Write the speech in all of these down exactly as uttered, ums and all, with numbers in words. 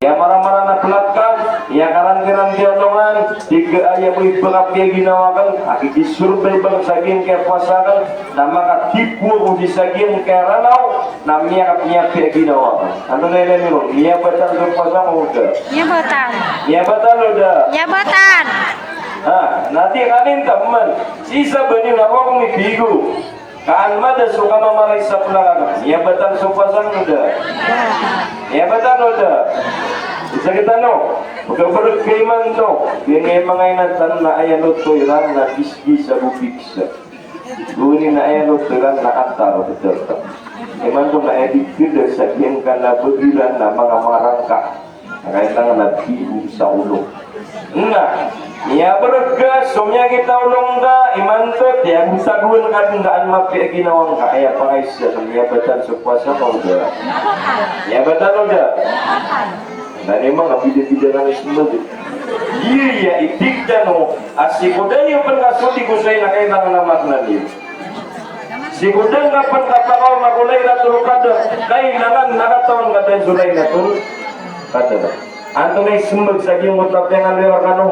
Aya maramaran a plaka, aya karantiranti a alongan, tig a aya bo i pakapiya ginawa akn, a kikisurbay bang sa giyangkaya powasa akn, na makatipo ako di sa giyangkaya Ranaw, na miyaka-, miyapiya ginawa akn. Antonaa i ilay niyo ron? Miyabatan so powasa ko da? Miyabatan. Miyabatan o da? Miyabatan. Ha, na tig a kanin taman. Sii sa ba niyo na ako mibigo. Kaan mada so kamamaray sa plaka ka. Miyabatan so powasa ko da? Miyabatan o da? Isa kitano. Pagkabarag ka imanto. Giyangkai manga ina tano na aya loto iran na bisbis ago bigsa. Gowani na aya loto iran na atar, betul. Imanto na aya di keda sa giyangkanan a bagi iran na manga marangka. Kailangan na bigo sa olo. Na, miyabarag ka, so miyakita olo ngka, imanto, tiyagotagoan ka dn ka an mapiya ginawa ngka, aya pakaisa, miyabatan so powasa ka o da? Miyabatan o da? Na, aya manga bidabida kami smbag. Iya, iya, itig tano, a sii ko da niyo pn kasodi ko saya na kailangan a makna niyo. Sii ko da ngka pn kapakaoma ko Lailatul Qadr, kailangan na katawan ka dn so Lailatul Qadr. Antonaa i smbag sa giyangkoto a piyangaloya rkano?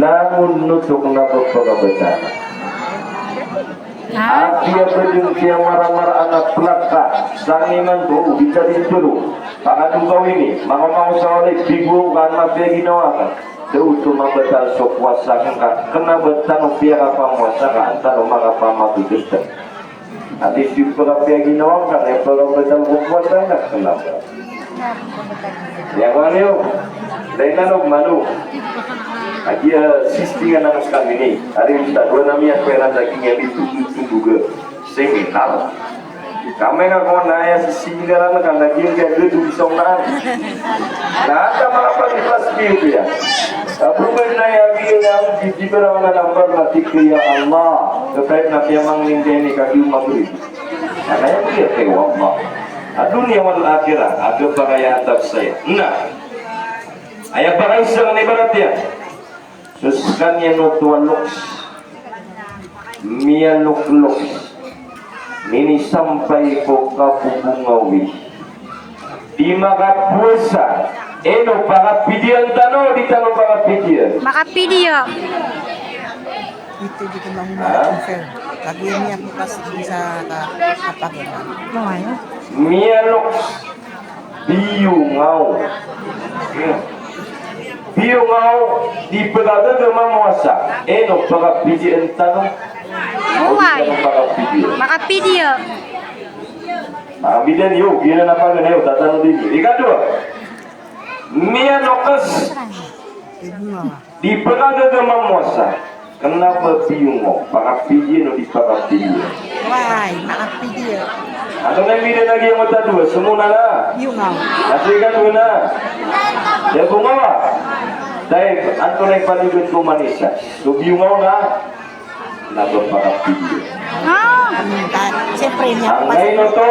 Langon oto kna ba pkabtana. Apiya ba dn kiyamaramaraan a plaka, sangkai imanto, o di ka di tero. Pakadn ka ini, manga manga sa walay, bigo ka an mapiya ginawa ka. Da oto mabatal so powasa ngka, kna ba tano piyakapamowasa ka an tano makapamagdgdg. Ati di pkapiya ginawa ngka, na pkabatal ko powasa ngka, kna ba. Aya kowaan iyo, da i tano mano. Ati a sistingan a skami ini, ari sa dowa na miyakoya na daging a di tundog-tundog a seminar. Kamay nga ko na aya sisinggaran ka na giyangkaya gdong sa onaan. Na ata manga pag-ikhlas biyo kiya. Aproben na aya giyangkaya di, di ba na nambar na tig ka, "Ya Allah, kataib na kiyamangnin ka ini ka di Maghrib." Na aya giyangkaya, "Ya Allah, a doniya wal akhirah, a gabakaya antab saya." Na aya bakaisa na ibarat iyan. So skaniyan oto a loks. Miyalokloks. Minisampay ko kabobongawi. Di makapowasa. Ino, pakapidiyaan tano, di tano pakapidiyaan? Makapidiya. Ito di ko mangoma. Ha? Confirm. Lagi niya bukas sa ka-, kapag- Miyaloks. Biyongaw. Biyongaw, di pkagaga mamowasa. Ino, pakapidiyaan tano? Oway. Di tano pakapidiya. Makapidiya. Makapidiya niyo, giyanan a paganay o tatano dini. Ikadowa. Miyanoks. Di pkagaga mamowasa. Kna ba biyongaw, pakapidiya o di pakapidiya? Oway, makapidiya. Antonaa i mbida na giyangkoto a dowa, somowa na? Biyongaw. Na so ikadowa na? Da bongaw a? Tayyib, antonaa i paliyogat ko man isa? So biyongaw na? Kna ba pakapidiya? Ah. Siyempre, niya. Angkaino oto,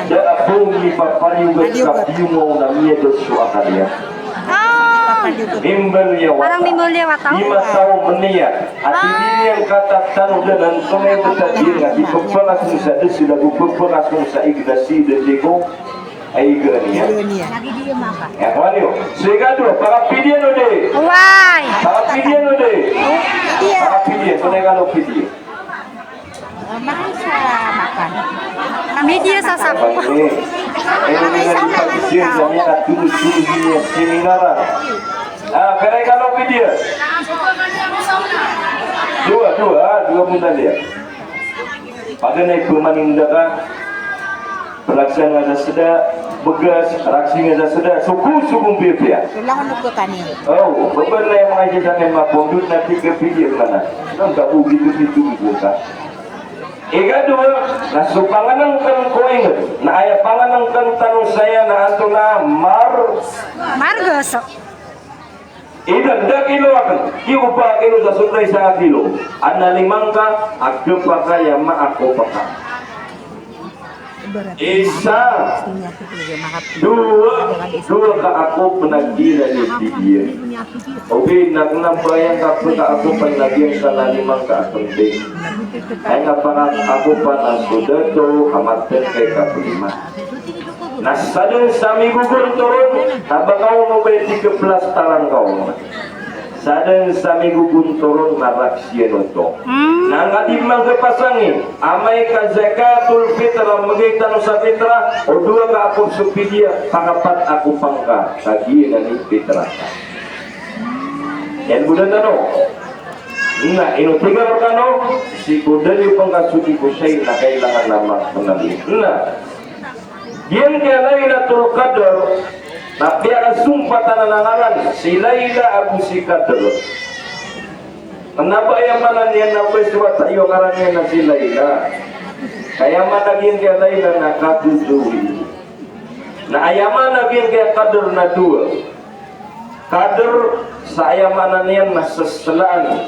da a ba mipapaliyogat sa biyongaw na miyada so akal iyan. Ah. Mimbaloy a wata. Parang mimbaloy a wata. Di mataw mniyat. Ati di niyan katatanodan antonaa i btad iyan a di pphakasong sa da sii ago pphakasong sa ig na sii dn di ko. Ay, iga niyan. Iga niyan. Aya kowaan iyo. So ikadowa, pakapidiya o di? Oway. Pakapidiya o di? Pakapidiya. Pakapidiya. Antonaa i kalopidiya? Makan sa makan. Midiya sa sap. Ay, ay, ay, ay, ay, ay, ay, ay, ay, ay, seminar. Ah, kna i kalopidiya. Dowa, dowa, ah, dowa pn tano iyan. Paganay pman i mda ka, palagsaan nga sa sda, bgas, raksing nga sa sda, soko, soko mpiyapiya. Langon o kani. O, paganay manga isa sa manga pondot na tig a pidiya man. Nang ka bo gito, gito, gito ka. Ikadowa, na so pangnngkn ko ingd, na aya pangnngkn tano saya na antonaa mar- Margas. Idan, da kilo akn, iyo ba kilo sa sundai sa kilo. Ana lima ngka, a kapakay a ma a kopa ka. Isa, dowa, dowa ka a kopa na giyanan i pidiya. Ogaid na kna ba aya ka pka a kopa na giyanan sa na lima ngka a pnti. Aya nga pka a kopa na so dato a matngkay ka plima. Na sadn sa migogontor on, na ba ka on o ba i tig a plastaran ka on. Sadn sa migogontor on na rakhs iyan oto. Na ngka di mangkapasang i, amay ka zakatul fitrah, mbgay tano sa fitrah, o dowa ka akop so pidiya, pakapat akop angka, kagiya na ni fitrah. Iyan bo dn tano. Na ino tig a rkano, sii ko dalil pangka so di ko shayi na kailangan na mapenali. Na giyangkaya Lailatul Qadr, na piyakasompatan a ngaran si Laila ago si Qadr. Kna ba aya maana niyan na ba i so wata iyo ngaran iyan na si Laila. Ka aya maana giyangkaya Laila na kagagawii. Na aya maana giyangkaya Qadr na dowa. Qadr, sa aya maana niyan na seslaan.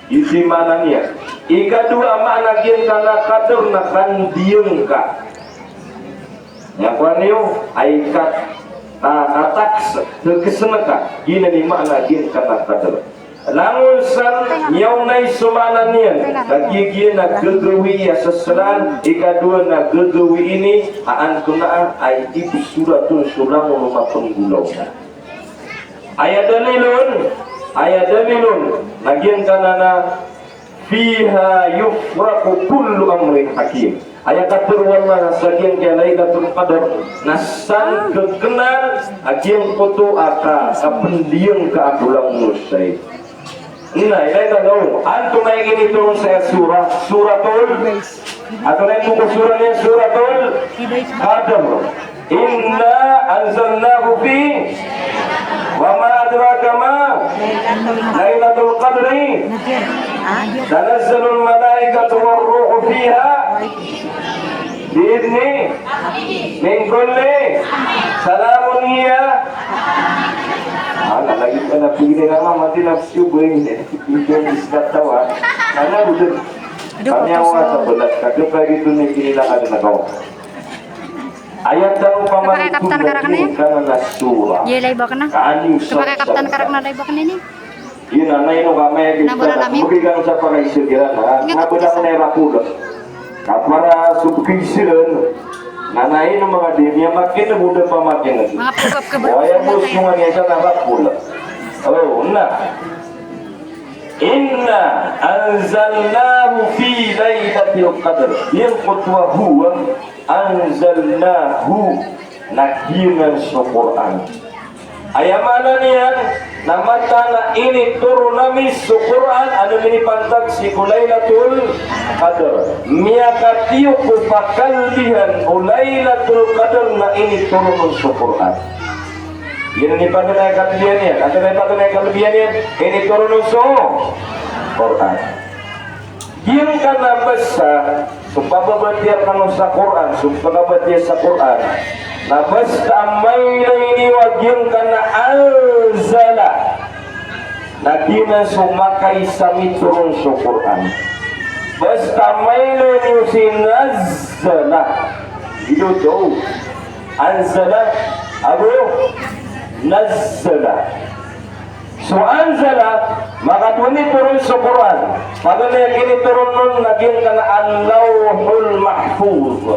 Ito i maana niyan. Ikadowa a maana giyangkana Qadr na kandiyangka. Aya kowan iyo, ay kat-, ah, kataks, tegesn ka. Giyanan i maana giyangkana Qadr. Langon san, miyaona i so maana niyan. Kagiya giya na gagawii a seslaan, ikadowa na gagawii ini, a antonaa, ay ipsorat on so langon o mapenggolaola. Aya dalil on, aya dalil on, na giyangkanan a fiha yufraqu kullu amrin hakim. Aya katharo o Allah na sa giyangkaya Lailatul Qadr, na san kekenan a giyangkoto a ka-, kapendiyangka a bolang onosay. Na, ilay na daw, antonaa i initoron sa aya surah, Suratul Antonaa i bok o surah niyan? Suratul Qadr. Inna anzalnahu fi, wa ma adraka ma Lailatul Qadri, tanazzalul malaikatu war ruhu fiha bi idhni min kulli, salamun hiya. Ah, lagi pala pili na mama, di na siyo ba ini? Hindi ko iskatawa. Sana udah. Aduh, kami awal sa belas, kadang pagi itu nih, gini lang, ada na kawan. Ayat tano pamangkun na giyangkanan a surah. Iya, lay ba kna. Kaani sa kaptan karak na lay ba kna ini. Iya, na, na ino kami kita. Mabara lami. Mabigyan sa pakaisiran, ha? Ingat. Nga ba na kna i rapol. Kapara subkisiran. Na, na ino mga di niya makin, muda pa makin. Mga pagkap ka ba? O, aya mo sungan niya sa na rapol. O, na. Inna anzalnahu fi lailatil qadr. Giyangkoto a huwa, anzalnahu, na giyanan so Qur'an. Aya maana niyan na mataan a initoron ami so Qur'an, a minipantag sii ko Lailatul Qadr. Miyakatiyo ko pakalbihan o Lailatul Qadr na initoron on so Qur'an. Giyanan i paganay a kalbihan iyan. Antonaa i paganay a kalbihan iyan? Initoron on so Qur'an. Giyangkanan a basa, so pababatiya kano sa Qur'an, so pababatiya sa Qur'an. Na basta a mailay niyo a giyangkanan a anzala, na giyanan so makaisa a mitoron so Qur'an. Basta a mailay niyo si nazzala. Ino to? Anzala, ago nazzala. So anzala, makadowa a mitoron so Qur'an. Paganay a kinitoron on na giyangkanan a Lawhul Mahfuz.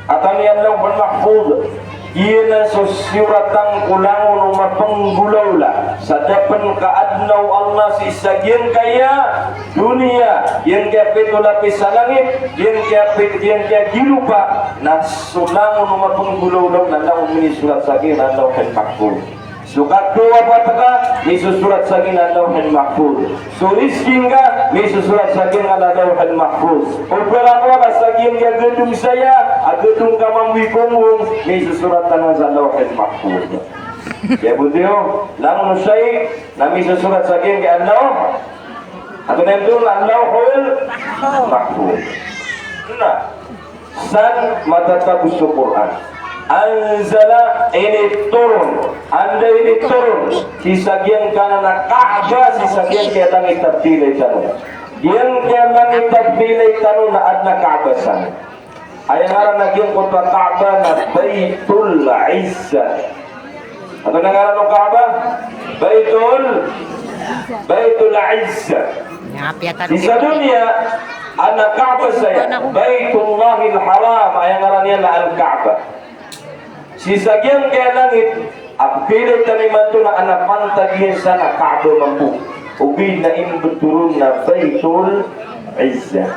Antonaa i Lawhul Mahfuz? Giyanan so siyoratan ko langon o mapenggolaola. Sa da pen kaadna o Allah sii sa giyangkaya doniya, giyangkaya pito lapis a langit, giyangkaya pit-, giyangkaya gilopa, na so langon o mapenggolaola na langon minisorat sa giyangkaya Lawhul Mahfuz. So kadowa a patka, misosorat sa giyangkaya Lawhul Mahfuz. So rizki ngka, misosorat sa giyangkaya Lawhul Mahfuz. O pera ko ka sa giyangkaya gedong saya, a gedong ka mambo i gonggong, misosorat anan sa Lawhul Mahfuz. Aya bo tiyo, langon o shayi, na misosorat sa giyangkaya Lawh-, antonaa i Lawhul Mahfuz. Na. San matatago so Qur'an. Anzala, initoron. Anda initoron? Sii sa giyangkanan a Ka'bah, sii sa giyangkaya langit a pilay tano. Giyangkaya langit a pilay tano na adn a Ka'bah san. Aya ngaran a giyangkoto a Ka'bah na Baitul Izzah. Antonaa i ngaran o Ka'bah? Baitul, Baitul Izzah. Sii sa doniya, adn a Ka'bah saya, Baitullahil Haram, aya ngaran iyan na Al-Ka'bah. Sii sa giyangkaya langit a pkhailay tano imanto na adn a pantag iyan sa na Kaaba mambo. Ogaid na inibtho ron na Baitul Izzah.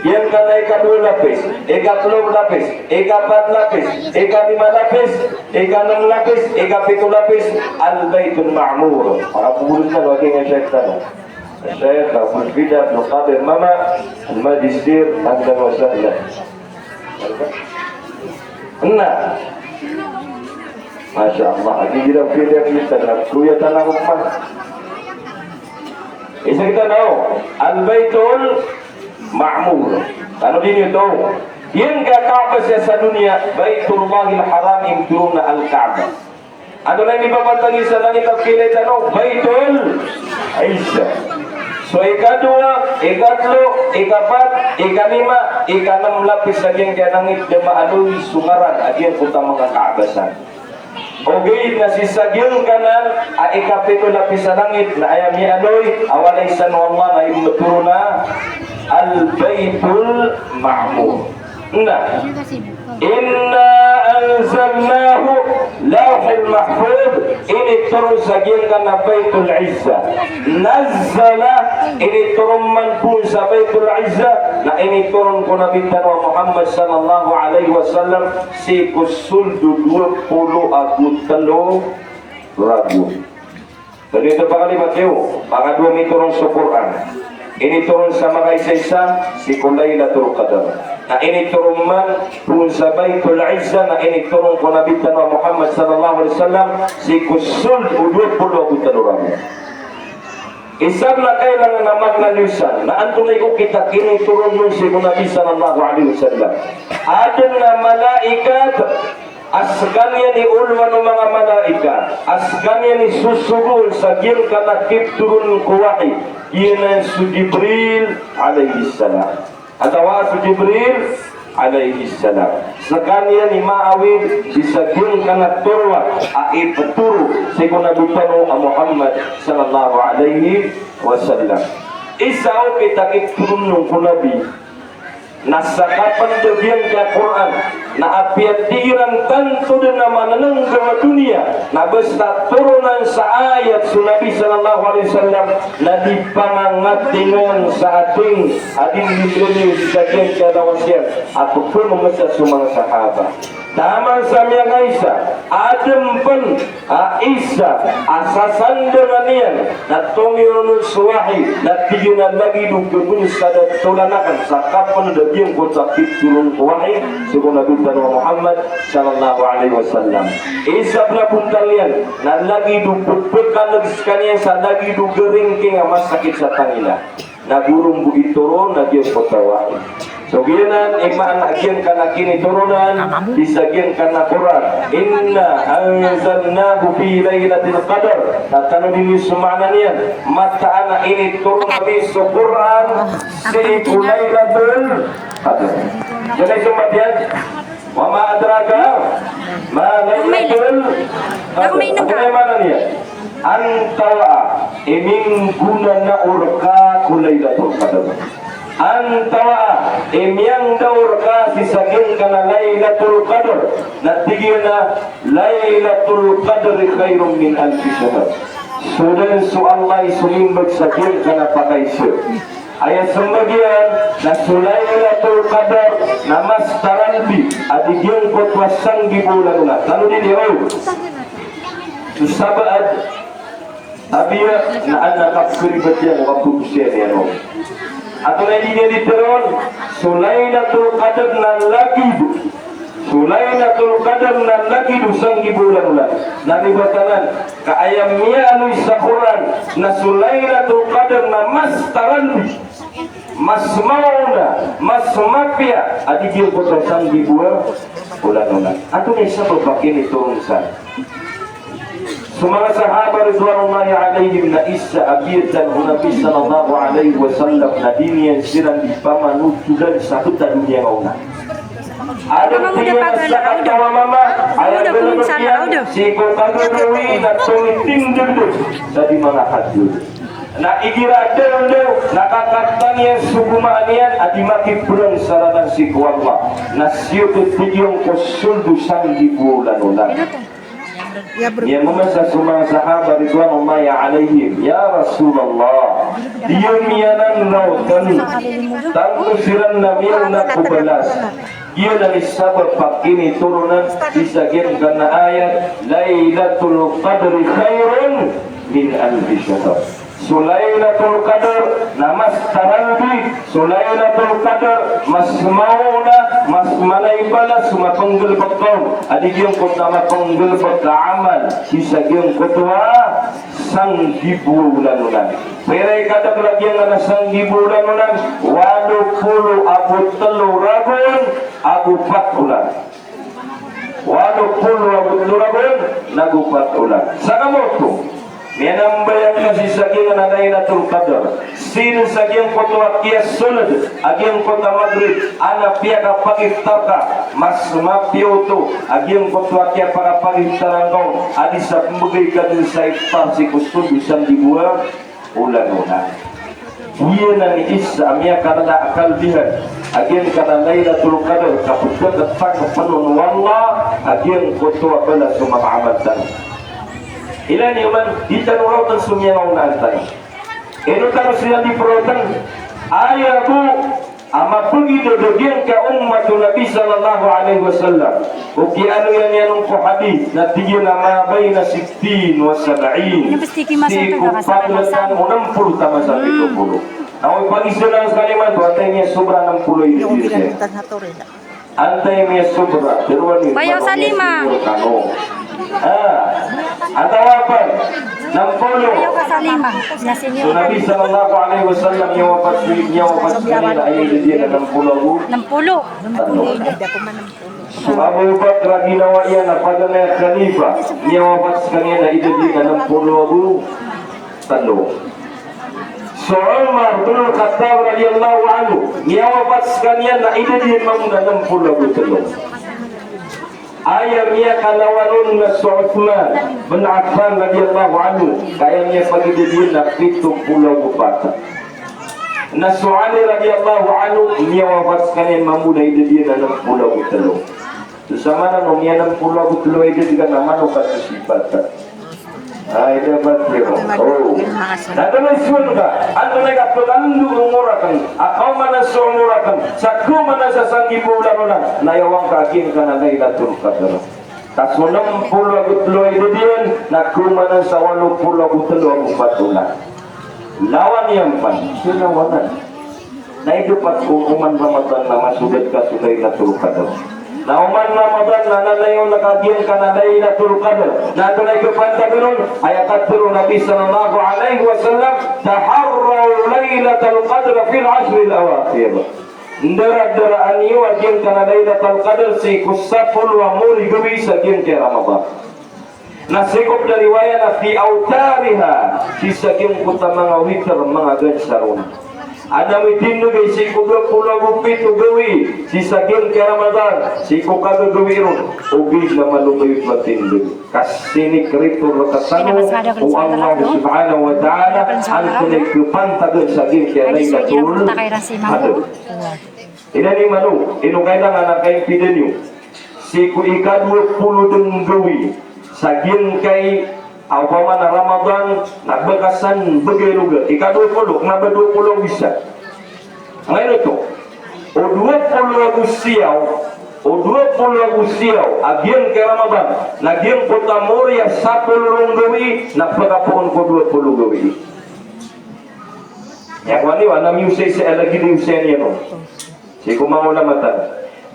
Giyangkanan a ikadowa lapis, ikatlo lapis, ikapat lapis, ikalima lapis, ikanm lapis, ikapito lapis, Al-Baitul Ma'mur. Makapopoon tano a giyangkaya Sheikh tano, Sheikh Abul Fida Abdul Qadir Mama, Al-Majistir, ahlan wa sahlan. Na, masha Allah, agi giraw pira kita na kuya tana ko pa. Isa kita na o, Al-Baitul Ma'mur. Tano dn oto. Giyangkaya Kaaba sii sa doniya, Baitullahil Haram, initoron na Al-Kaaba. Antonaa i mipapantag sii sa langit a pkhailay tano? Baitul Izzah. So ikadowa, ikatlo, ikapat, ikalima, ikanm lapis a giyangkaya langit da maaloy so ngaran a giyangkoto a manga Kaaba san. Ogaid na sii sa giyangkanan a ikapito lapis a langit na aya miyaaloy a walay san o Allah na inibtho ron na Al-Baitul Ma'mur. Na, inna anzalnahu Lawhil Mahfuz, initoron sa giyangkanan a Baitul Izzah. Nazzala, initoron man phoon sa Baitul Izzah, na initoron ko Nabi tano a Muhammad sallallahu alaihi wasallam sii ko sold o dowa polo ago tlo ragon. Dn oto pakalima tiyo, pangadowa mitoron so Qur'an. Initoron sa makaisaisa sii ko Lailatul Qadr. Na initoron man phoon sa Baitul Izzah, na initoron ko Nabi tano a Muhammad sallallahu alaihi wasallam sii ko sold o dowa polo ago tlo ragon. Isa na kailangan a magna niyo san, na antonaa i okit a kinitoron on sii ko Nabi sallallahu alaihi wasallam. Adn a malaikat a skaniyan i olowan o manga malaikat, a skaniyan i sosogoon sa giyangkanan a kiptoron ko wahi, giyanan so Jibril alayhis salam. Atawa so Jibril alayhis salam. Skaniyan i maawid sii sa giyangkanan a toroan a iptoro sii ko Nabi tano a Muhammad sallallahu alayhi wasallam. Isa okit a kiptoron on ko Nabi na sakapn da giyangkaya Qur'an, na apiya tig iran tanto dn a manananggaw a doniya, na basta toronan sa ayat so Nabi sallallahu alayhi wasallam, na di pangangatingan sa ating a di ndodolin sa giyangkaya lawas iyan, a pkhanmasa so manga sahaba. Taman sa miyakaisa, adn pn a isa a sasandangan iyan na tomiyoron on so wahi, na tig iyan a lagid o kabnsada tolanak sa kapn da giyangkoto a kiptoron ko wahi sii ko Nabi tano a Muhammad sallallahu alayhi wasallam. Isa pn a bontal iyan na lagid o pphkan'g skaniyan sa lagid o garingking a masakit sa tangila. Na goro bo itoron a giyangkoto a wahi. So giyanan i maana a giyangkanan a kinitoronan sii sa giyangkanan a Qur'an. Inna anzalnahu fi lailatil qadr. Tatanodi niyo so maana niyan. Mataan a initoron ami so Qur'an sii ko Lailatul Qadr. Jadi so maana niyan. Wa ma adraka ma Lailatul Qadr. Antonaa i maana niyan? Antawaa i minggonanao rka ko Lailatul Qadr. Antawaa i miyangndao rka sii sa giyangkanan a Lailatul Qadr. Na tig iyan a Lailatul Qadri khairun min alfi shahr. So dn so Allah i somimbag sa giyangkanan a pakaiza. Aya smbag iyan na so Lailatul Qadr na mas taralbi a di giyangkoto a sanggibo olan ona. Tanodi niyo. So sabaad a biya na adn a kapkaribat iyan o kapagosiyan iyan on. Antonaa i di niyan di teroon, so Lailatul Qadr na lagid, so Lailatul Qadr na lagid o sanggibo olan ona. Na di ba tanan ka aya miyaaloy sa Qur'an na so Lailatul Qadr na mas taralbi, mas maona, mas mapiya a di giyangkoto a sanggibo a olan ona. Antonaa i sabap a kinitoron san? So manga sahaba ridwanullahi alayhim na isa a biyatan o Nabi sallallahu alayhi wasallam na di niyan siran di pamanotodan sa btad o doniya ngaona. Adn tig iyan a sakataw a mama, aya btad iyan sii ko kagagawii na tomitindg dn sa di manga hadlod. Na igira a dawndaw na kakatang iyan so gomaan iyan a di makiprang sa lalan sii ko Allah. Na siyoto tig iyan ko sold o sanggibo a olan onan. Miyamamasa so manga sahaba ridwanullahi alaihim, "Ya Rasulullah, di ami anan rawtan, tanto siran na miyaona ko balas." Giyanan i sabap a kinitoronan sii sa giyangkanan a ayat, "Lailatul Qadri khairun min alfi shahr." So Lailatul Qadr na mas taralbi, so Lailatul Qadr mas maona, mas mala i balas o mapnggalbk on a di giyangkoto a mapnggalbk a amal sii sa giyangkoto a sanggibo a olan onan. Pira i kadakl a giyangkanan a sanggibo a olan onan? Walo polo ago tlo ragon ago pat olan. Walo polo ago tlo ragon ago pat olan. Sa kamoto, miyanambayang ka sii sa giyangkanan a Lailatul Qadr, sii sa giyangkoto a kiyasold a giyangkoto a Maghrib, a na piyakapagiftar ka, mas mapiya oto a giyangkoto a kiyapakapagiftar angka on a di sa pmbgay ka dn sa iftar sii ko sold o sanggibo a olan onan. Giyanan i isa a miyakalala a kalbihan a giyangkanan a Lailatul Qadr, ka pd a katakpn on o Allah a giyangkoto a balas o manga amal tano. Ilay niyo man, di tano rawtan so miyangaonaan tano. Ino tano siran di prawtan? Aya bo a mapagidad a giyangkai a ummat o Nabi sallallahu alaihi wasallam. O kiyaaloya niyan on ko hadith na tig iyan a ma baina sittin wa sab'in. Sii ko pagltan o nm polo taman sa pito polo. Na o pagizaan skaniyan man, antaa i miyasobra nm polo a idad iyan? Antaa i miyasobra? Tharoa niyo. Bayaw sa lima. Kano. Ah, antaa wapat? Nm polo. Bayaw ka sa lima. So Nabi sallallahu alaihi wasallam, miyawapat, miyawapat skaniyan a aya idad iyan na nm polo ago tlo. Nm polo. So Abu Bakr a ginawa iyan a paganay a khalifa, miyawapat skaniyan a idad iyan na nm polo ago tlo. So Umar bin Al-Khattab radiyallahu anhu, miyawapat skaniyan a idad iyan mambo na nm polo ago tlo. Aya miyakalawan on na so Uthman bin Affan radiyallahu anhu, ka aya miyapagidad iyan na pito polo ago pat. Na so Ali radiyallahu anhu, miyawapat skaniyan mambo na idad iyan na nm polo ago tlo. So samanan o miyanm polo ago tlo a idad ka na mano ka so sipat. Ay, dapat iyo. O. Na tano isoon ka, antonaa i kapakandorong o rakn a kaomanan so omor akn sa kaomanan sa sanggibo a olan onan, na aya wangka a giyangkanan a Lailatul Qadr. Ka so nm polo ago tlo a idad iyan na kaomanan sa walo polo ago tlo ago pat olan. Lawan iyan pn, so lawanan. Na ido pat ko oman Ramadan na masogad ka so Lailatul Qadr. Na oman Ramadan na nanay on ka giyangkanan a Lailatul Qadr. Na antonaa i kapantag on? Aya katharo o Nabi sallallahu alaihi wasallam, "Taharraw Lailatal Qadr fil ashril awakhir." Ndaradaraan iyo a giyangkanan a Lailatul Qadr sii ko sapolo a mori gawii sa giyangkai a Ramadan. Na sii ko pd a riwaya na fi awtariha, sii sa giyangkoto a manga witr, manga gansar on. Adn a mitindg sii ko dowa polo ago pito gawii sii sa giyangkai a Ramadan, sii ko kagagawii ron, ogaid na malo ka iyo matindg. Ka sinikrito rktano o Allah subhanahu wa ta'ala antonaa i kapantagan sa giyangkai a Lailatul Qadr. Ilay niyo man o, ino kailangan a kaimpidan iyo? Sii ko ikadowa polo dn gawii sa giyangkai a opama na Ramadan na bakasan bgay loga. Ikadowa polo, kna ba dowa polo ago isa. Angkaino oto? O dowa polo ago siyaw, o dowa polo ago siyaw a giyangkai a Ramadan na giyangkoto a mori a sapolo ron gawii na pkapoon ko dowa polo gawii. Aya kowani, o ana miyosaisa a lagid i osayan iyan on. Sii ko manga ulama tano.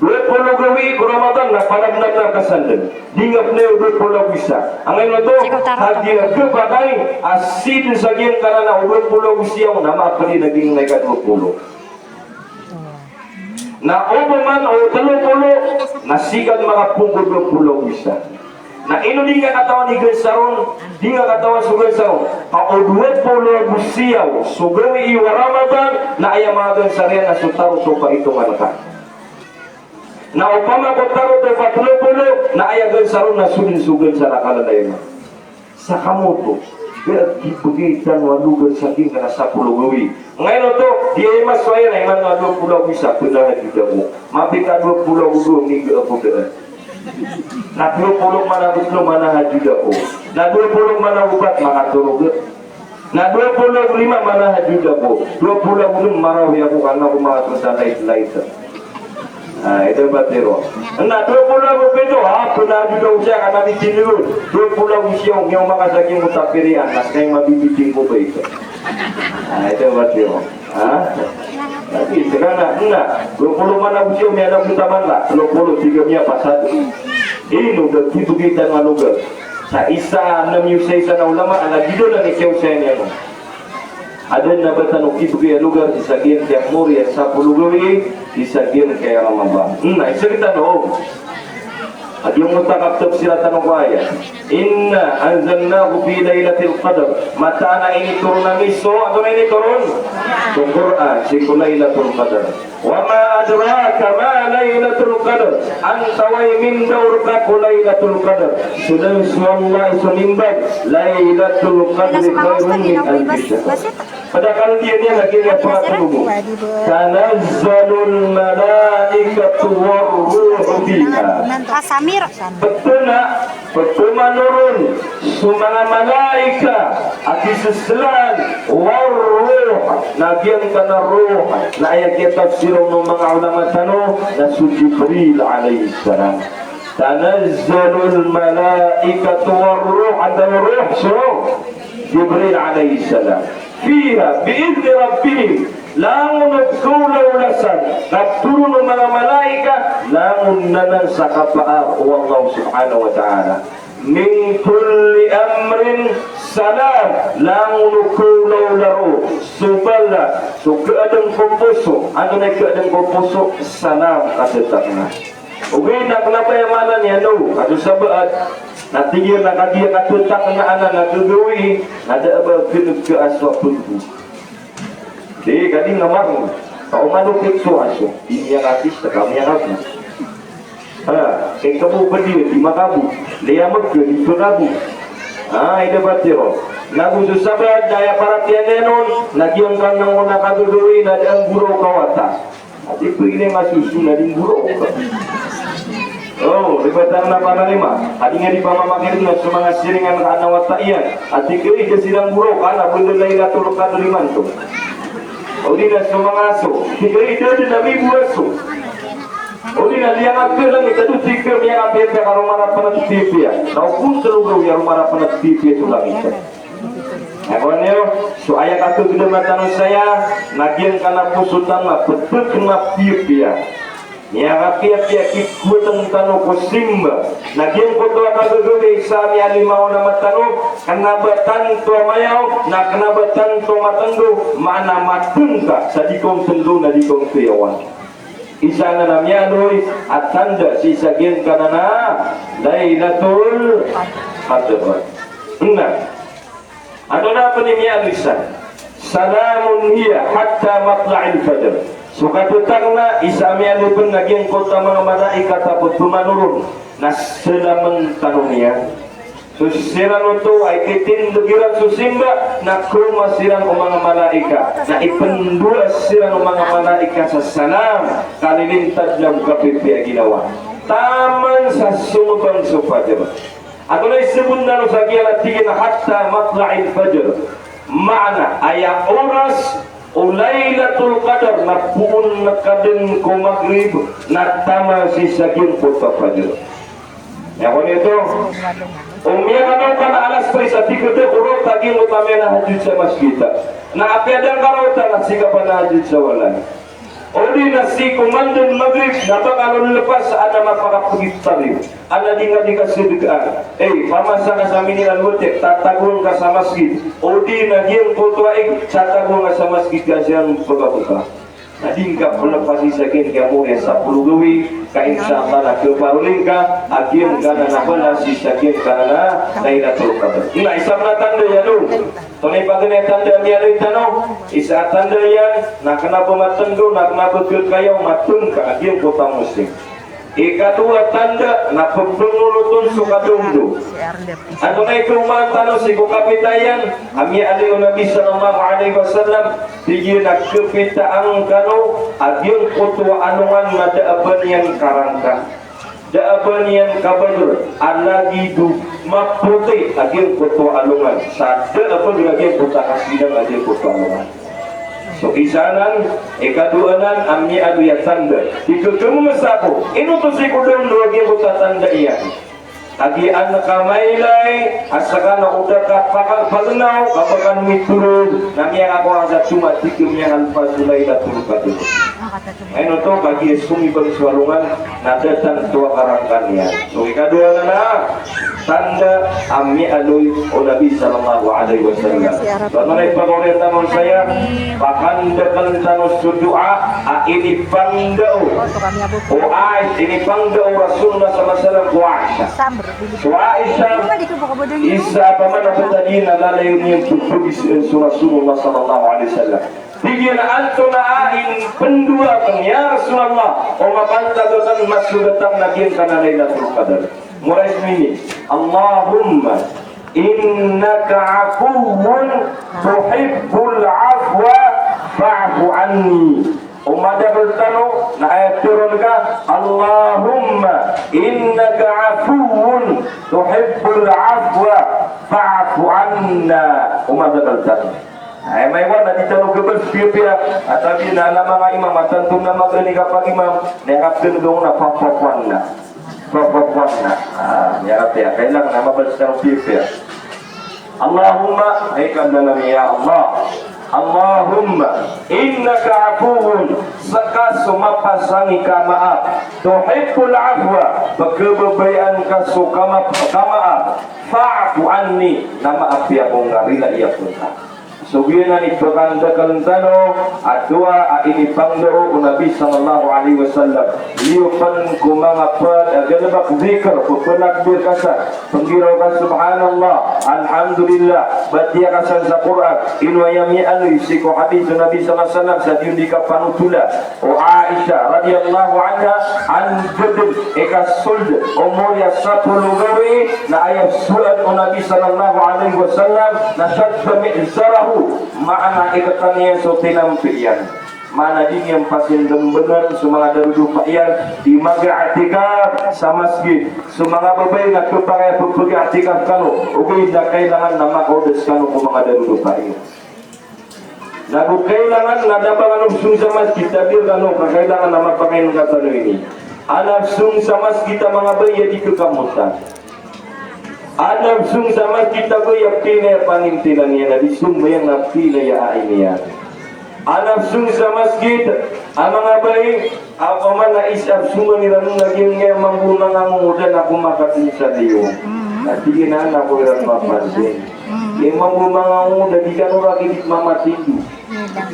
Dowa polo gawii ko Ramadan na palabnabnar ka sandn. Di nga pn aya o dowa polo ago isa. Angkaino oto? Kagiya gpakay a sii dn sa giyangkanan a o dowa polo ago siyaw na maapn i lagid na ikadowa polo. Na opama o tlo polo, na sii ka dn makapoon ko dowa polo ago isa. Na ino di nga katawan i gansar on, di nga katawan so gansar on. Ka o dowa polo ago siyaw so gawii iyo a Ramadan, na aya manga gansar iyan na so tarot o paitongan ka. Na opama ko tarot o patlo polo, na aya gansar on na so dn so gansar a kalalayon. Sakamoto, Ga kibegay tano a logar sa giyangkanan a sapolo gawii. Ngayon oto, di aya masowa iyan a imanto a dowa polo ago isa, pnahajud ako. Mapita dowa polo ago dowa, miga ako daan. Na dowa polo ago tlo, manahajud ako. Na dowa polo ago pat, makatorog. Na dowa polo ago lima, manahajud ako. Dowa polo ago nem, marawi ako, ka an ako makatorog sa lait-lait. Ah, ito ba tiro. Na dowa polo ago pito, ah, pnahajud ako siya, ka an ako tiniron. Dowa polo ago siyaw, miyaoma ka sa giyangkoto a pirian, na ska i mabibiting ko ba ito. Ah, ito ba tiro. Ha? Lagi, sekarang na, na, dowa polo man ago siyaw, miyaona ko taman la, tlo polo, tiga miyapasad. Ino, da kibegay tano a logar. Sa isa, na miyosaisa na ulama, a lagid o na ni kiyaosaya niyan. Adn a ba tano kibegay a logar sii sa giyangkaya mori a sapolo gawii, sii sa giyangkaya Ramadan. Na, isa kita no. A giyangkoto a kaptafsira tano ko ayat. Inna anzalnahu fi lailatil qadr. Mataan a initoron ami so, antonaa i initoron? So Qur'an, sii ko Lailatul Qadr. Wa ma adraka ma Lailatul Qadr. Antaa i mindaor ka ko Lailatul Qadr? Sii so Allah i somimbag, Lailatul Qadri khairun min alfi shahr. Pada kaldiyaniyan lagid iyan a pangatonomo. Tanazzalul malaikatu war ruhu fiha. Ptna, ptmanoron so manga malaika a kiseslaan, war ruh, na giyangkanan a ruh, na aya kiyatafsir o manga ulama tano na so Jibril alayhis salam. Tanazzalul malaikatu war ruh, antaa i ruh? So Jibril alayhis salam. Fiha bi idhni rabbihim. Langon o kaolaola san, na toron o manga malaika, langon anan sa kapaar o Allah subhanahu wa ta'ala. Min kulli amrin salam, langon o kaolaola roo, so balas, so kaadn ko poso, antonaa i kaadn ko poso, salam, katatangna. Ogaid na kna ba aya maana niyan o, a so sabaad, na tig iyan a kagiya katatangna anan a gagawii, na da a ba gnka a so a pagbo. Di, ka di nga marn. Ka o malokit so aso, di miyakapista, ka miyakabo. Ha, kay kabo pd iyan, di makabo. Liyamg ka, di pkabo. Ha, ida ba tiro. Nago so sabaad, na aya paratiyaya niyan on, na giyangkanan a gagawii, na da a nggoraok a wata. Ati pd iyan a soso na di nggoraok. O, di ba tano na panalima. Adi nga di pamamakir na so manga siringan ka ana wata iyan. Ati kay da siran nggoraok, ana benda Lailatul Qadr imanto. O di na so manga aso. Ati kay da dn a mibo a aso. O di na liyangakl a langit, ado tig ka miyakapiyapiya ka roo marapn a piyapiya. Na o pn tlo gawii a roo marapn a piyapiya so langit. Aya kon iyo, so aya kakagdama tano saya, na giyangkanan a poso tano na pd a piyapiya. Miyakapiyapiya a kikowatan tano ko simba. Na giyangkoto a kagagawii sa miyaaloy manga ulama tano, kna ba tanto a mayaw, na kna ba tanto a matndo, maana matngka, sa di kon tndo na di kon toyawan. Isa anan a miyaaloy a tanda sii sa giyangkanan a Lailatul Qadr. Na antonaa pn i miyaaloy san? Salamun hiya hatta matla'il fajr. So katatangna, isa a miyaaloy pn na giyangkoto a manga malaikat a pphanoron na salamn tano niyan. So siran oto a ikitindg iran so simba, na kaoma siran o manga malaikat. Na ipndowa siran o manga malaikat sa salam, kalilintad na kapipiya a ginawa. Taman sa sombang so Fajr. Antonaa i sabot na ron sa giya na tig iyan a hatta matla'il fajr. Maana, aya oras o Lailatul Qadr na poon ka dn ko Maghrib na taman sii sa giyangkoto a Fajr. Aya kon oto, o miyakadn ka na alas tres a tig ka dn ko roo ta giyangkoto a miyanahajud sa masgit. Na apiya da ngka roo ta na sii ka panahajud sa walay. O di na sii ko mandn Maghrib na ba ka ron lpas a na mapakapagitari. A na di nga di ka sedkaan. Eh, pamasa ka sa minilan wati, tatagoan ka sa masgit. O di na giyangkoto a ig, tatagoan ka sa masgit ka siyan pagkabuka. Na di ngka pelepas sii sa giyangkaya mori a sapolo gawii, ka insha Allah na kaparoli ngka a giyangkanan a balas sii sa giyangkanan a Lailatul Qadr. Na isa pn a tanda iyan o. Tonaa i paganay a tanda a miyaaloy tano? Isa a tanda iyan, na kna ba matndo, na kna ba kakayaw, matngka a giyangkoto a musim. Ikadowa a tanda na pphangolot on so kadomdo. Antonaa i kaomahan tano sii ko kapita iyan a miyaaloy o Nabi sallallahu alaihi wasallam, tig iyan a kapitaan kano a giyangkoto a alongan na da a ba niyan karangka, da a ba niyan kabagr, a lagid o mapoti a giyangkoto a alongan sa da a bagr a giyangkoto a kasinang a giyangkoto a alongan. So isa anan, ikadowa anan a miyaaloy a tanda. Di ka khamasako, ino oto sii ko domdo a giyangkoto a tanda iyan? Kagiya an ka mailay a ska na o da ka paka-, pagnaw, ka ba kano mitharo, na miyakakowa sa soma, di ka miyakalpas so Lailatul Qadr. Ino oto, kagiya somibang so alongan na da tanto a karangka niyan. So ikadowa anan a tanda a miyaaloy o Nabi sallallahu alaihi wasallam. So antonaa i pakaoriyan tano saya, pakandakan tano so doa a inipangndao o Aisha, inipangndao o Rasulullah sallallahu alaihi wasallam ko Aisha. So Aisha, isa a pamana ptadi na lalayon iyan pphagis so Rasulullah sallallahu alaihi wasallam. Tig iyan a antonaa i pndoa akn, ya Rasulullah, o mapantag akn masogatan a giyangkanan a Lailatul Qadr? Moray so mini, Allahumma innaka afuwwun tuhibbul afwa fa'fu anni. O madakl tano na aya tharoon ka, Allahumma innaka afuwwun tuhibbul afwa fa'fu anna. O madakl tano. Aya maiwan na di tano kabas piyapiya, a tabi na manga imam a tanto na magani kapag-imam, na kapag-imam na papapuan na. Papapuan na. Ah, ya Rabbi, kailangan na mabas tano piyapiya. Allahumma, ay Kadnan ami, ya Allah. Allahumma, innaka afuwun, ska so mapasang i kamaap. Tuhibbul afwa, pkhababayaan ka so kama-, kamaap. Fa'fu anni, na maapiya ko ngka, rilai ako ngka. So giyanan i pkandakl tano a doa a inipangndao o Nabi sallallahu alaihi wasallam. Liyo pn ko manga pd a galbk, dhikr, pphtakbir ka san, pnggiraw ka subhanallah, alhamdulillah, batiya ka san sa Qur'an, ino aya miyaaloy sii ko hadith o Nabi sallallahu alaihi wasallam sa di on di kapanotola o Aisha radhiyallahu anha, an da dn i kasold o mori a sapolo gawii na aya soat o Nabi sallallahu alaihi wasallam na shadda mi'zarahu, maana iktn iyan so tinampi iyan. Maana di niyan pasindmbngan so manga darodopa iyan, di mag-i'tikaf sa masgit. So manga babay na khapakay a pphag-i'tikaf kano, ogaid na kailangan na makaodas kano ko manga darodopa iyan. Na go kailangan na da ba kano psong sa masgit, tabiya kano, ka kailangan na mapakain ka tano ini. Ana psong sa masgit a manga babay a di kakamotan. Ana psong sa masgit a babay a pilay a panintilan iyan, a di sombayang na pilay a ain iyan. Ana psong sa masgit a manga babay a pamana isa a psongan iran na giyangkaya mambo manga ngoda na ko makatindg sa liyo. Na tig iyan a ana ko iran mapansin. Giyangkaya mambo manga ngoda, di kano rakn di mamatindg.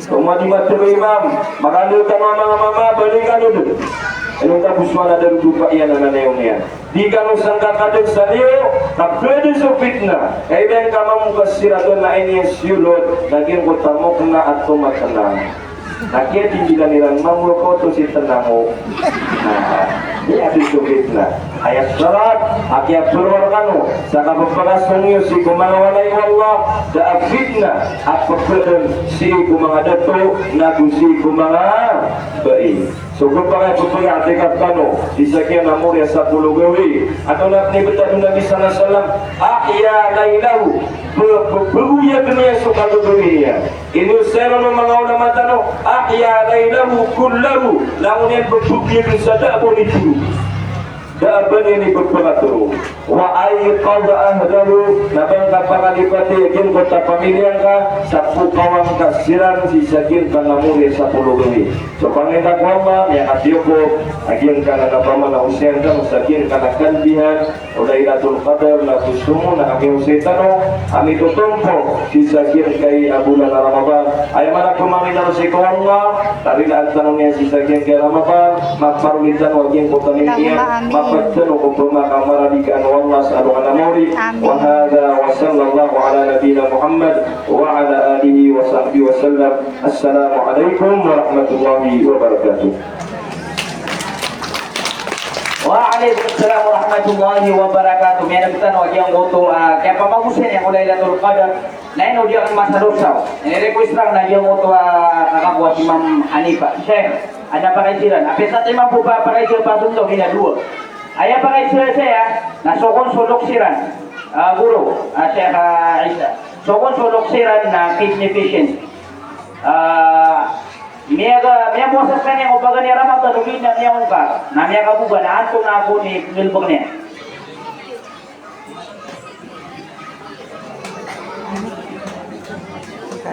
Oway, di matero imam, makandao tano a manga mama, baloy kano dn. Ino ka bo so ana darodopa iyan a nanayawn iyan. Di kano sangka kadg sa liyo, na pd so fitna. Kailan ka mambo ka siragan na ini siyolod, na giyangkoto a mokna a tomatnang. Na kiyatindilan iran, mambo ka oto si tnang o. Na, di ati so fitna. Aya sarat a kiyaporo kano sa kapphakasong iyo sii ko manga walay o Allah, da a fitna a pphakadn sii ko manga dato, na go sii ko manga bai. So, khapakay a pphag-i'tikaf kano sii sa giyanan a mori a sapolo gawii. Antonaa i pnibtad o Nabi sallallahu alaihi wasallam, ahya lailahu, pe-, pe-, pgoyagn iyan so kagagawii niyan. Ino saya ron o manga ulama tano, ahya lailahu kullahu, langon iyan pgoyagn sa da a ba niyan iporo. Da a ba niyan iporo. Wa ayqadha ahlahu, na ba ngka pakalipati a giyangkoto a pamilya ngka, sa pokawan ka siran sii sa giyangkanan a mori a sapolo gawii. So pangni ta ko Allah, miyakatiyop a giyangkanan a pamana osayan tano sa giyangkanan a kalbihan o Lailatul Qadr, na gusto mo na kami osay tano a mitotompok sii sa giyangkai a bolan a Ramadan. Aya maana ko mangni tano sii ko Allah, tarilaan tano niyan sii sa giyangkai a Ramadan, maparoli tano a giyangkoto a ni'mat iyan, mapd tano ko pmakamarabikaan o Allah sa alongan a mawri. Amin. Wa hadha wa sallallahu ala nabiyyina Muhammad wa ala alihi wa sahbihi wa sallam. Assalamu alaikum warahmatullahi wabarakatuh. Alaikum salam warahmatullahi wabarakatuh. Miyaneg tano a giyangkoto a kiyapamagosay niyan ko Lailatul Qadr. Na ino di akn masarosaw. Ini request akn a giyangkoto a kaka ko a si Imam Hanifa. Sheikh, adn a pakaiza iran. Apiya sa timan bo pakaiza iran pasonto, ina dowa. Aya pakaiza saya, na so kon so loks iran. Ah, guro, ah, Sheikh, ah, Isa. So kon so loks iran na kidney patient. Ah, miyaga, miyamowasa skaniyan ko paganay a Ramadan, ogaid na miyangkar, na miyakaboka, na antonaa kon i pnggalbk niyan.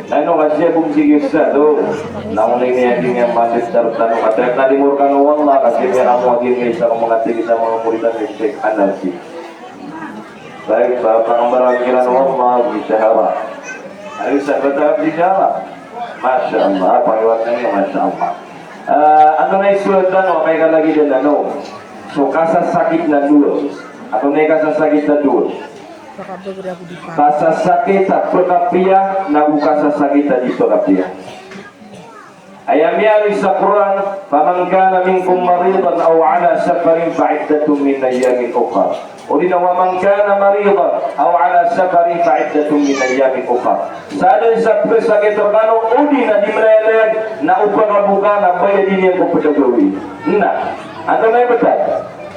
Na ino ka siya bo msigi sa to. Na ino ini adi niyan masistar tano. Kataya na limo rkano, wallah, kasi miyakamowa giya isa ko manga tig sa manga morid a Sheikh Hanafi. Baik, ba, pakambaran kiran, wallah, bi shahara. Ayo, sa bata bi shahara. Masha Allah, pangiwatan niyo, masha Allah. Ah, antonaa i suwal tano, kay kalagid tano. So kasasakit na dowa. Antonaa i kasasakit na dowa? Kasasakit a pkapiya, nago kasasakit a di pkapiya. Aya miyaaloy sa Qur'an, "Faman kana minkum maridan aw ala safarin fa iddatun min ayyamin ukhar." Odi na, "Wa man kana maridan aw ala safarin fa iddatun min ayyamin ukhar." Sa dn sa pkhasakit rkano, odi na di mlayaglayag, na o pkaboka na bayadi niyan ko pd a gawii. Na antonaa i btad?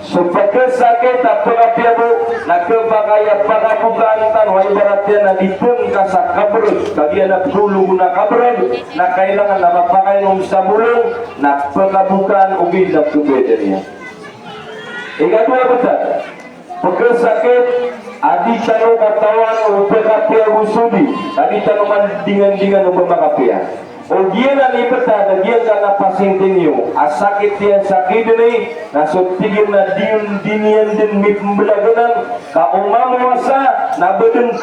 So pkhasakit a pkapiya bo, na khapakay a pkabokaan tano, ibarat iyan na di pn ka sa kabrg, kagiya na polo gona kabrg, na kailangan na mapakainom sa bolong, na pkabokaan ogaid na pkhabayadan iyan. Ikadowa btad, pkhasakit a di tano katawan o pkapiya bo sodi, a di tano mandingandingan o ba makapiya. O giyanan i btad a giyangkanan a pasyente niyo a sakit iyan sa kidney, na so tig iyan na di, di niyan dn mipmblag anan, ka o mamowasa na ba dn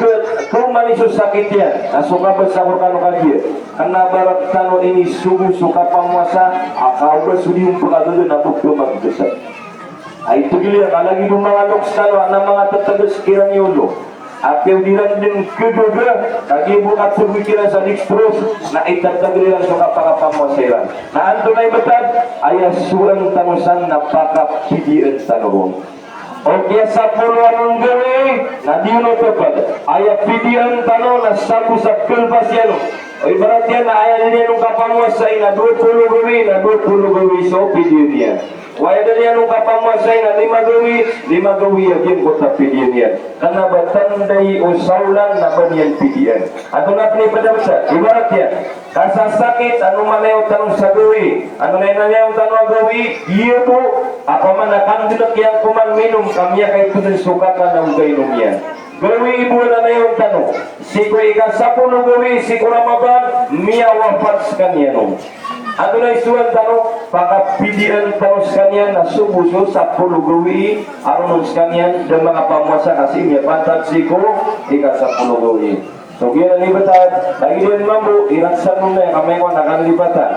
khaoman i so sakit iyan, na so kabasa ko rkano kagiya. Kna ba rktano inisogo so kapamowasa, a ka o ba so di on pkagaga na ba pmagdasad. Ay, tig iyan, kalagid o manga loks tano a na manga ttgs kiran i olo. Apiya o di ran dn khagaga, kagiya bo katgo kiran sa dextrose, na itatagr iran so kapakapamowasa iran. Na antonaa i btad? Aya sowaan tano san na pakapidiyaan tano ron. O kiya sapolo anon gawii, na di on otopad. Aya pidiyaan tano na sabo sa khalpas iyan on. O ibarat iyan na aya dn iyan on kapamowasai na dowa polo gawii, na dowa polo gawii so pidiyaan iyan. Aya dn iyan on kapamowasai na lima gawii, lima gawii a giyangkoto a pidiyaan iyan. Kna ba tanda i o sa olan na ba niyan pidiyaan. Antonaa pn i pd a btad? Ibarat iyan, kasasakit, ano manayaw tano sa gawii, ano na inayaw tano a gawii, giya bo, opama na kandnk iyan ko man minom, ka miyakaito dn so kaka na o kainom iyan. Gawii bo a nayaw tano, sii ko ikasapolo gawii sii ko Ramadan, miyawafat skaniyan on. Antonaa i sowaan tano? Pakapidiyaan tano skaniyan na so bo so sapolo gawii a roo skaniyan da makapamowasa ka sii miyapantag sii ko ikasapolo gawii. So giyanan i btad, lagid iyan mambo, iran sa nonay ka miyakaon a kalipatan.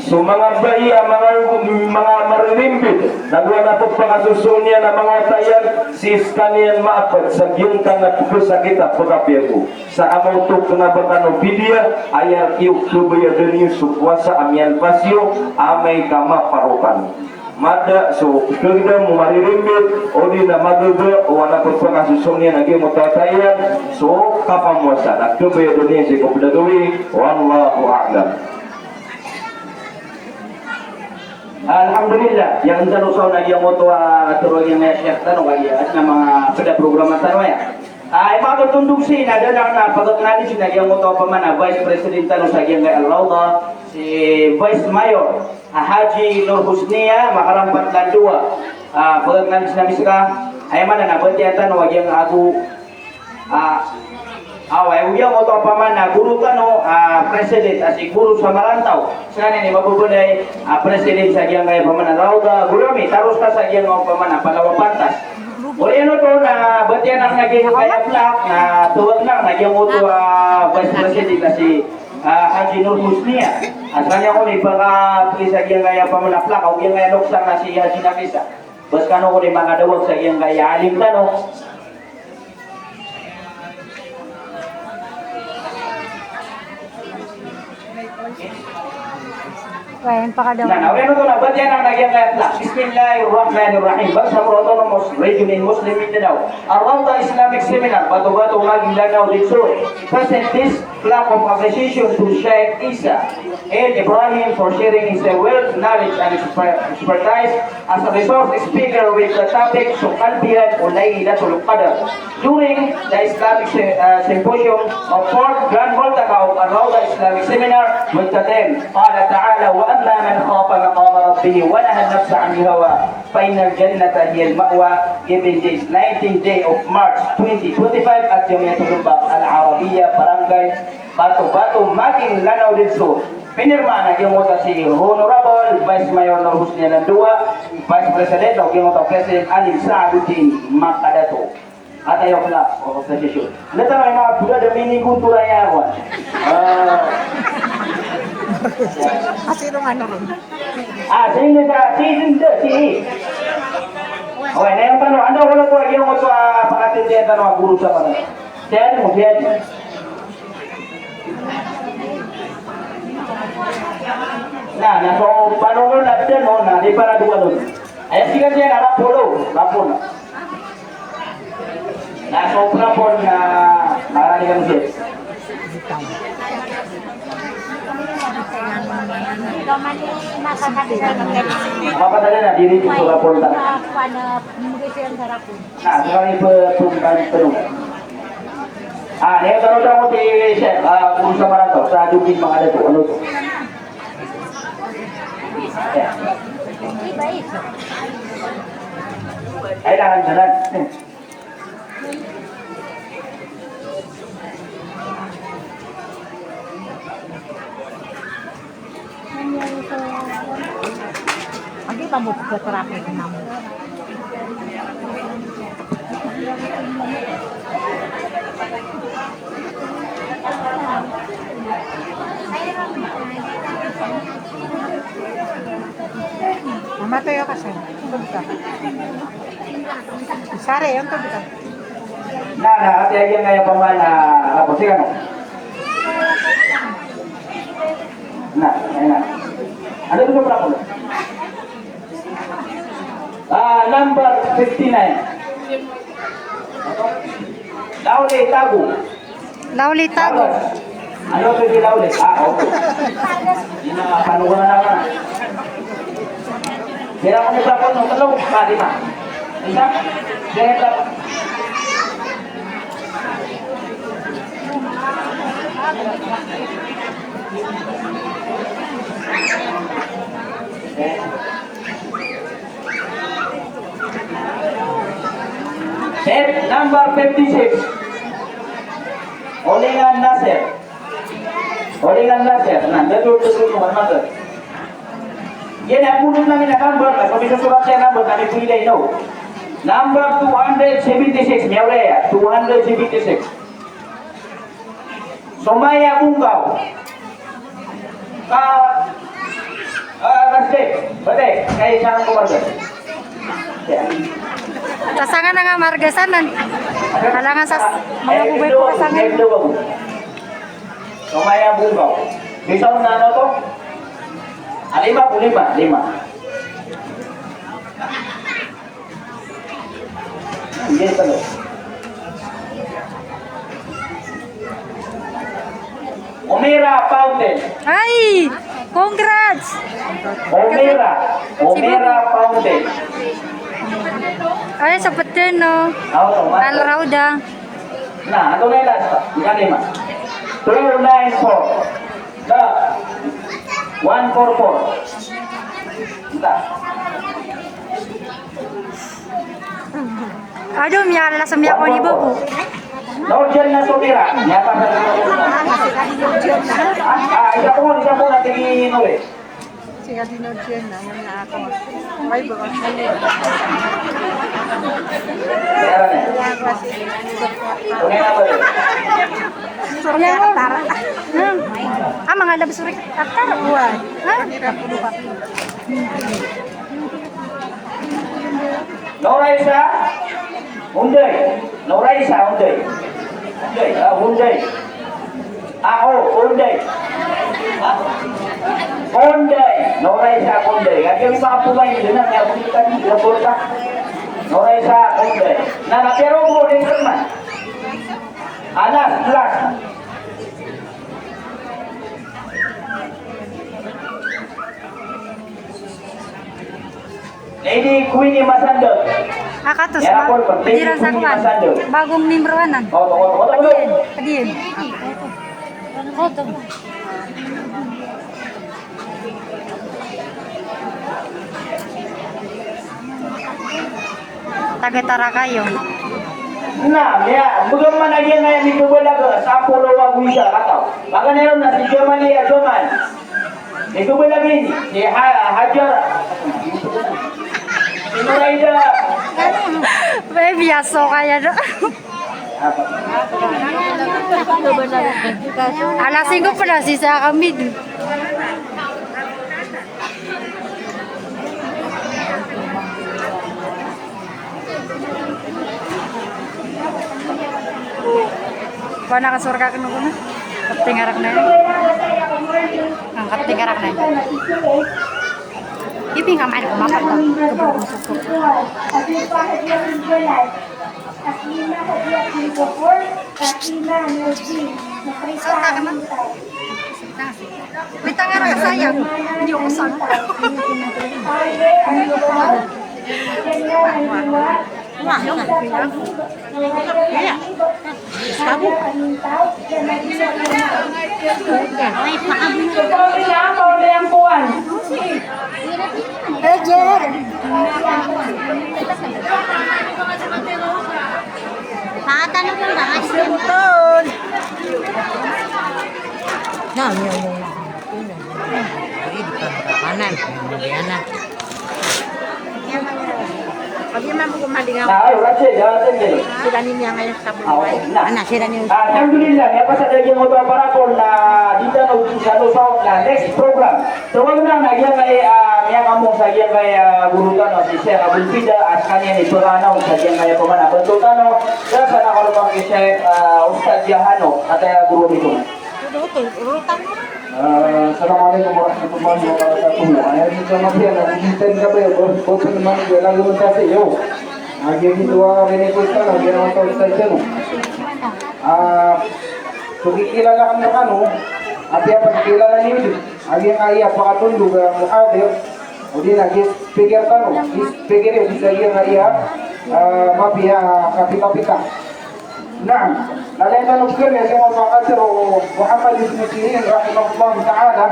So manga bai a manga, manga maririmbit, na go a pphakasosoon iyan a manga wata iyan, sii skaniyan maapat sa giyangkanan a pkhasakit a pkapiya bo. Sa amay oto kna ba kano pidiya, aya kiyokhabayadan iyo so powasa a miyalpas iyo, amay ka maparo kano. Mada so khagdam o maririmbit, odi na magaga o ana pphakasosoon iyan a giyangkoto a wata iyan, so kapamowasa na khabayadan iyan sii ko pd a gawii, wallahu a'lam. Alhamdulillah, aya tano sa on a giyangkoto a tharoa niyan a Sheikh tano, kagiya adn a manga pd a programa tano aya. Ah, i manga tondog sii na da anan a pagaknali sii na giyangkoto a opama na Vice President tano sa giyangkaya Al-Rawdah, si Vice Mayor, ah, Haji Nur Husnia, Makarampat Landoa. Ah, pagaknali sii na miska, aya maana na batiya tano a giyangkai ago, ah, awa, aya giyangkoto a opama na guro tano, ah, President, ah, si Guro Samarantaw. Skaniyan i mababaloy a president sa giyangkaya opama na Rawdah, guro ami, taros ka sa giyangkaya opama na Palawa Pantas. Oriyan oto na batiya anan a giyangkaya plaque, na tawag anan a giyangkoto a vice president a si, ah, Haji Nur Husnia. A skaniyan kon i pakapli sa giyangkaya opama na plaque, o giyangkaya loks anan a si Haji Nafisa. Bas kano kon i makadawag sa giyangkaya alim tano. Kaya yung pakadaw. Na, na, oriyan oto na, batiya anan a giyangkaya a Bismillahir Rahmanir Rahim. Bangsa Moro Autonomous Region in Muslim Mindanao. Ar-Rawda Islamic Seminar, Bato-Bato, Magin, Lanao del Sur, present this plaque of appreciation to Sheikh Isa L Ibrahim for sharing his wealth, knowledge, and exper-, expertise as a resource speaker with the topic Suqalbihan o Laylatul Qadr during the Islamic se-, uh, Symposium of Fourth Grand Multaqa of Ar-Rawda Islamic Seminar with the theme, قال تعالى: وأما من خاف مقام ربه ونهى النفس عن الهوى فإن الجنة هي المأوى, given this nineteenth day of March twenty twenty-five at Jamiatul Ummah Al-Arabiyyah, Barangay Bato-Bato, Magin, Lanao del Sur. Pinirma na giyangkoto a si Honorable Vice Mayor Nur Husni Alandoa, Vice President, o giyangkoto a President Alim Saaduddin Makadato. At ayok na, o, sa sesyon. Lata na mga buda da mini guntura ya, wa. Ah. Asino nga ano ron? Ah, sino ka? Sino ka? Si. O, na yung tanong, ano ko lang po, yung mga, ah, pangatin niya, tanong, guru sa mga. Siya mo, siya mo. Na, na, so, paano ko na, no, na, di para duwa nun. Ay, sige, siya na, rapolo, rapolo. Na sobra po na marani kami, sir. Mapadali na, diri sobra po na. Na, sobra po, po, po, po. Ah, niya, tanong daw ko si sir, ah, kung sa Marantaw, sa Dugin, mga dato, ano to? Ay, lahat na lang. Agi ba mo pagkatrapik na mo? Mamatay ka kasi. Tubod ka. Sari, yung tubod ka. Na, na, ati agi nga yung pamana, ako, sige, ano? Na, ayun na. Ano gusto ko na po? Ah, number fifty-nine. Lauli Tago. Lauli Tago. Ano to di Lauli? Ah, okay. Yun na nga, paano ko na naman? Pira ko ni Bravo, no? Talo, pa, lima. Isa? Pira ka? Set number fifty-six. Olingan Nasir. Olingan Nasir. Na, dato, dato, dato, dato. Iyan a polo na miyakambar, na pamisusurat iyan a number, na mipilay, no? Number two hundred seventy-six, miyaolay, two hundred seventy-six. Somaya Bungkaw. Ka, ah, Rasdek, bate, kay sa Bungkaw. Tasangan nga marga sanan. Alangan sa mga bubay ko kasangan. Somaya Bungkaw. Bisa na ano to? Ah, lima po, lima, lima. Yes, hello. Omera Fountain. Ay! Congrats! Omera. Omera Fountain. Ay, sa peten, no? Ako, tama. Al Rauda. Na, ato na yung last. Ika lima. Two nine four. Da. One four four. Da. Ado, miyala sa miya ko ni Bobo. Norjan na Sumira. Miyata sa. Ah, ah, isa po, isa po natin inuwi. Siya din o Jen, ang mga ako. May bukas na yun. Meron eh. Kaya kasi, Okay na po. Sorry, tara. Hmm. Ah, mga love story. Tara. Buhay. Ha? Hirap po ba? Noraisa, Unday. Noraisa, Unday. Unday, ah, Unday. Ako, Unday. Ah. Konday, noray sa konday. Agi makapoon iyan na, agi makapoon iyan na. Noray sa konday. Na, na, pero mo rin naman. Alas, alas. Lady Queenie Masandog. Akatos, ya, ba? Pwede lang sa kuwan. Masandog. Bagong miyembro anan. O, o, o, o, o. Pwede yun, pwede yun. Oto. Taga Taracayo. Na, ya, bagaman a giya na mikobalag, sapolo ago isa kataw. Magan iran na si Jamalia Jamal. Ito ba lagi? Si Ha-, Hajar. Si Noraida. May biyaso kaya do. Alas singko pala si sa kami do. Kuwan a kasorga kano kono. Kapting arak na iyan. Ang kapting arak na iyan. Ibi nga man ko mapatang. Sorga kano. May tanga ra ka saya. Hindi ko kasama. Wah, wah. Iya. Sabi. Ay, paabot. Ito, ito, ito, ito, ito, ito. Roger. Paatan mo kung bakit. Yan, yan, yan. Ay, di pa makapanan. Hindi na. Pag iman po kumalingaw. Ah, wala siya, wala siya. Sila ni Mia ngayon sa buhay. Ana, sila ni. Alhamdulillah, miyapasad a giyangkoto a parapol na di tano di sa lusaw na next program. Tawag na na giyangkai, ah, miyakaamong sa giyangkai, ah, guro tano si Sheikh Abul Fida, a skaniyan i paganaw sa giyangkai a pamana. Banto tano, sa sana ko lumang ki Sheikh, ah, Ustadh Jahano, at, ah, guro nito. Ah, Assalamualaikum warahmatullahi wabarakatuh. Aya di ka mapiya na, di ka ba, bo, bo, bo, man, di lang yung sa iyo. Agi di tuwa, rini ko sa, agi na sa sa iyo. Ah, so kikilala kami kano, apiya pagkilala niyo di. Agi nga iya pakatundog a muhadir. O di na, gi speaker tano, gi speaker iyo, di sa iya nga iya, ah, mapiya, ah, kapita-pita. Naam, na lagid tano pn a giyangkoto a katharo o Muhammad ibn Sirin rahimahullahu ta'ala,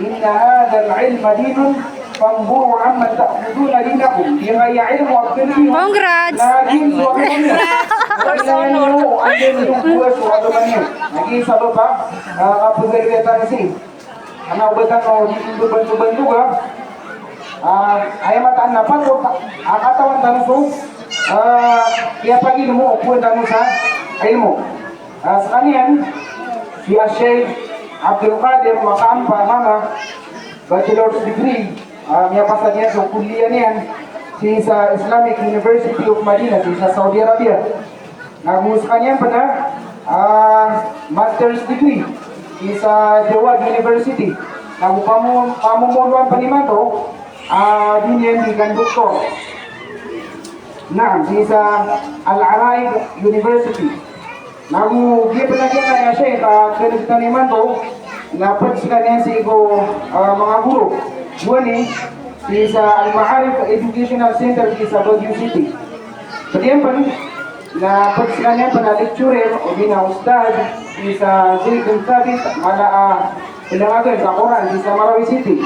"Inna hadhal ilma dinun, fanzuru amman ta'khudhuna dinakum." Giyangkaya ilmo a pn iyo. Congrats! Na giya so agama niyo. Congrats! Anda niyo so agama niyo. Na giya sabap a, ah, kapagalitan si Ana o ba tano di tano bantobantoga, ah, aya mataan na patot a katawan tano so, ah, kiyapagilmo o kowan tano sa ilmo. Ah, skaniyan, si Sheikh Abdul Qadir Makaampa Mama, bachelor's degree, ah, miyapasad iyan so kulliya niyan sii sa Islamic University of Madinah, sii sa Saudi Arabia. Nago skaniyan pn a, ah, master's degree sii sa Jawad University. Nago pamo-, pamomoloan pn imanto, ah, di niyan di kan doktor. Naam, sii sa Al-Araib University. Nago giya pn a giyangkaya Sheikh, ah, kn-, kn-, imanto, na pd skaniyan sii ko, ah, manga guro. Gowani, sii sa Al-Ma'arif Educational Center sii sa Baguio City. Pd iyan pn, na pd skaniyan pn a lecturer, odi na ustadh, sii sa Zaid bin Thabit, mala a, ah, pndangagan sa Quran, sii sa Marawi City.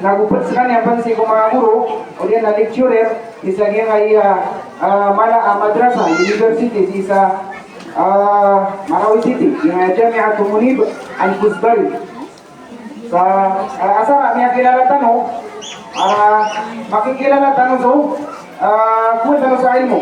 Nago pd skaniyan pn sii ko manga guro, odi na lecturer, sii sa giyangkaya, ah, mala a madrasa, university, sii sa, ah, Marawi City, giyangkaya Jami'atu Munib Al-Kuzbari. Sa, ah, asar a miyakilala tano, ah, makikilala tano so, ah, kowan tano sa ilmo.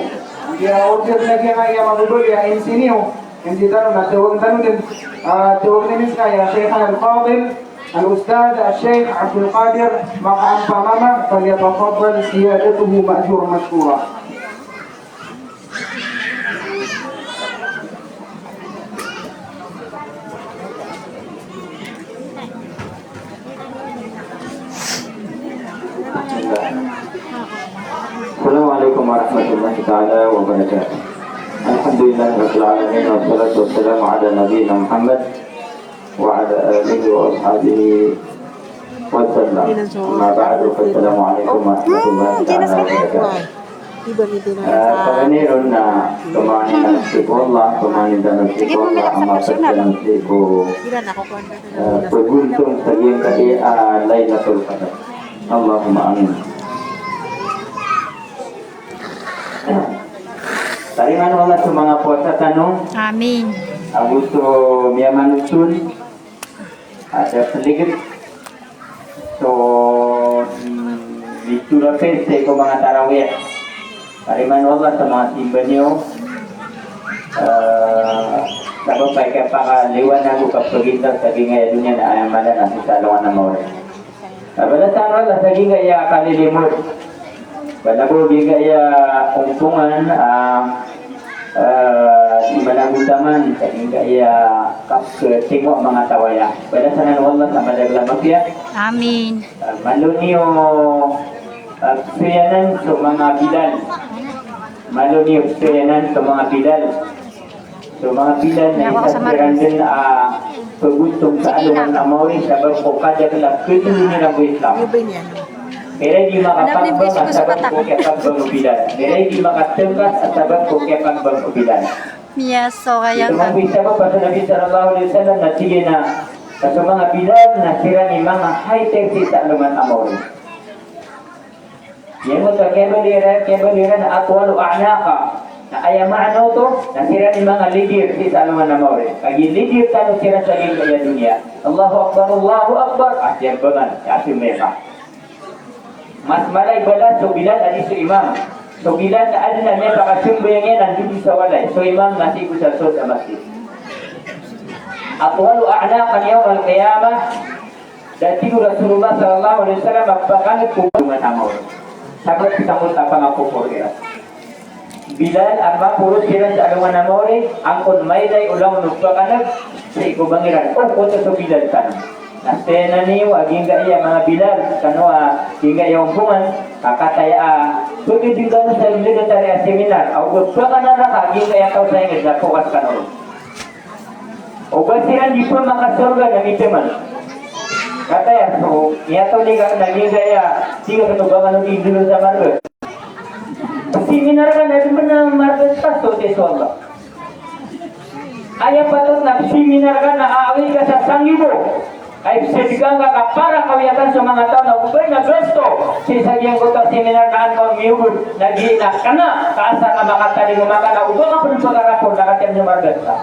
Giya order na giyangkaya mababaloy a M C niyo, M C tano na tawag tano dn, ah, tawag tano dn skaya Sheikh Al-Fadil, Al-Ustadh Al-Sheikh Abdul Qadir Makaampa Mama, falyatafaddal siyadatuhu ma'juran mashkura. ورحمة الله تعالى وبركاته. الحمد لله رب العالمين، والصلاة والسلام على نبينا محمد وعلى آله وأصحابه وسلم. أما بعد، فالسلام عليكم ورحمة الله تعالى وبركاته. Ah, paganay ron na pamangnin tano sii ko Allah, pamangnin tano sii ko Allah a mapd tano sii ko, ah, pagontong sa giyangkai a Laylatul Qadr. Allahumma amin. Tarimaan o Allah so manga powasa tano. Amin. Ago so miyamanotol a da pligid so, mm, mitharo sii ko manga tarawih. Tarimaan o Allah so manga simba niyo. Eh, sabap a aya kapakaliwanag o kapagintaw sa giyangkaya doniya na aya mala na sii sa alongan a maori. Ah, balasan o Allah sa giyangkaya kalilimod. Balasan o giyangkaya ompongan, ah, ah, di managotaman sa giyangkaya kaptimo a manga taw aya. Balasan o Allah sa madakl a mapiya. Amin. Ah, malo niyo, ah, psoyanan so manga bilal. Malo niyo psoyanan so manga bilal. So manga bilal na isa siran dn a pagontong sa alongan a maori sabap ko kadakl a khadoon iran ko Islam. Iran di makapagpang sabap ko kiyapagpang o bilal. Iran di makatngkas sabap ko kiyapagpang o bilal. Sabap a so Nabi sallallahu alaihi wasallam na tig iyan a so manga bilal na siran i manga high tech sii sa alongan a maori. Giyoto a kiyabaloy iran, kiyabaloy iran a atwalu a'naqa. Na aya maana oto na siran i manga ligir sii sa alongan a maori. Kagiya ligir tano siran sa giyangkaya doniya. Allahu Akbar, Allahu Akbar. A siyabangan, a siyabangan. Mas mala i balas so bilal a di so imam. So bilal na adn a miyapakasambayang iyan a dn sa walay. So imam na sii ko sa sold a masjid. Atwalu a'naqan yawmal qiyamah. Da tig o Rasulullah sallallahu alaihi wasallam a pakan'g ko alongan a maori. Sabap sangkoto a pangakopor iran. Bilal a maporo siran sa alongan a maori, angkoto mailay o langon o pakan'g sii ko bang iran. O, koto so bilal tano. Na sii niyo a giyangkaya manga bilal tano a giyangkaya ompongan, ka kataya a pagdn kano sa military a seminar, a o ba pakanaraka a giyangkaya taw sa ingd na pokas kano ron. O ba siran di pmakasorga na mitaman. Kataya so, miyatonig akn a giyangkaya, tig akn o ba kano di ndolon sa marga. Seminar ka na di pn a marga sa so, tig so Allah. Aya patot na seminar ka na aawid ka sa sanggibo. Ay, sedekah ka para kawiyatan sa manga taw na o ba na gasto. Sii sa giyangkoto a seminar na an ka on miyogod, na di na kna, ka asar a makatalingoma ka na o ba ka pn pkarapol na katii so marga sa.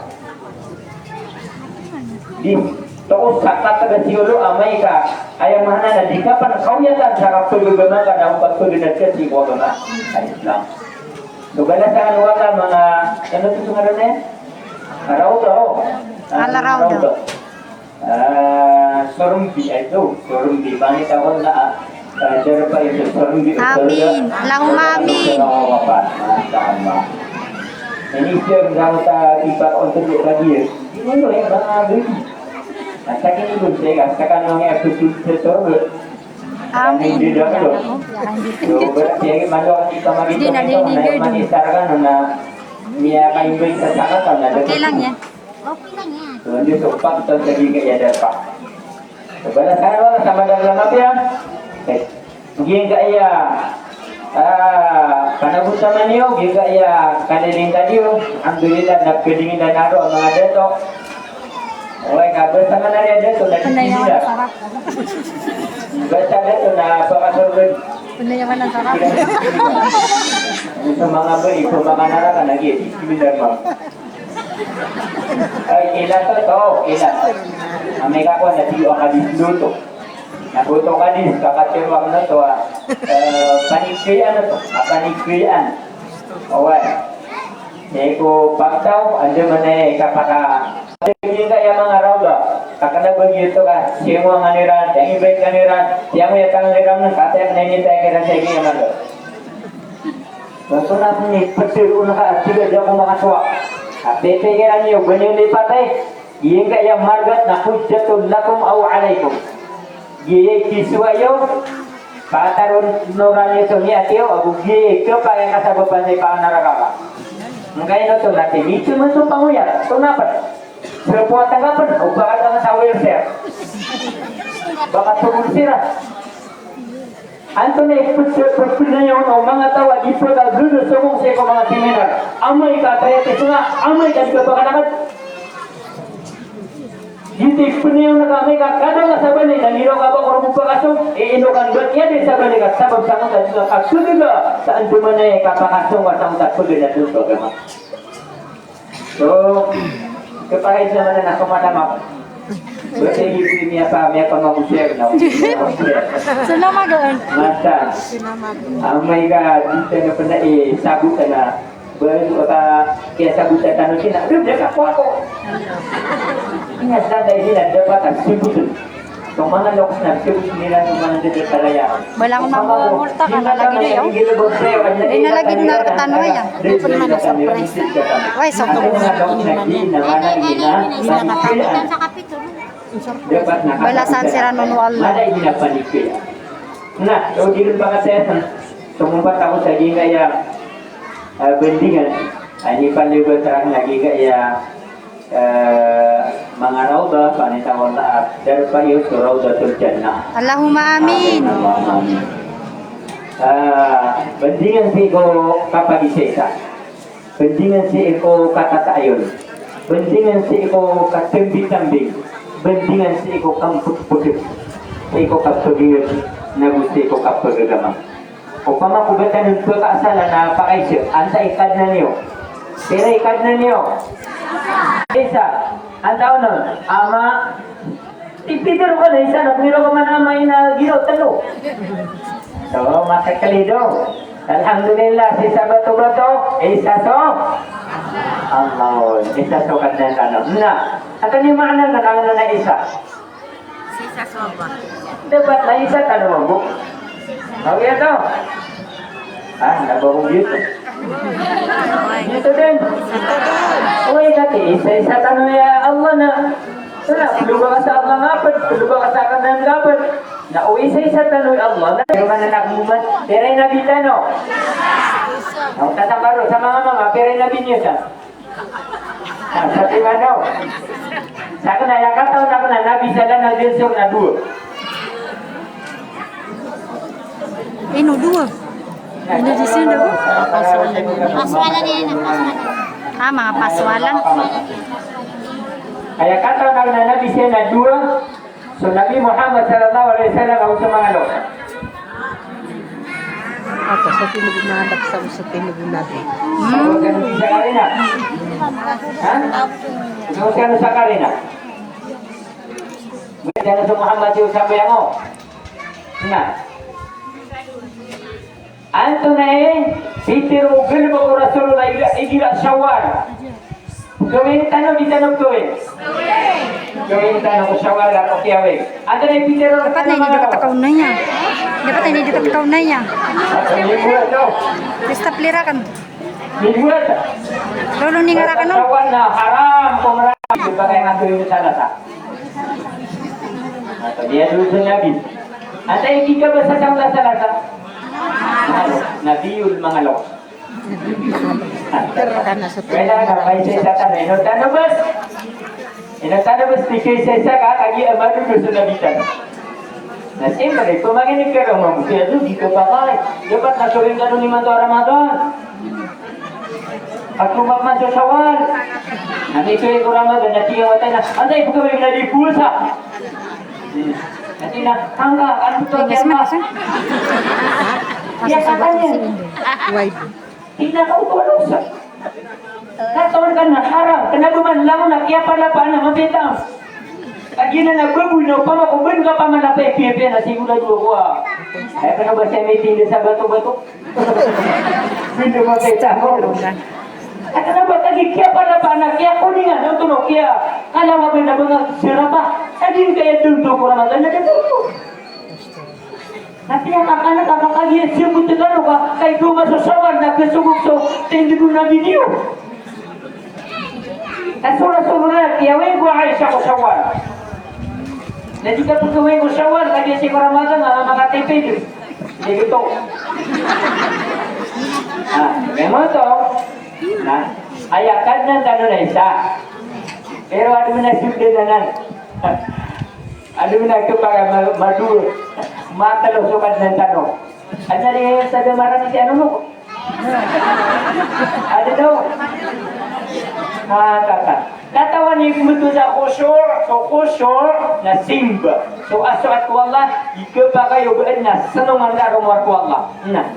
Di, toos sa katag a siyolo amay ka, aya maana na di ka pn kawiyatan sa kapagagama ka na o kapagagama ka sii ko agama a Islam. So, balasan o Allah manga, ano oto so ngaran iyan? Rawda, o. Al-Rawda. Ah, Sorombi, ay, ito. Sorombi. Pangita ko na, ah, ah, darpa ito, Sorombi. Amin. Allahumma amin. Masha Allah. Ini siya, dapat, ah, ipa-, untuk dia lagi, ya. Ini lo, ya, bang, ah, bagi. At sa akin, ito, saya, at sa kanong, ya, ito, ito, ito, ito. Amin. Hindi na, ano? So, berarti, ay, malo, kita, hindi na, hindi na, hindi na. Manisar ka, no, na, niya, kaimbay sa sakatan, na, okay lang yan. Okay lang yan. So, hindi, so, pag, to, sa giyangkaya darpa. So, balasan o Allah sa madakl a mapiya. Eh, giyangkaya, ah, panagotaman iyo, giyangkaya kalilingkad iyo. Alhamdulillah, na pwedeng ina naro a manga dato. Oway, ka basta man ari a dato, na di sila. Basta dato na pakasorga. Panayaman ang sarap. Sa manga bali, sa manga naraka, na di sila, ma'am. Ay, ila to, to, ila. Amay ka ko na tiyo ang kadis luto. Na buto kadis, kakatiro ang na to, ah. Eh, panikrian na to, ah, panikrian. Oway. Iko pagtaw, anda man ay kapaka-, giyangkaya manga rawda. Kakana ba giyoto ka, siyangowan ka niran, tiyangibay ka niran, tiyangoyatan ka niran, kataya ka na initay ka niran sa giyangkaya manga. Tonton a pn i pd on ka a tig a di ako makasowa. A pipikiran iyo, ba niyo lipatay, giyangkaya margat na hujjatun lakum aw alaykum. Giyai kisowa iyo, Pataron norani so miyatiyo, ago gi, kepakay ka sa beban sa ipangararaka. Ngkaino to na ti, mitiyo man so pangoyat, to na ped. Sepo a tanggapen, o ba ka tangga sa welfare. Ba ka togol sira. Antonaa i ped-, ped-, ped-, panayawn o manga taw a di pegagaga somong sii ko manga seminar. Amay ka ataya ti senga, amay ka di ka bakanakad. Giyoto i panayawn ka amay ka kada nga sa balay na ngiraw ka ba ko rogo pakasong, e, ino kan ba kiyada sa balay ka sabap sa ngka di ka kagaga sa andamanaya i kapakasong ka sa ngka pegana doon sa agama. So, kepakay sa mana na kamadama. Berarti ibu ini apa, ini apa magusia na. Sinamagaan. Masa. Sinamagaan. Amay ka di tano pena, e, sabot na. Baru apa, kiyasabot tano sina. Aduh, dia ka ko ako. Ini sa tayo sila dapat ang sibuk. So, manga loks na, sibuk nila sa manga dadataraya. Bala ko mambo multa ka na lagi na yaw. Di na lagi na katano ya. Di pa naman na surprise. Why, so ko mo na. Balasan sira nono Allah. Na, so di rin pa kasi, sumumpat ako sa gingaya, ah, bendingan. Ah, ini palibat sa akin lagi kaya, eh, manga rawda, panitawala, darpa iyo so Rawdatul Jannah. Allahumma amin. Amin, Allahumma amin. Ah, bendingan sii ko kapagisa-isa. Bendingan sii ko katataayon. Bendingan sii ko katambitambing. Bendingan sii ko kampekpekes. Sii ko kapegiyeg. Nago sii ko kapegagama. Opama ko ba tano pekaasalan a pakaisa, antaa i Kadnan iyo? Pira i Kadnan iyo? Isa. Antaa onon? Ama. Ipitero ka na isa na piro ka man ama ina giro, telo. So, matakalido. Alhamdulillah, sii sa bato-bato, isa so Allah, isa so Kadnan tano. Na, antonaa i maana na, na, na isa? Isa so Allah. Dapat na isa tano mambo. Awi ato. Ah, na ba ko giyoto? Giyoto den. Oway, kati isa-isa tano i Allah na. Na, pelo ba ka sa Allah nga ped, pelo ba ka sa Kadnan nga ped. Na o isa-isa tano i Allah na. Pero mana na kuman, pira i nabi tano? Na, o tatambaro sa manga mama, pira i nabi niyo sa? Na, sa ti mano? Sa aken na, aya kataw aken na nabi sa Kadnan a di so na dowa. Ino dowa? Ino di sino dowa? Pasoalan iyan, pasoalan. Ah, manga pasoalan. Aya kataw aken na nabi sa Kadnan a dowa. So Nabi Muhammad sallallahu alaihi wasallam ago so manga loks. Ato, sa tindeg na anak sa, sa tindeg na anak. Sa karina. Ha? Sa karina. Sa Muhammad iyo sa bayango. Na. Antonaa i pitharo o galebek o Rasulullah igira Shawwal? Gawii tano, di tano gawii? Gawii tano ko Shawwal, ano, kiyawii. Antonaa i pitharo o Rasulullah? Dapat na ini dapat kauna niya. Dapat na ini dapat kauna niya. Ano, minggu ato? Basta plira kan. Minggu ato? Lolo ni ngarakan, no? Shawwal na haram ko marami. Di ba kaya nga gawii sa Salasa? Ato, di aya doon sa Nabi. Antaa i kikabasa sa Salasa? Nabiyul manga loks. Kailangan na maisaisa tano. Ino tano bes? Ino tano bes, tig a isaisa ka, kagiya madodo so Nabi tano. Na siyempre, pamanginig ka roo mambo, kaya doon, di ka pakay. Dapat na soring tano niman to a Ramadan. At lumag man so Shawwal. Na mitoy ko Ramadan, na tig a wata na, antaa i pagkawing na di puasa. Na tig a, angka, ano to, kaya ma? Kaya sa kanya. Tig a, kaw to, ano sa? Katawan ka na haram, kena ba man langon a kiyapalapaan a mabenta. Kagiya na baboy na opama ko ben ka pamalapay, piyapiya na sigurado ako a. Ay, kena ba siya may tinda sa bato-bato? Hindi mo kita mo. At ano ba, kagiya kiyapalapaan a kiyakuningan, ano to, no, kiyakalawagan a manga sirapa. Kagiya kaya doon to ko Ramadan na doon to. Na piyakakana ka, kagiya siyambot tano ka, kay doma so Shawwal na kasogok so tindeg o Nabi niyo. Na so Rasulullah, kiyawing ko Aisha ko Shawwal. Na di ka pagkawing ko Shawwal, kagiya sii ko Ramadan, na makatipid. Ito. Ah, memang to. Na, aya Kadnan tano na isa. Pero ado na sugdan anan. Ado na ito para ma-, madu. Matalo so Kadnan tano. Anya di sa damaran si ano mo? Ado daw. Ah, kaka. Katawan iyo pmbtowan sa khushu', so khushu' na simba. So asoat ko Allah, di kapakay o ba adn a snongan ka roo ko Allah. Na.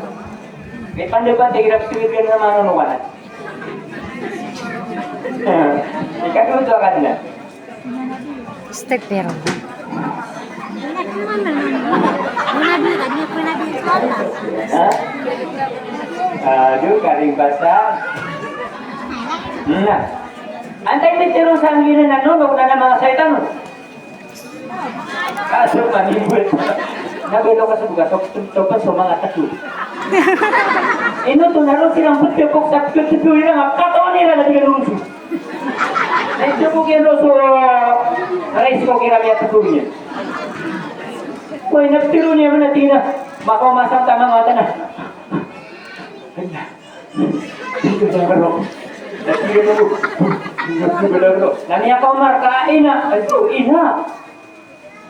May pandapat igira ptgd ka na manonokanan. Ikadowa ka na. Astagfirullah. Ha? Ado, karing basa. Na. Antaa i mitharo sa giyanan a nono, na manga saitan. Kaso manimba. Na ba ino ka sa buka, so, so, so manga tgo. Ino to na roo siran ptpok sa ptgo iran, katawan iran na di ka roo. Na ito bo kino so rice cooker a miyatgo niyan. Koy, na ptgo niyan man a tig iyan a, makaoma sa taman a mata na. Ito na roo. Na tig iyan a, na miyakaoma rka a ina, ito, ina.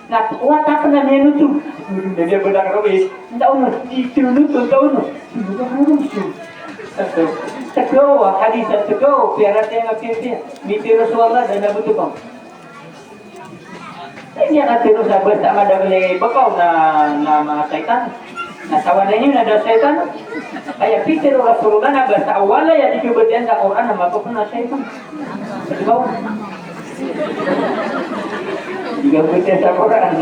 Na wata pn a miyanothol. Na miyabadak roo i. Ntaono, di tinothol, ntaono. Tgo, hadis a tgo, piyaratiyaya, piyaratiyaya. Mitharo so Allah, da na btho ka. Aya katharo sa basa madakl i bakaw na, na manga saitan. Na sawanan iyo na da saitan. Aya pitharo o Rasulullah na basa a walay a di kabatiya sa Qur'an na mapapn a saitan. Di ba? Di ka batiya sa Qur'an.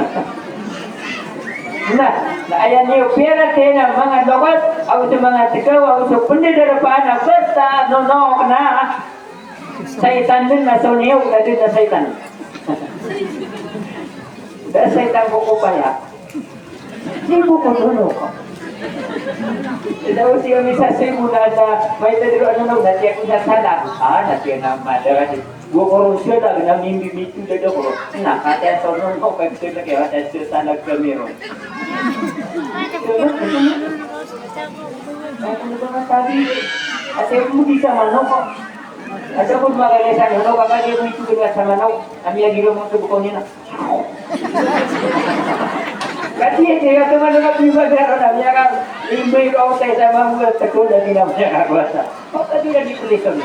Na, na aya niyo piyaratiyaya na manga doktor, ago so manga tkaw, ago so pndadarapaan a basa nono na saitan dn na so niyo, na dn na saitan. Da saitan ko kopaya. Di bo ko nono. Ida o siya misa simo na da, maito di ro ano na, da siya ko sa sala. Ah, da siya na madara di. Go ko ro siya da, na mimbi mito da da ko ro. Na, kata so nono, kaya siya da kaya, da siya sala kami ro. Asa ko di sa manok. Asa ko magalay sa manok, kaya di ko ito sa manok. Kami agi ro mo sa bukaw niyan. Kati ito, ito man ang pibagaro na niya ka, imbay ko ako tayo sa mga tagod na di na niya kabasa. O, kati na di pulis kami.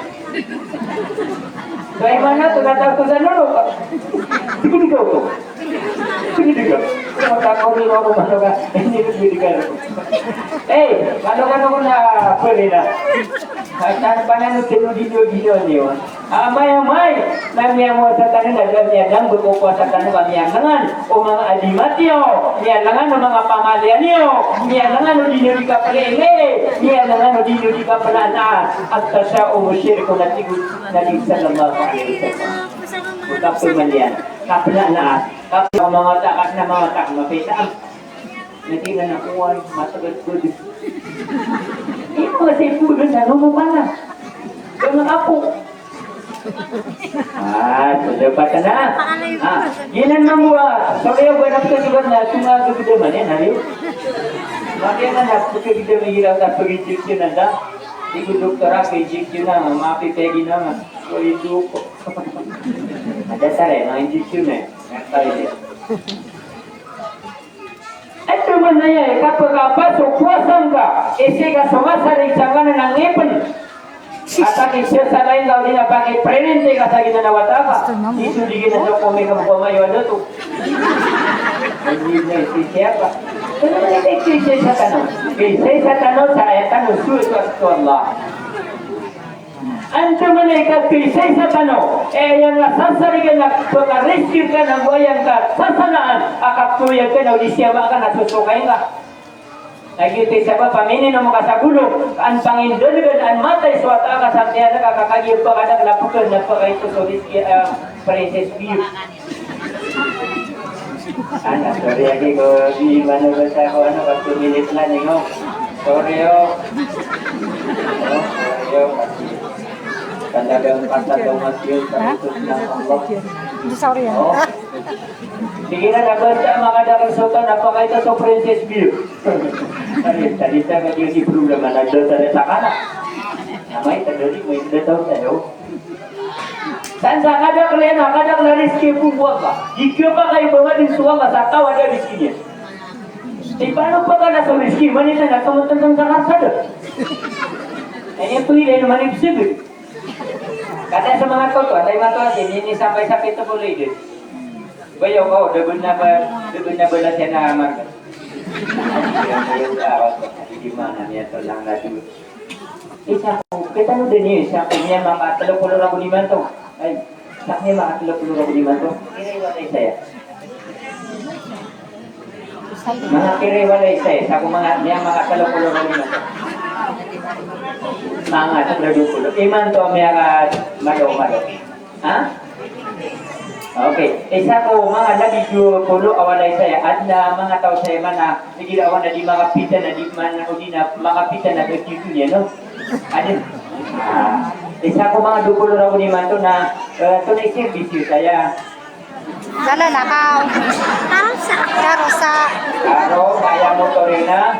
So, ay man na, tumatawag ko sa lolo ko. Sige, di ko to. Sige, di ko. Tumatawag ko, lolo ko, mano ka? Hindi ko, hindi ka. Eh, mano ka, mano ka na, pwede na. Ay, saan pa na nung tinudino-dino niyo? Amay-amay na miyamowa sa tano na da miyadang, bkokowa sa tano ka miyalangan o manga adimat iyo, miyalangan o manga pamalian iyo, miyalangan o di niyo di kapakaingay, miyalangan o di niyo di kapanaanaas. At-tasha'umu shirkun, a tig o Nabi sallallahu alaihi wasallam. Kapamalian, kapanaanaas, kapamangata, kapamangata, mapita. Na di na nakowa, matagad ko di. Ino kasi po na nono ka na. Gana apo. Ah, so dapat na. Ah, giyanan mambo a. So, kaya ba na pagkasibat na, ito nga gagdaman yan, hari? Makaya na, pagkagdaman, hirap na pag-injection na da. Ito doktor a, pag-injection na, mapipegi na nga. So, ito ko. Ada sa rin, mga injection eh. Kaya pala yun. Ito man aya i kapakapasok ko a sangka, isi ka so masarig sangkanan a ngipn. At a kisasalain ka o di na pakiprint ka sa giyanan a wata ka. Ito di giyanan so komik a bukama iyo a dato. Hindi na isi siya pa. Ito na isi siya sa tano. Isi sa tano sa aya tano suwit ko Allah. Antonaa i katoy sa isa tano, eh, aya nga sasarigan a pakarisky ka na go aya nga sasanaan a kaptoyag ka na o di siya maka na sosokay nga. Lagid oto i sabap a mininom ka sa golo, an pangindolgan an matay so wata ka sa tiyan ka, ka kagiya pakadak na pekal na pakaito so risky, eh, Princess View. Ano, sorry, agi ko, di mano ba sa ako, ano, pag tumilit na, ningo. Sorry, oh. Oh, sorry, oh. Talagang patataw mas yun sa utos ng Allah. Hindi, sorry, ah. Oh. Sige na, nabasa, mga dakal sultan, napakaita sa Princess View. Tadi, tadi saya lagi di program mana ada saya sakana. Namai tadi mau itu tahu saya. San sa kadakl iyan, kadakl a rizki bo ko Allah. Di kiyapakay ba madn so Allah sa taw a da rizki niyan. Di pano pagana so rizki, manita na kamatantang sa kasada. Aya to ilay na manipsgd. Kata sa manga toto, atay mato ati, minisampay sa pito polo idad. Bayo ko, da bn a ba, da bn a ba latihan na marga. Di mana niya to lang na dito. Isa ko, kita mo din yun, isa ko niya maka telo polo ragon imanto. Ay, sa niya maka telo polo ragon imanto. Kira iwalay saya. Manga kira iwalay saya, isa ko manga, niya maka telo polo ragon imanto. Manga telo polo. Imanto, miyaka malo, malo. Ha? Okay. Isa ko manga lagid o polo a walay saya, adn a manga taw saya man a, igira awan a di makapitan a di man, o di na makapitan a di dunya, no? Adn. Ah, isa ko manga dowa polo ragon imanto na, eh, tunay serbisyo saya. Kala na ka. Karosa. Karosa. Karo, kaya motor ina.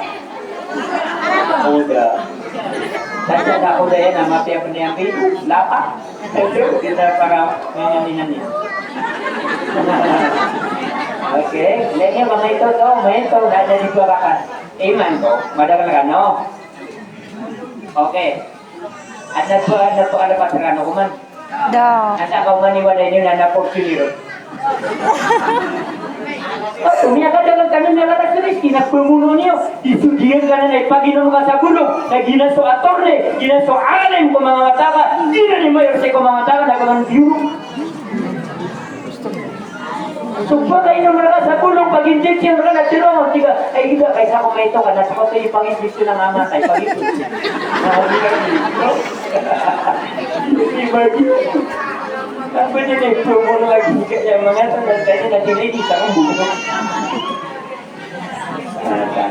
Kuda. Tanda na kuda yan, a mapiya pniyampi. Lapa. Ito, kita para mamanihan niya. Okay. Lagi ba maito to? Maito, da na di babakan. Imanto, madakl ka, no? Okay. Adn a to, adn a to, adn a patrano ko man. Da. Asa ka umani wala ini na na porsyoniro. Ato, miyakadakl kano miyakadakl rizki na pamono niyo. Di so diyan ka na na ipaginom ka sa bolong. Na giya so attorney, giya so alim ko manga wata ka. Giya ni mayor sa ko manga wata ka na kaman biro. So, pagkainom rka sa bolong, pag-injection rka na tiro, tig ka, ay, ida, kay sa ko maito ka, na sa ko tayo pag-injection na mamatay, pag-injection. Iba di. Apa niya na ito mo na lagi, kaya mga tanong tayo na tinay di sa kong bolong.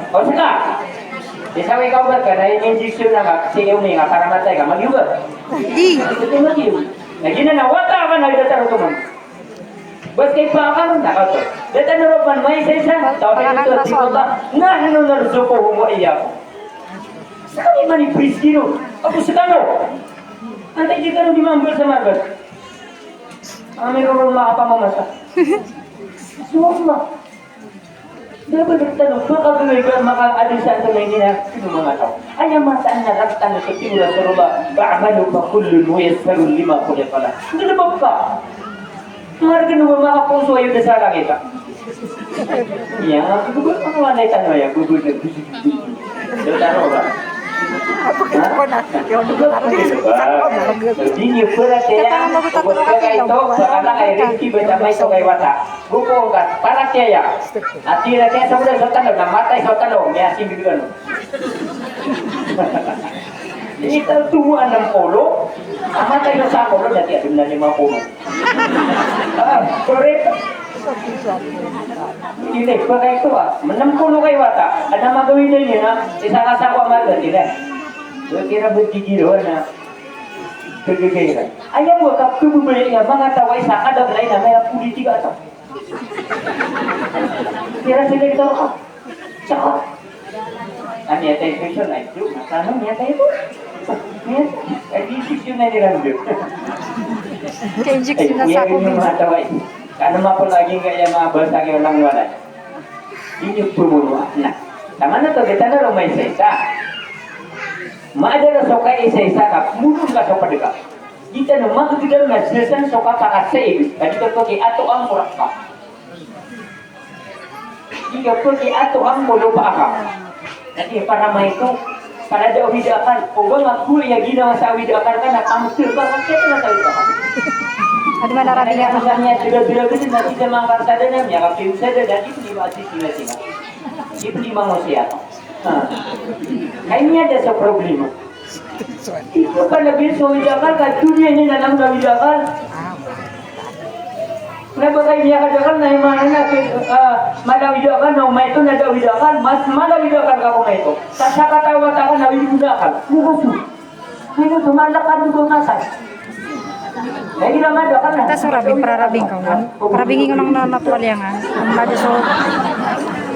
O, saka, isa may kaugat ka, na-injection na ka, sige, umi nga, para matay ka, mag-iugat. Di. Ito, mag-iugat. Na, giya na, wata ka na, ida taro to man. Bas kay pakar na kato. Datan na ropan may isa-isa. Tawhid, tawhid Allah. Nahnu narzuquhum wa iyyakum. Sa kami man i prizkino. Apo sa kano. Antay di kano di mambal sa marbat. Kami roro makapamamasa. Subhanallah. Dapat tano, baka bigay ka makaadil sa ato na hindi na sino mga tao. Ay, ang mga saan na rata na sa tingin sa Rasulullah, "Fa'malu fa kullun muyassarun lima khuliqa lah." Hindi na ba ba? Marga na ba makapuso ayo na sa langit, ah? Iya, nga, gugulo ang mga neta, no, ya, gugulo na, gugulo na. Dota, no, ba? Ha? Gugulo na, gugulo na. Hindi niyo pala kaya, gugulo na kayo, baka na kayo, hindi ba, tama ito kay wata. Bukong ka, paratiyaya. Ati na kaya sa mula sa talo, namatay sa talo, may asin bibigyan mo. Ini tal tumo anam polo, namatay na sa polo, dati adun na lima polo. Ah, sorry. Hindi, ba kayo ito, ah? Manam polo kayo ata. Ano magawin na niyo na? Isa ka sa ako ang marga, sila. Kira ba gigiro na? Kagagay na. Ayaw mo, kapag bumaya niya, mga taway sa kadagray na may politika ito. Kira selektor ka. Tsaka, ah, miyatay session, ay, Diyo, matano, miyatay ito. Miyatay, ay, di session na nila, Diyo. Ka-injection na sa ako, yung mga taway. Kano mapalaging kaya mga basa kayo lang wala. Di niyo pumunuan na. Tama na to, kita na rumay sa isa. Maadala so kaisa-isa ka, mulong ka so padeka. Di tano magdegdeg na sesan so kapakasaig, ka di ka pag-iatoan ko rakpa. Di ka pag-iatoan ko lopa aka. Dati para maito, para da awid a akal. O ba nga ko iya ginawa sa awid a akal ka na pangtir ka, ka kaya na sa awid a akal. Adi man arabi niya. Kaya na niya, dira-dira gini, na di ka mangkartada na niya, kapag yung sada, dati ko di maadis, di na sila. Di ko di mangosya. Ha. Kaya niya da sa problema. Ito pala, bin, so awid a akal, ka duniya niyan na lang na awid a akal. Na ba kayo miyakadakal na imanan na, ah, mala awid a akal, na maito na da awid a akal, mas mala awid a akal ka ko maito. Sa sakatawa ta ka na awid a akal. Lugusu. Ngayon, tumalak ka doon na sa. Lagi naman, da ka na. Tas, rabing, pararabing ka, man. Parabingi ko nang na, natuwalyangan. Ang lagi so,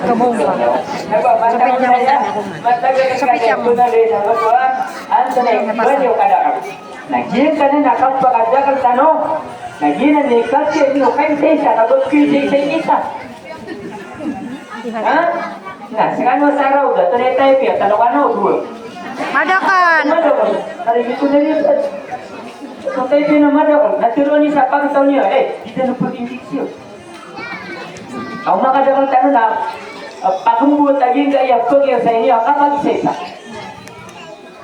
Kapomba. Sapit niyan ko. Sapit niyan ko. Na giyangkanan a kapakadakl tano. Na giyanan i kapiya niyo kaisaisa, na ba kaisaisa. Ha? Na, skano sa raw, da, tano i type iyan, tano kano, dowa. Madakl. Madakl. Ari, ito na rin. So, type iyan na madakl. Na tiro ni sa pagtaw niyo, eh, di tano pag-injection. Aw makadakl tano na, ah, pagombo ta giyangkaya pagisa ini, ah, kapagsaisa.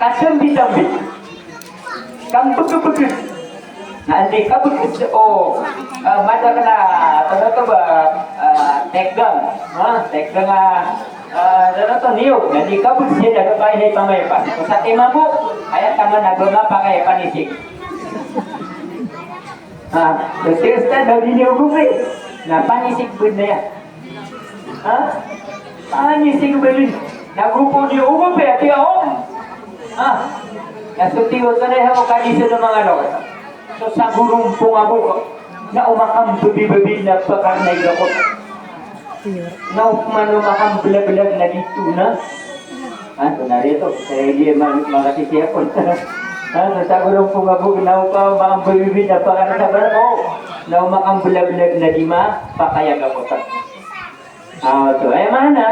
Kasambitambi. Kambgabgs. Na andi kabgs o, ah, madakl na, tano to ba, ah, tekgang. Ah, tekgang, ah, ah, tano to niyog. Na andi kabgs iyan na kapay na ipamay pa. Sa timabo, aya taman na ba mapakay panisig. Ha, so si Ustad, daw di niyo ogopi. Na panisig bd na iyan. Ha? Panisig bd. Na gopo niyo ogopi, ati, om. Ha? Na so tiyo, so na iyan o kadi so na manga lo. So sa gorompong a bok. Na o makambabi-babi na pkar na igakot. Na opama o makamblablag na di tona. Ha, so na rito, sa di ma-, makatitiya kon. Ha, so sa gorompong a bok na opama o makambabi-babi na pkar na sabar ko. Na o makamblablag na di mapakay a gakotan. Ha, so, aya maana,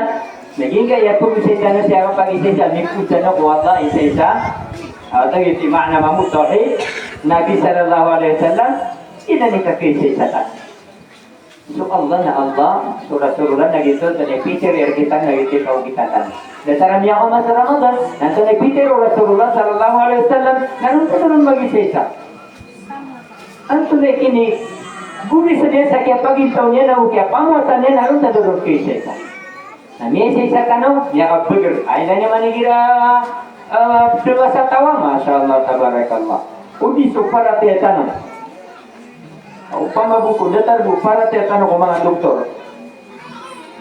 na giyangkaya pagsaisa tano sa kapagsaisa, mipos tano ko Allah, isaisa. Ha, so, ito i maana mambo o tawhid. Nabi sallallahu alaihi wasallam, ino i kakaisaisa tano. So Allah na Allah, so Rasulullah na giyoto, antonaa i pitharo iran rktano na giyoto i kaogitan tano. Datar a miyaoma so Ramadan, na antonaa i pitharo o Rasulullah sallallahu alaihi wasallam, na ron tano ron magisaisa. Antonaa i kinigorisan iyan sa kiyapagintaw niyan ago kiyapamowasa niyan, na ron tano ron kaisaisa. Na miyasaisa tano, miyakabagr. Aya na niyan man igira, ah, pd a masa taw a, masha Allah, tabarakallah. O di so paratiyaya tano. Opama bo ko datar bo, paratiyaya tano ko manga doktor.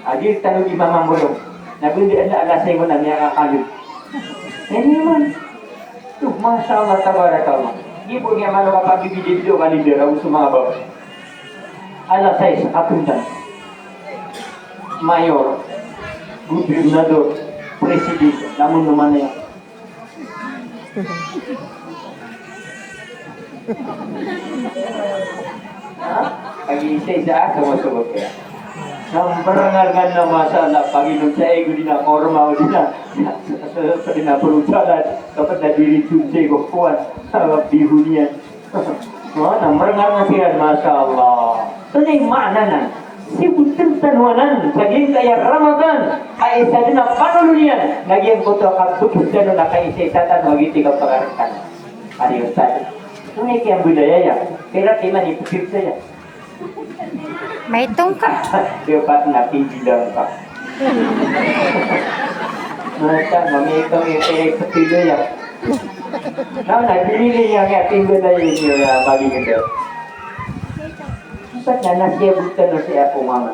A di tano di mamambolong. Na bo di anda ala sa ingon a miyakakalod. Aya niyan man. Toh, masha Allah, tabarakallah. Di bo niyan man o kapagbibidibidiyo ka leader ago so manga baba. Ala sa isa, katondan. Mayor, gobernador, president, langon o manaya. Ha? Pag-iisa-isa, ah, sumusubok ka. Number nga, nga na, masha Allah, pag-inom sa ego di na, korma o di na. Sa, sa, sa di na, pulutan, dapat na diri tunse ko kuwan. Sa bihu niyan. O, na marngar na siran, masha Allah. Antonaa i maana nan? Sii bo tano anan sa giyangkaya Ramadan a isa dn a panolon iyan na giyangkoto a kabagr tano na kaisaisa tano a giyoto i kapakar tano. Ari, Ustad, antonaa i kiyambolaya iyan? Pira timan i pagpipsa iyan? Maitong ka. Di ba na pindila ka? Masa na maitong i pagpipsa iyan. Na, na, binili niya nga, tinggal na yun yung, ah, magiging daw. Dapat na, nasiya buta na siya po, mama.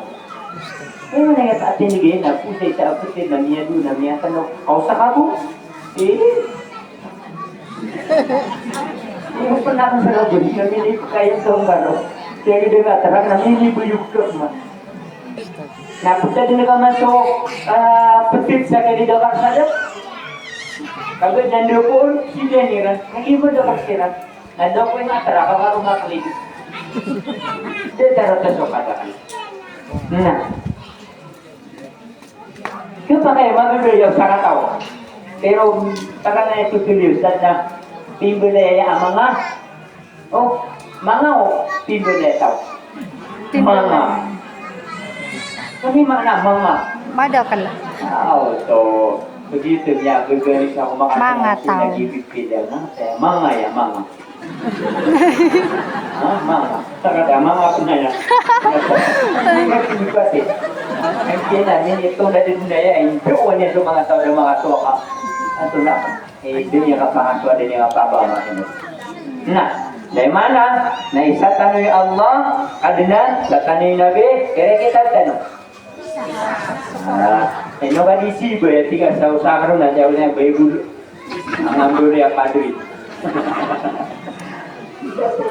Ay, mo na nga, pati ni Gay, na, pusay sa aputin, na miya doon, na miya tanong. Kau sa kabo? Eh? Hindi ko pa nakasarap yun. Kami ni Kaya sa Hungaro. Kaya hindi nga, tarang na, hindi buyog ka, ma. Na pagka di na ka man so, ah, pagpipsa ka di daw ka sa dap. Kagad na doon, sila nira. Nag-iba daw ka sira. Na daw ko yung atara, ka karo maklig. Di taro ta so kadakan. Na. Kaya pa kayo, magagayaw sa kataw. Pero, taga na ito tuloy, sa na, pimbulay ang mga O, manga o, pimbulay taw. Manga. Ano yung maana manga? Madakl. Ah, o, so, begitu niya, gagaling sa kumakas Manga taw. Nagibigpila na. Eh, manga ya, manga. Ha, manga. Takada, manga po na yan. Hindi ka pinipati. Ang kailan, yun, ito na din na yan. Hindi ko niya sa mga tao, mga tao ka. Ito na. Eh, di niyan kapangasowa, di niyan kapabama. Na, dai mana, na isa tano i Allah, Kadnan, isa tano i Nabi, kaya kita tano. Ah, ino ka di siba, ya, tiga sa usa ka ron, na tiyaw na Bible. Ang ambil ya, padri.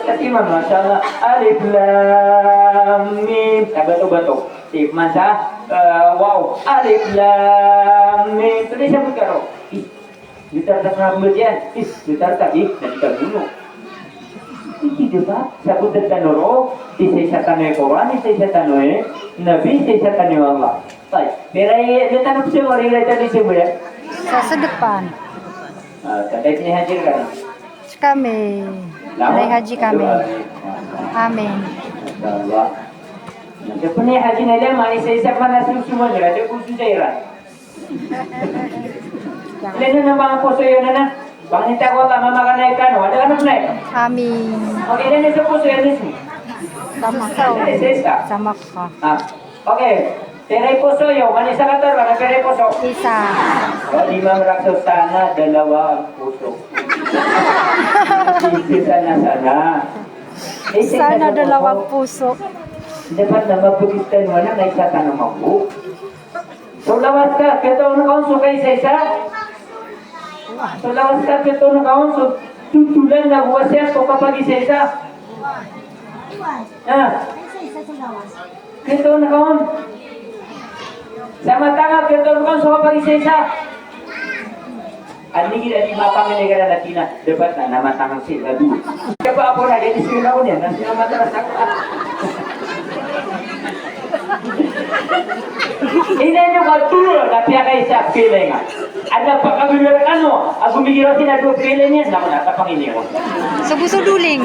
Kasi man, masha Allah, Alif Lam Mim. Sa bato-bato. Tip man sa Ah, waw. Alif Lam Mim. Pd i sabot ka roo. Ih, datar ta sa batiya. Ih, datar ta, ih, na di ka gono. Ih, di ba? Sabot tano roo, isaisa tano i Qur'an, isaisa tano i Nabi, isaisa tano i Allah. Tay, pira i, di tano psay, ori, di tano psay, ya? Sa, sa depan. Ah, tanda ini hadir kan? Kami. Lawan? Nay Haji kami. Amin. Masha Allah. Nah, so pn i Haji na ila, mani isa-isa mana sumsuman, ila, di ko susairan. Ila na, na, manga poso iyo na, na. Pangni ta ko Allah, mamakanay kano, ada anak na. Amin. Okay, ila na sa poso iyo na. Sama ka. Ila isa-isa. Sama ka. Ah. Okay. Pira i poso iyo, mani isa ka taro, na pira i poso? Isa. O, di mamrak so sana dalawang puso. Isa sana, sana. Isa sana dalawang puso. Dapat na mapagis tano anan na isa tano mambo. So lawas ka, pito na kaon so kaisa-isa. So lawas ka, pito na kaon so tutulan na wasiyat ko kapag isa-isa. Ah. Pito na kaon. Sa matanga, pito na kaon so kapag isa-isa. Ani gira di mapangan igira na tina, dapat na, na matanga si ladu. Kaya ba ako na, jadi sila ko niyan, na sila matanga sa ako. Ina niyo ka duwa, na piyakaisa, pilinga. Ada pa kami meron ano, ako migira sila duwa, pilinga, na ako na, tapangin niyo. Subusuduling.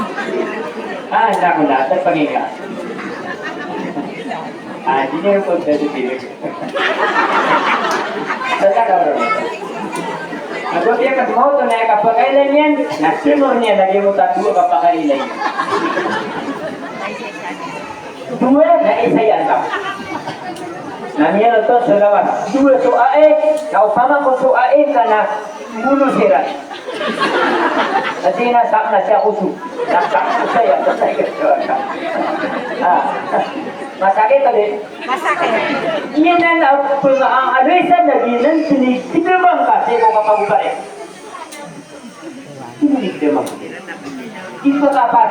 Ah, na ako na, tapangin niyo. Ah, di niyo po, pwede piling. Sa takaw ron. Ago piya ka mawto na aya kapakailan iyan, na sino niyan lagi mo tatuwa kapakailan iyan. Duwa na isa iyan ka. Na miyan oto so lawas. Duwa so ae, na opama ko so ae ka na muno siran. Ati na sak na siya kuso. Na sak na siya. Ah. Masakit tadi. Masakit. Iyan na pnga-, ano isan na ginan, pinigdamang ka, sii ko kapagupare. Pinigdamang. Di ba kapat?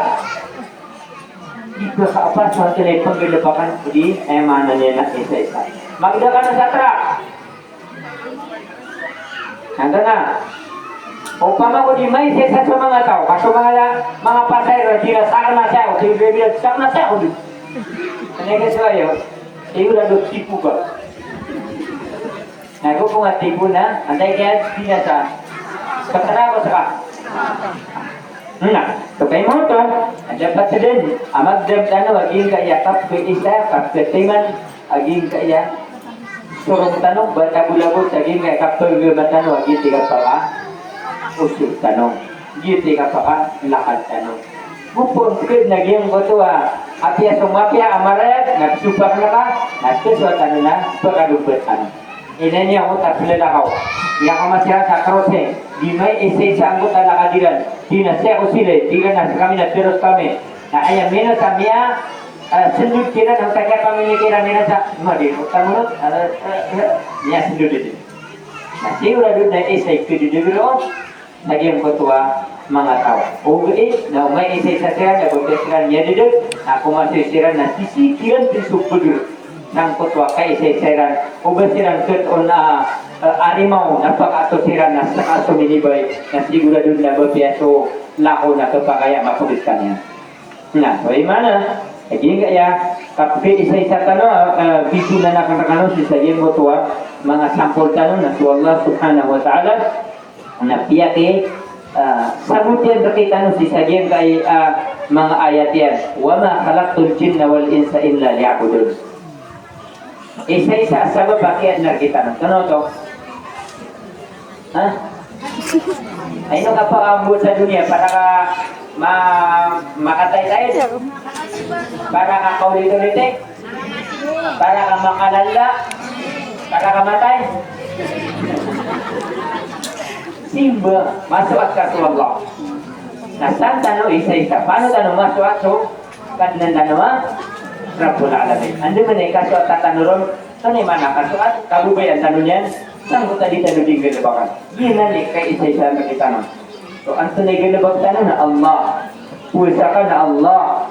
Di ba kapat sa atin ay pagdalapakan ko di, ay maana niyan na isa-isa. Magda ka na sa truck. Anda na. Opama ko di may isa-isa so manga taw, ka so manga, manga pasahero, di na sakna siya, o di bebel, sakna siya, o di. Ano ka so ayo? Iyo na do tipo ba? Na ko po nga tipo na, anday kaya di na sa. Sakna ko saka. Na, so kay mo to, anda pa sa din, a magdam tano, aging kaya kap, isa, kap, katiman, aging kaya. Sorong tano, bata bolago, sa giyangkai a kapagdam tano a giyoto i kapakaosor tano, giyoto i kapakalakad tano. Go pn pd na giyangkoto a apiya so mapiya a marayag, na psopak na ka, na psopak tano na pakadobat tano. Ina niyan oto a plalahaw. Iya ka masira sa crossing. Di may isa-isa angkoto a lakad iran. Di na siya ko sila, di ka na sa kami na piros kami. Na aya minos a miya, ah, sndod kiran, o sa kiyapamimikiran iran sa, madi, o tamonot, ah, ah, ah, miyasndod dn. Na sigurado na isa i kadadagr on, sa giyangkoto a manga taw. Ogaid na o may isa-isa siran, na go siran miyadadag, na komasoy siran na sisii kiran dn so bagr. Sangkoto a kaisa-isa iran, o ba siran kat on a, ah, arimaw, na pakato siran na saka so minibay, na sigurado na ba piya so lako na kapakay a mapagd kaniyan. Na, so aya maana, lagid angkaya, kapkaisa-isa tano, eh, bisonan akn rkano sii sa giyangkoto a manga sampol tano na so Allah Subhanahu wa Ta'ala, na piyaki, eh, sabot iyan rktano sii sa giyangkai, eh, manga ayat iyan, "Wa ma khalaqtul jinna wal insa illa liya'budun." Isa-isa a sabap a kiyaadn rktano. Tano oto? Ha? Ay, ino ka pakaambo sa doniya, para ka ma-, makataytay? Para ka kaulit-ulit, eh? Para ka makalala? Para ka matay? Simba, masoat ka so Allah. Na san tano isa-isa. Paano tano masoat so Kadnan tano a Rabbul Alamin. Andamanaya i kasoat tano ron, antonaa i maana a kasoat, kababayaan tano niyan, sangkoto a di tano di nggalbkan. Giyanan i kaisa-isaan rktano. So, antonaa i galbk tano na Allah. Powasa ka na Allah.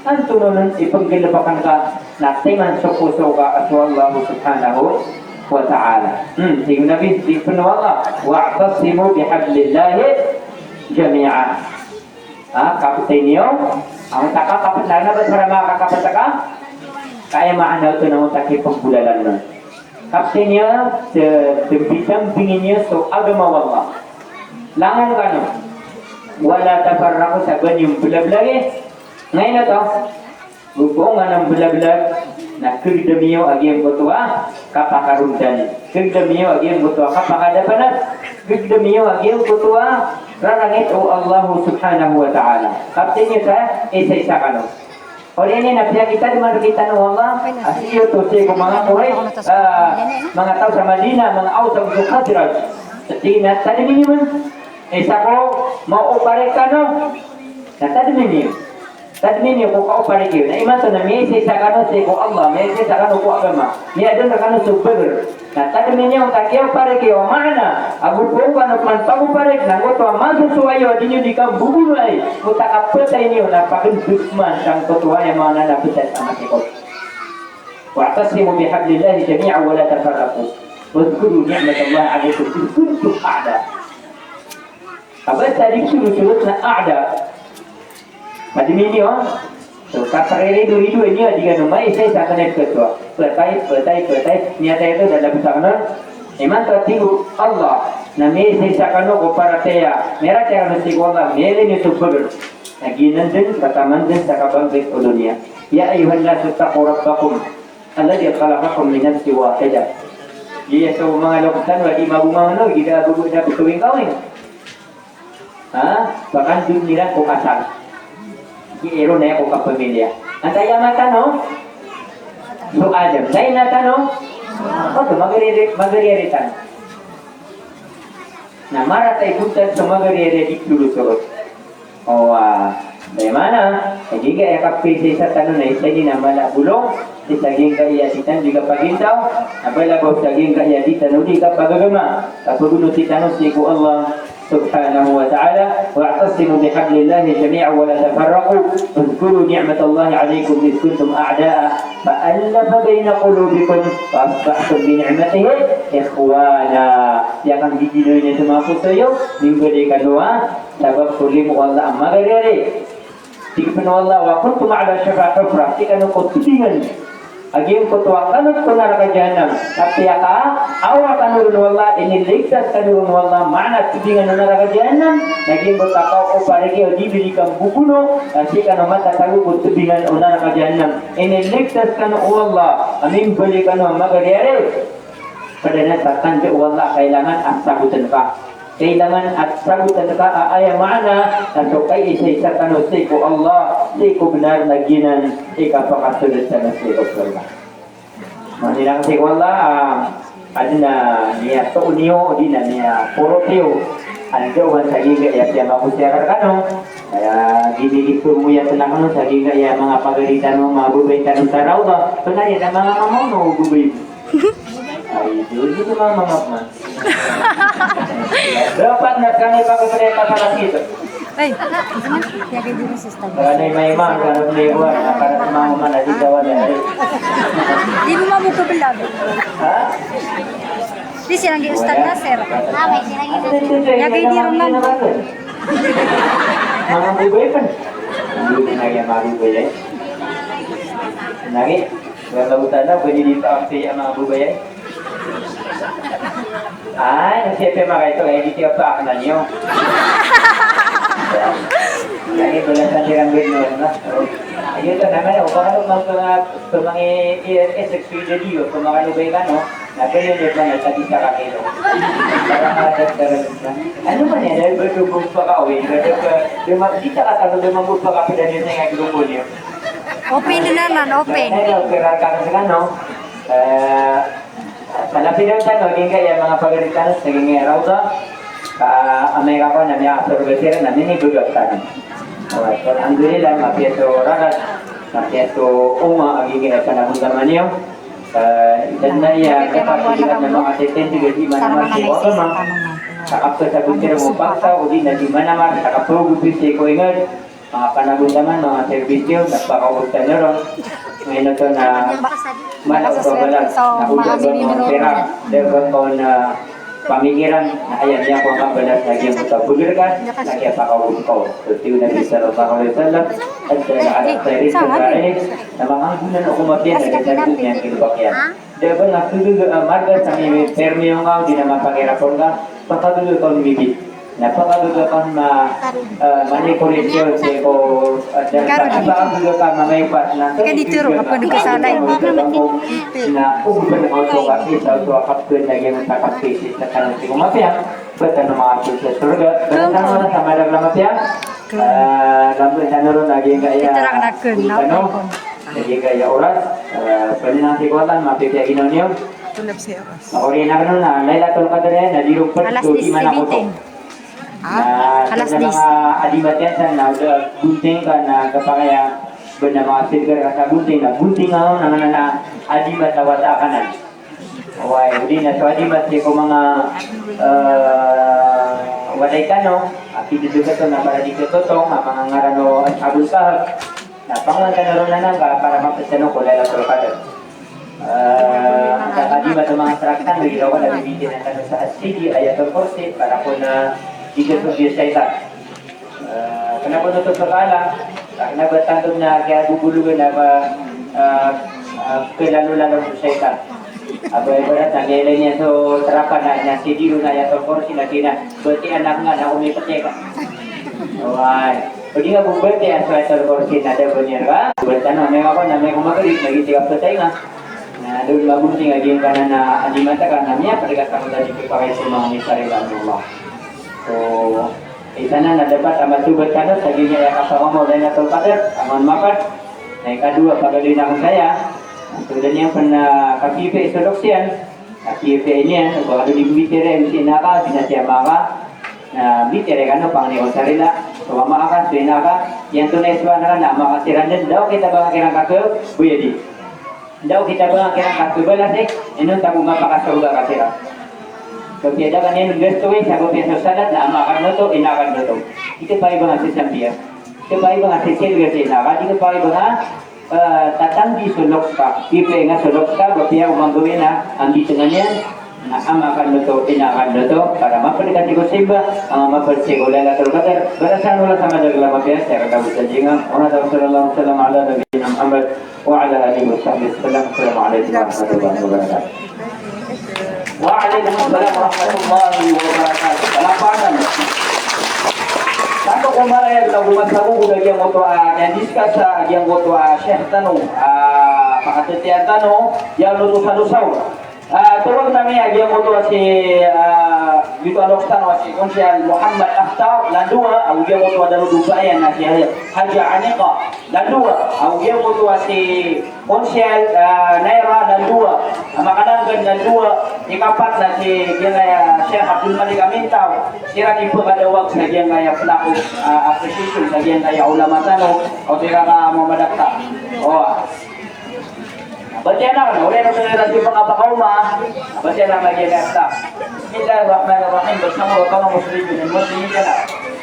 Antonaa on i pnggalbkan ka Na timan so poso ka a so Allah Subhanahu wa Ta'ala. Hmm, tig o Nabi, tig o Allah, "Wa'tasimu bihablillahi jami'a." Ah, kaptay niyo, ang taka kaptay na ba sa rama ka kaptay ka? Kaya maana oto na oto ki pagbulalan na. Kaptay niyo, sa dambitang bingin niyo so agama o Allah. Langon kano. Wala tafarraqu, sa ba niyo mblablagi. Ngayon na to. Gopo nga na mblablag, na kagdam iyo a giyangkoto a kapakarondan. Kagdam iyo a giyangkoto a kapakadapanat. Kagdam iyo a giyangkoto a rarangit o Allah Subhanahu wa Ta'ala. Kaptay niyo sa isa-isa kano. Oriyan iyan na piyakitadman rktano o Allah a sii oto sii ko manga Quraysh, ah, manga taw sa Madinah, manga Aws ago so Khazraj. Tig iyan a tadmi niyo man. Isa ko maopar rkano. Na tadmi niyo. Tadmi niyo ko kaopar iyo. Na imanto na miyaisa-isa kano sii ko Allah, miyaisa-isa kano ko agama. Miyadn rkano so Badr. Na tadmi niyo ka kiyaopar iyo, maana ago pn kano pman pagopar na ngoto a masosowa iyo a di niyo di kambobonoay. Ko ta kapatay niyo na pagndg man sangkoto a aya maana na ptad a matikot. Wa'tasimu bihablillahi jami'an wa la tafarraqu. Wadhkuru ni'matallahi 'alaykum idh kuntum a'da. Aba sa di pzurot-zurot na a'da. Tadmi niyo, so, kaparirido-rido niyo a di kano maisa-isa kano i pkatoa. Ptay, ptay, ptay, miyatay oto da labos a kano. Imanto a tig o Allah na miyaisa-isa kano ko paratiyaya. Miyaratiyaya kano sii ko Allah, miyailay niyo so Badr. Na giyanan dn, kataman dn sa kabangkit o doniya. Ya ayyuhan nasu ittaqu rabbakum alladhi khalaqakum min nafsin wahidah. Giya so manga loks tano a di mabonga ano, di da agogo da pkawing-kawing. Ha? Pakandod iran ko kasal. Di iron aya ko kapamilya. Antaa i ama tano? So Adam. Antaa i ina tano? Oto, magariyari, magariyari tano. Na marata i bontal so magariyari a di pzurot-zurot. O, ah, bagaimana? Sa giyangkaya kapisaisa tano na isa ini na mala a bolong, sa giyangkaya di tano di kapagintaw, na balabaw sa giyangkaya di tano di kapagagama. Kapagonoti tano sii ko Allah Subhanahu wa Ta'ala, "Wa'tasimu bihablillahi jami'an wa la tafarraqu. Wadhkuru ni'matallahi 'alaykum idh kuntum a'da'an, fa allafa bayna qulubikum, fa asbahtum bi ni'matihi ikhwana." Aya kanggiginawai niyan so manga poso iyo, mimbaloy kano a sabap ko limo o Allah a magariyari. Tig pn o Allah, "Wa kuntum ala shafa hufra." Sii kano ko tbingan a giyangkoto a kanot ko naraka Jahannam. Kapiya ka awa kano ron o Allah, iniligtas kano ron o Allah, maana tbingan o naraka Jahannam. Na giyangkoto a kaopar iyo a di bili kambobono, na sii kano matatago ko tbingan o naraka Jahannam. Iniligtas kano o Allah, a mimbaloy kano a magariyari. Pd anan sa tanda o Allah a kailangan a sabotn ka. Kailangan a sabotn ka a aya maana na so kaisaisa tano sii ko Allah, sii ko bnar na giyanan i kapakasold tano sii ko sorga. Maana niyan sii ko Allah, ah, adn a miyatoon iyo, odi na miyaporot iyo. Anda owan sa giyangkaya piyamakosi akal kano. Aya giyangkaya piyamakosi akal kano sa giyangkaya manga pagari tano, manga babay tano sa Rawdah. Pn aya na manga mama o babay. Ay, di, di ko mamangap man. Dapat na kami pag-operate para dito. Ay, lagay din si Ustad. Para na may imam, para na may iwan, para na mga mana, di daw na. Di mo mabuto belag. Ha? Di siya lagi Ustad Nasir. Lagay di ron lang. Mga bubay pa. Hindi na kaya mga bubay eh. Lagi. Wala utana, pwede di pa ang siya mga bubay ay. Ay, ang siya pa mga ito, ay di siya pa ang nanyo. Lagi pala sa tirang ganoon, no? Ayun to naman, o, baka nung mga, sa mga E R S, experience yun, sa mga lubay ka, no? Na pwede nyo ba na sa isa ka kilo? Para makadagdagan na. Ano man yan? Dahil ba ito kung pakawin? Dahil ba, di ma-, di ka kasalo, di man po pakapit ang isa nga grupo niyo. Open na naman, open. Ano, kaya ka sa ano? Eh, sa lapidan tano, giyangkaya manga pagari tano, sa giyangkaya Rawdah, ka amay ka ko na miyakasorga siran na minibagak tano. O, so, alhamdulillah, mapiya so rarat, mapiya so uma, a giyangkaya panagundama niyo. Eh, idan na iya, kapag hindi ka na makatetendi, di man naman si Otama. Sa kapag sa butira mo paksa, o di na di man naman, sa kapag butira ko ingad, Manga panagontaman, manga serbisyo, na pakaobot tano ron. Ino oto na mala o kabalas na oda ba ko pera, da ba ko na pamikiran, na aya niyan ko kabalas na giyangkoto a bager ka na kiyapakaogop ka. So tig o Nabi sallallahu alaihi wasallam, "Ad-dalu ala al-khairi ka fa'ilihi." Na manga anggunan o komapiya na giyangkoto a kiyapakaogop iyan. Da ba nga khagaga a marga sa mipirmiyo nga, odi na mapakirapon ka, pakagaga ka on mibit. Na pakagaga ka on ma, ah, manikorisyon sii ko, ah, darpa, pakagaga ka on mamaipat na. Ka di tiro ka pano ka salay. Na ogopan ka oto ka isa oto a kapkn na giyangkoto a kapkn sa tano sii ko mapiya. Ba tano makapkn sa sorga. Ba tano na sa madakl a mapiya. Ah, lamba tano ron a giyangkaya, tano. Lagid aya oras, eh, paninang sii ko Allah, mapipiya ginawa niyo. Tulad sa oras. Makori na kano na Lailatul Qadr, eh, na di ron pd so di mana koto. Ah, alas diyes. Na, alas diyes. Manga adimat iyan san na oda gonting ka na kapakay a, ba na manga sirgar ka sa gonting na, gonting a, na, na, na, adimat a wata a kanan. Oway, odi na so adimat sii ko manga, eh, walay tano, a kidodogatan a para di katotong, a manga ngaran o Ashabul Kahf. Na pangowan tano ron anan ka para mapd tano ko Lailatul Qadr. Eh, sa adimat o manga srak tano, iraw ka na bibitiran tano sa As-Siddi, Ayatul Kursi, para ko na di katotong o shaytan. Eh, kna ba oto so kala, kna ba tanto na kiyabobologan a ba, eh, eh, klalolalo o shaytan. A ba ibarat na miyailay niyan so trapa na, na Siddi ron na Ayatul Kursi na kina, bati anak nga na komipte ka. Oway. Odi nga bo bati a so Ayatul Kursi na da ba niyan ka. Bati anak nga na miyako na miyako magrib, lagid sii ka ptay nga. Na da on magonting a giyangkanan a adimat ka na miyapd ka sa manga di pipakay so manga misaring a Allah. So, isa nan a dapat a matobat tano sa giyangkaya kapamamaw o Lailatul Qadr, a manga mapd. Na ikadowa, pagaloy akn saya, so da niyan pn, ah, kapipiya so loks iyan, kapipiya niyan, so ba ka di mbitiyarai sii ko ina ka, sii ko ama ka, na mbitiyarai kano, pangni ko sa rila, so ama ka, so ina ka, iyan oto na isowa na ka, na ama ka siran dn, da o kita ba nga kiran kasowa, boya di. Da o kita ba nga kiran kasowa, bala sii, inonta bo mapakasorga ka siran. Kapiya da ka niyan gastowi sa kapiya so salat na ama ka dn oto, ina ka dn oto. Di ka pay ba nga sisambiya. Di ka pay ba nga sisilga sii ina ka. Di ka pay ba nga, eh, tatanggi so loks ka. Di pay nga so loks ka, kapiya o manggawii na, ambitngan iyan. Na ama ka dn oto, ina ka dn oto. Para mapd ka sii ko simba, ah, mapd sii ko Lailatul Qadr. Barasan wala sa madakl a mapiya, saya katawi sa jinga. Wa sallallahu alaihi wasallam ala nabiyyina Muhammad. Wa ala alihi wa sahbihi wa sallam. Assalamu alaikum warahmatullahi wabarakatuh. Wa alaikum assalam warahmatullahi wabarakatuh. Palakpakan. Tanto ko marayag na go masagogod a giyangkoto a, ah, na discuss a giyangkoto a, ah, Sheikh tano, ah, pakatitiyan tano, giyangkoto sa dosa. Ah, tawag na mi a giyangkoto a si, ah, gioto a loks tano a si Konsehal Muhammad Akhtar, landowa, ago giyangkoto a darodopa iyan na si Haja Anika, landowa, ago giyangkoto a si Konsehal, ah, Naira, landowa, a makananggan, landowa, ikapat na si giyangkaya Sheikh Abdul Malik Amintaw, siran i pkadawag sa giyangkaya plaque of, ah, appreciation sa giyangkaya ulama tano, o siran a mamadakta. O. Batiya na, oriyan o tano iran di pangapakaoma, batiya na lagi na esta. Bismillahir Rahmanir Rahim, bersama Bapak Muslim dan Muslimin.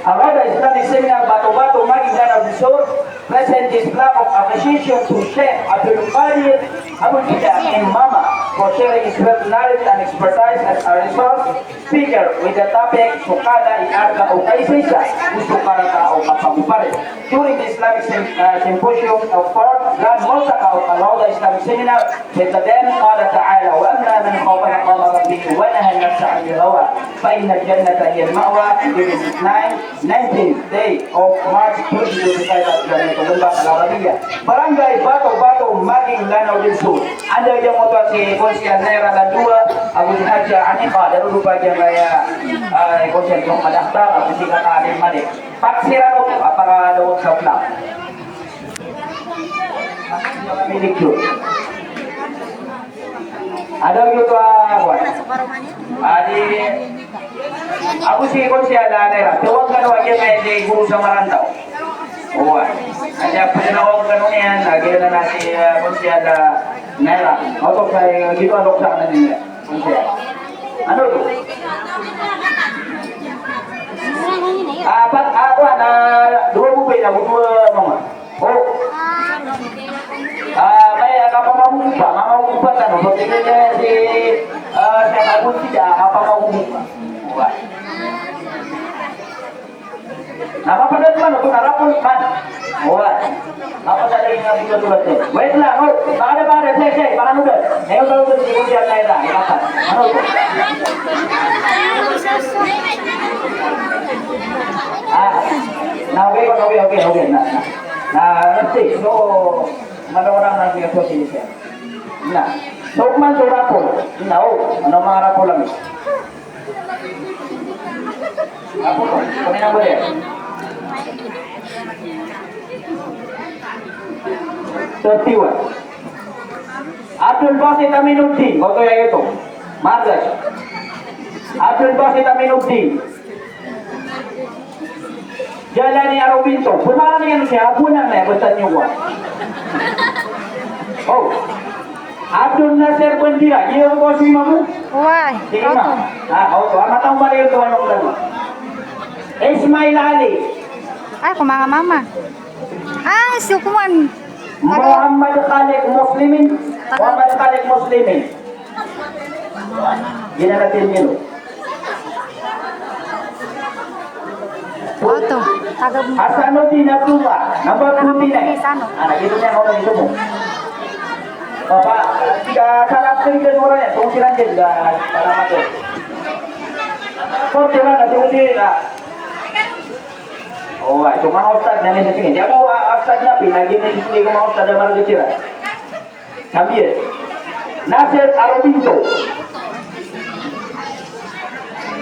Al-Rauda Islamic Seminar, Bato Bato, Magin, Lanao del Sur, present this plaque of appreciation to Sheikh Abdul Qadir Abul Bida in Mama for sharing his wealth, knowledge and expertise as a resource speaker with the topic Sukala i Arga o Kaisisa, o Sukarata o Kapagopare. During the Islamic Sym-, uh, Symposium of fourth Grand Multaqa of Al-Rauda Islamic Seminar, Sheikh Adam, قال تعالى: وأما من خاف مقام ربه ونهى النفس عن الهوى فإن الجنة هي المأوى. During the nine, nineteenth day of March twenty twenty-five at Jamiatul Ummah Al-Arabiyyah, Barangay Bato Bato, Magin, Lanao del Sur. Anda giyangkoto a si Konsehal Naira, landowa, ago si Haja Anika, darodopa giyangkaya, ah, Konsehal Muhammad Akhtar, ago si Kaka Alim Malik. Pat siran oto a pakadawag sa plaque. Milik yo. Anda gioto a, ah, kowan. Adi, ago si Konsehal Naira. Tawag kano a giyangkaya si Guru Samarantau. Oway. Adi a pd a tawag kano niyan, lagid anan a si, ah, Konsehal Naira. Oto sa, ah, gioto a loks anan niyan. Ano to? Ah, pat, ah, kowan, ah, dowa bo ba ina, dowa mama. O. Ah, Kapamagogop, mamagogop tano, pagkilala si, eh, si Abu Sida, kapamagogop. Wah. Na mapadalm man oto na rapol man. Oway. Mapadalm nga bitotolat. Wait lang, o. Baka na, baka na, say, say, baka na, say. Ngayon daw ito, hindi ko siya na ito. Ano ito? Ah. Na, okay, okay, okay, okay. Na, na, na, let's see. So, madaw lang na siya, so, siya. Na. So, man, so, rapol. Na, o. Ano mga rapol lang? Apo, kami na po din. Thirty-one. Abdul Basit Aminuddin, koto ya ito. Margas. Abdul Basit Aminuddin. Jalani Arobinto. Pumaran iyan siya, abunan na, basta niyo ko. Oh. Abdul Nasir Bandira, iyo ko si Imamu? Wai, si Imam. Oto. Ah, oto. Ama taw mali ito, ano ko lang. Ismail Ali. Ay, ko mga mama. Ah, sukuan. Muhammad Khaliq Muslimin. Muhammad Khaliq Muslimin. Gina natin yun. Oto, taga mo. Hasanuddin Abdullah, number twenty-nine. Ano, ito na ako ng ito mo. Papa, ah, sarap din din mo rin, kung sila din, ah, salamat po. Kung sila na, kung sila na. Oh, ay, so mga ustad na nila sige. Di ako, ah, ustad na, pinag-inis ko mga ustad na marga sila. Sabiyan. Nasir Arobinto.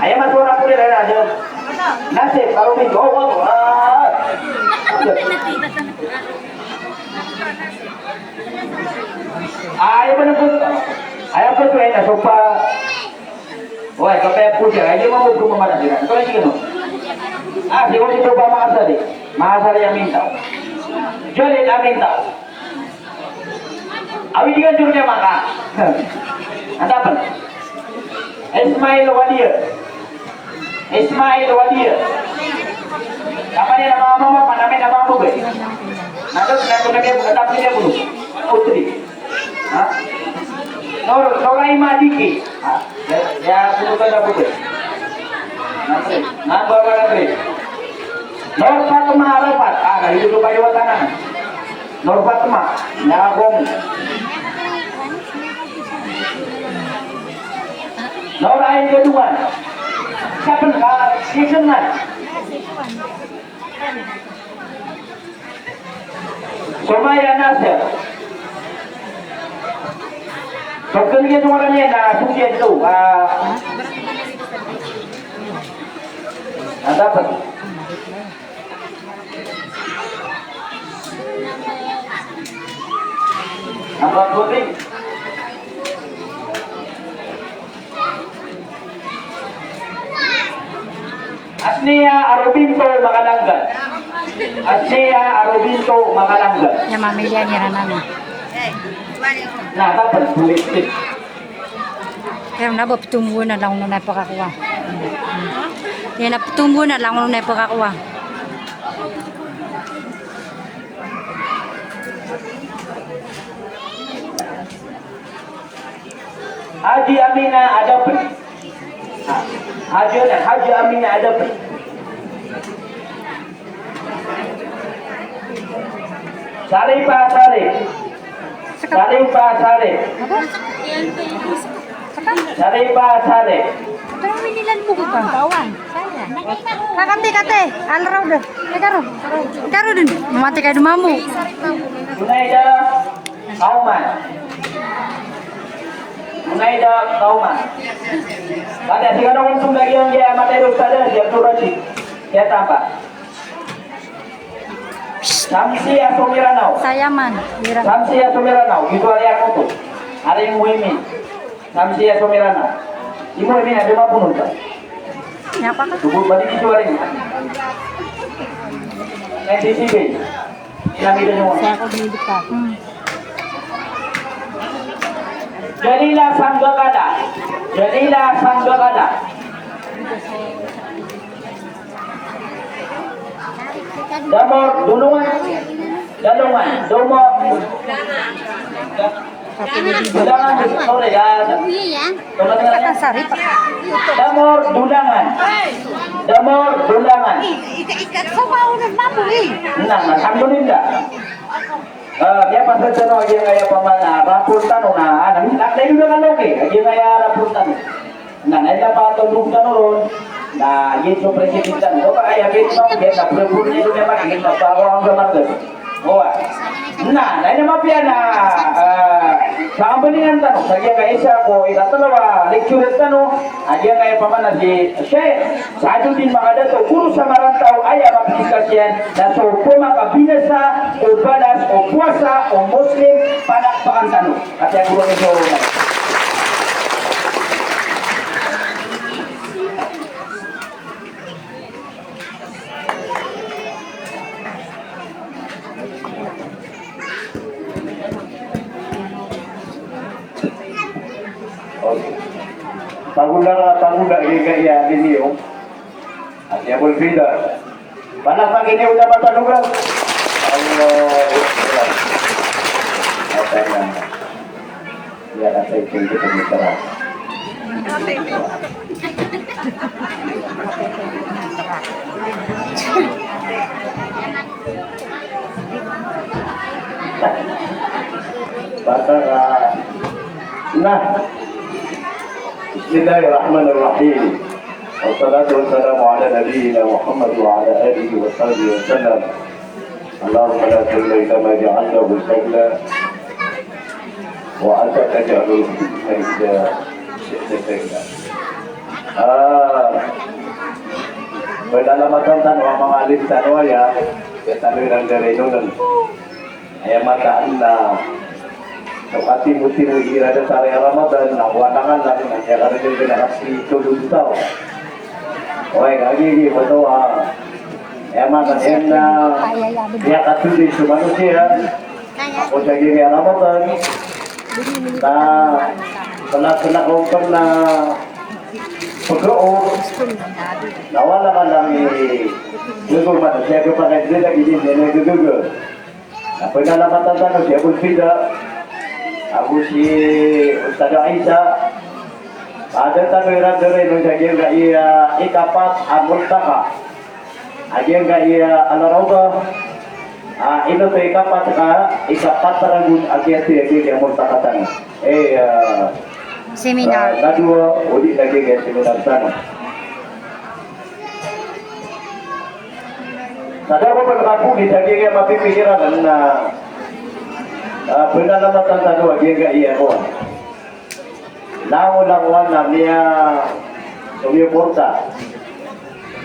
Aya masora ko rin, ano, ano? Nasir Arobinto. Oh, oh, ah. Aya ba na po? Aya po, so, ay, nasopa. Oy, kapaya po siya. Ay, di mo po kumamarang sila. Ito na, sige, no? Ah, sige, ito ba, Makasari? Makasari Amintao. Jolin Amintao. Awi di ka jurnya maka. Antapan. Ismail Wadia. Ismail Wadia. Apa niya nama mama, panamay nama mama ba? Nado, nado na niya, bukan tapi niya, bulu. Putri. Ha? Nor, Noraima Diki. Ha? Ya, ya, bulu ka na, bulu. Nandri. Nandri. Nor Fatma Arafat. Ah, na, ito ba yung tangan? Nor Fatma, na akong. Nor Ain Gaduan. Siya pun ka, season na. Sumaya Nasir. Pagkaliyan mo lang yan, ah, sukiyan to. Ah, ang dapat. Apa putri? Asniya Arobinto Makalanggan. Asniya Arobinto Makalanggan. Ya, mamilian ya, Ranana. Na, dapat bulitin. Kaya na ba ptumbo na lang nung na pakakuha. Kaya na ptumbo na lang nung na pakakuha. Haji Amina Adapet. Haji, Haji Amina Adapet. Saripa Sari. Saripa Sari. Saripa Sari. Kakati, kati. Alraw da. Ikaw ro. Ikaw ro din. Mamati ka dumamu. Junaida Kauman. Junaida Kauman. Kati, sigan ako ng sundagi ang diya, matay ro sa dyan, diya to, Raji. Diya tapa. Samsiya Sumiranaw. Sayaman. Samsiya Sumiranaw. Ito ari ako to. Ari Muhaymin. Samsiya Sumiranaw. Imo ini ada mapunod ka? Siapa ka? Tugod ba di ito ari? N T C B. Sinabi na nyo. Siya ako binibig ka. Hmm. Jalila Sanggakala. Jalila Sanggakala. Damor, Dunungan, Dalungan, Damor. Dolangan, sorry, ah. Pakasari, pakasari. Damor, Dolangan. Damor, Dolangan. Na, alhamdulillah. Ah, miyapasad tano a giyangkaya pamana, ah, rapor tano na, ah, na, na, na, Dolangan, okay. A giyangkaya rapor tano. Na, na aya patondog tano ron, na giyoto so president tano. Oba aya bit mo, giyoto na prebul, giyoto na makinig na sa awang sa market. Owa. Na, na aya mapiya na, ah, sa ambalingan tano, sa giyangkaya isa ko ikatlo a lecturer tano, a giyangkaya pamana si Sheikh Saaduddin Makadato, guro sa Marantaw, aya mapikasiyan, na so pmakabinasa o balas o powasa o Muslim, palakpakan tano. Ati a guro ni so Pagoda, pagoda, giyangkaya, giyangkaya. Ati Abul Fida. Palakpakan iyo na matanogan. Allahu Akbar. Apa na? Iya, asa ito, ito, ito, ito. Bata ka. Na. Bismillahirrahmanirrahim. Wassalatu wassalamu ala nabiyyina Muhammad wa ala alihi wa sahbihi wa sallam. Allahumma la sahla illa ma ja'altahu sahla, wa anta taj'alul hazna idza syi'ta sahla. Ah, pd a lamatan tano a manga alim tano aya, aya tano iran di rinongan. Aya mataan na so katimo-timo iran a datar a Ramadan, na wadangan lagi na aya karegen na kasi tolon taw. Oway, lagi di, betul, ah. Aya mataan na aya katodi so manosiya, ako sa giyangkaya Ramadan, na kena, kena ko pn na pegao, na wadangan lagi, betul, manosiya ko pakaidila gidi, gidi, gidi, gidi. Na panalamatan tano si Abul Fida, ago si Ustadz Isa, a da tano iran di rinong sa giyangkaya ikapat a multaqa, a giyangkaya Al-Rawdah, a ino oto ikapat ka, ikapat ragon a giyangkaya multaqa tano. Eh, ah, seminar. Ah, na dowa, odi na giyangkaya seminar tano. Sa da ko pn kapodi sa giyangkaya mapipikiran na, ah, panalamatan tano a giyangkaya ko. Langolangon a miya, sumiyoporta.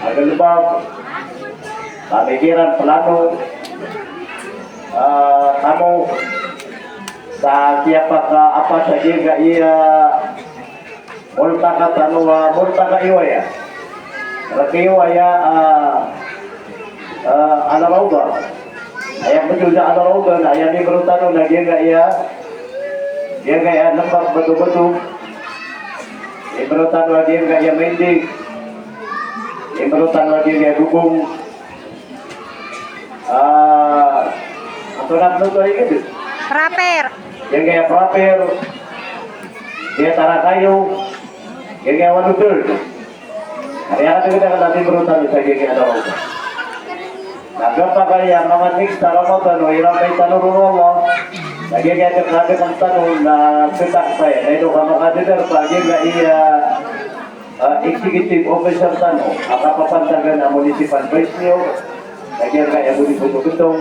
A galbk, pamikiran, plano, ah, tano, sa kiyapakaapa sa giyangkaya multaqa tano a, multaqa iyo aya. Rk iyo aya, ah, ah, Al-Rawdah. Aya pd sa Al-Rawdah na aya membro tano na giyangkaya, giyangkaya Lmbak Batobato. Membro tano a giyangkaya Maindeg. Membro tano a giyangkaya Gogong. Ah, antonaa pn oto a ig? Proper. Giyangkaya Proper. Giyangkaya Tarakayo. Giyangkaya One Third. Aya katharo tano a membro tano sa giyangkaya Ramadan. Na giyangkaya manga next a Ramadan, o iran pay tano ron o Allah. Na giyangkaya katharo tano na setak pay. Na ino ka makadadarpa giyangkaya Ah, executive officer tano a kapapantagan a municipal vice mayor, na giyangkaya Boni Botobetong,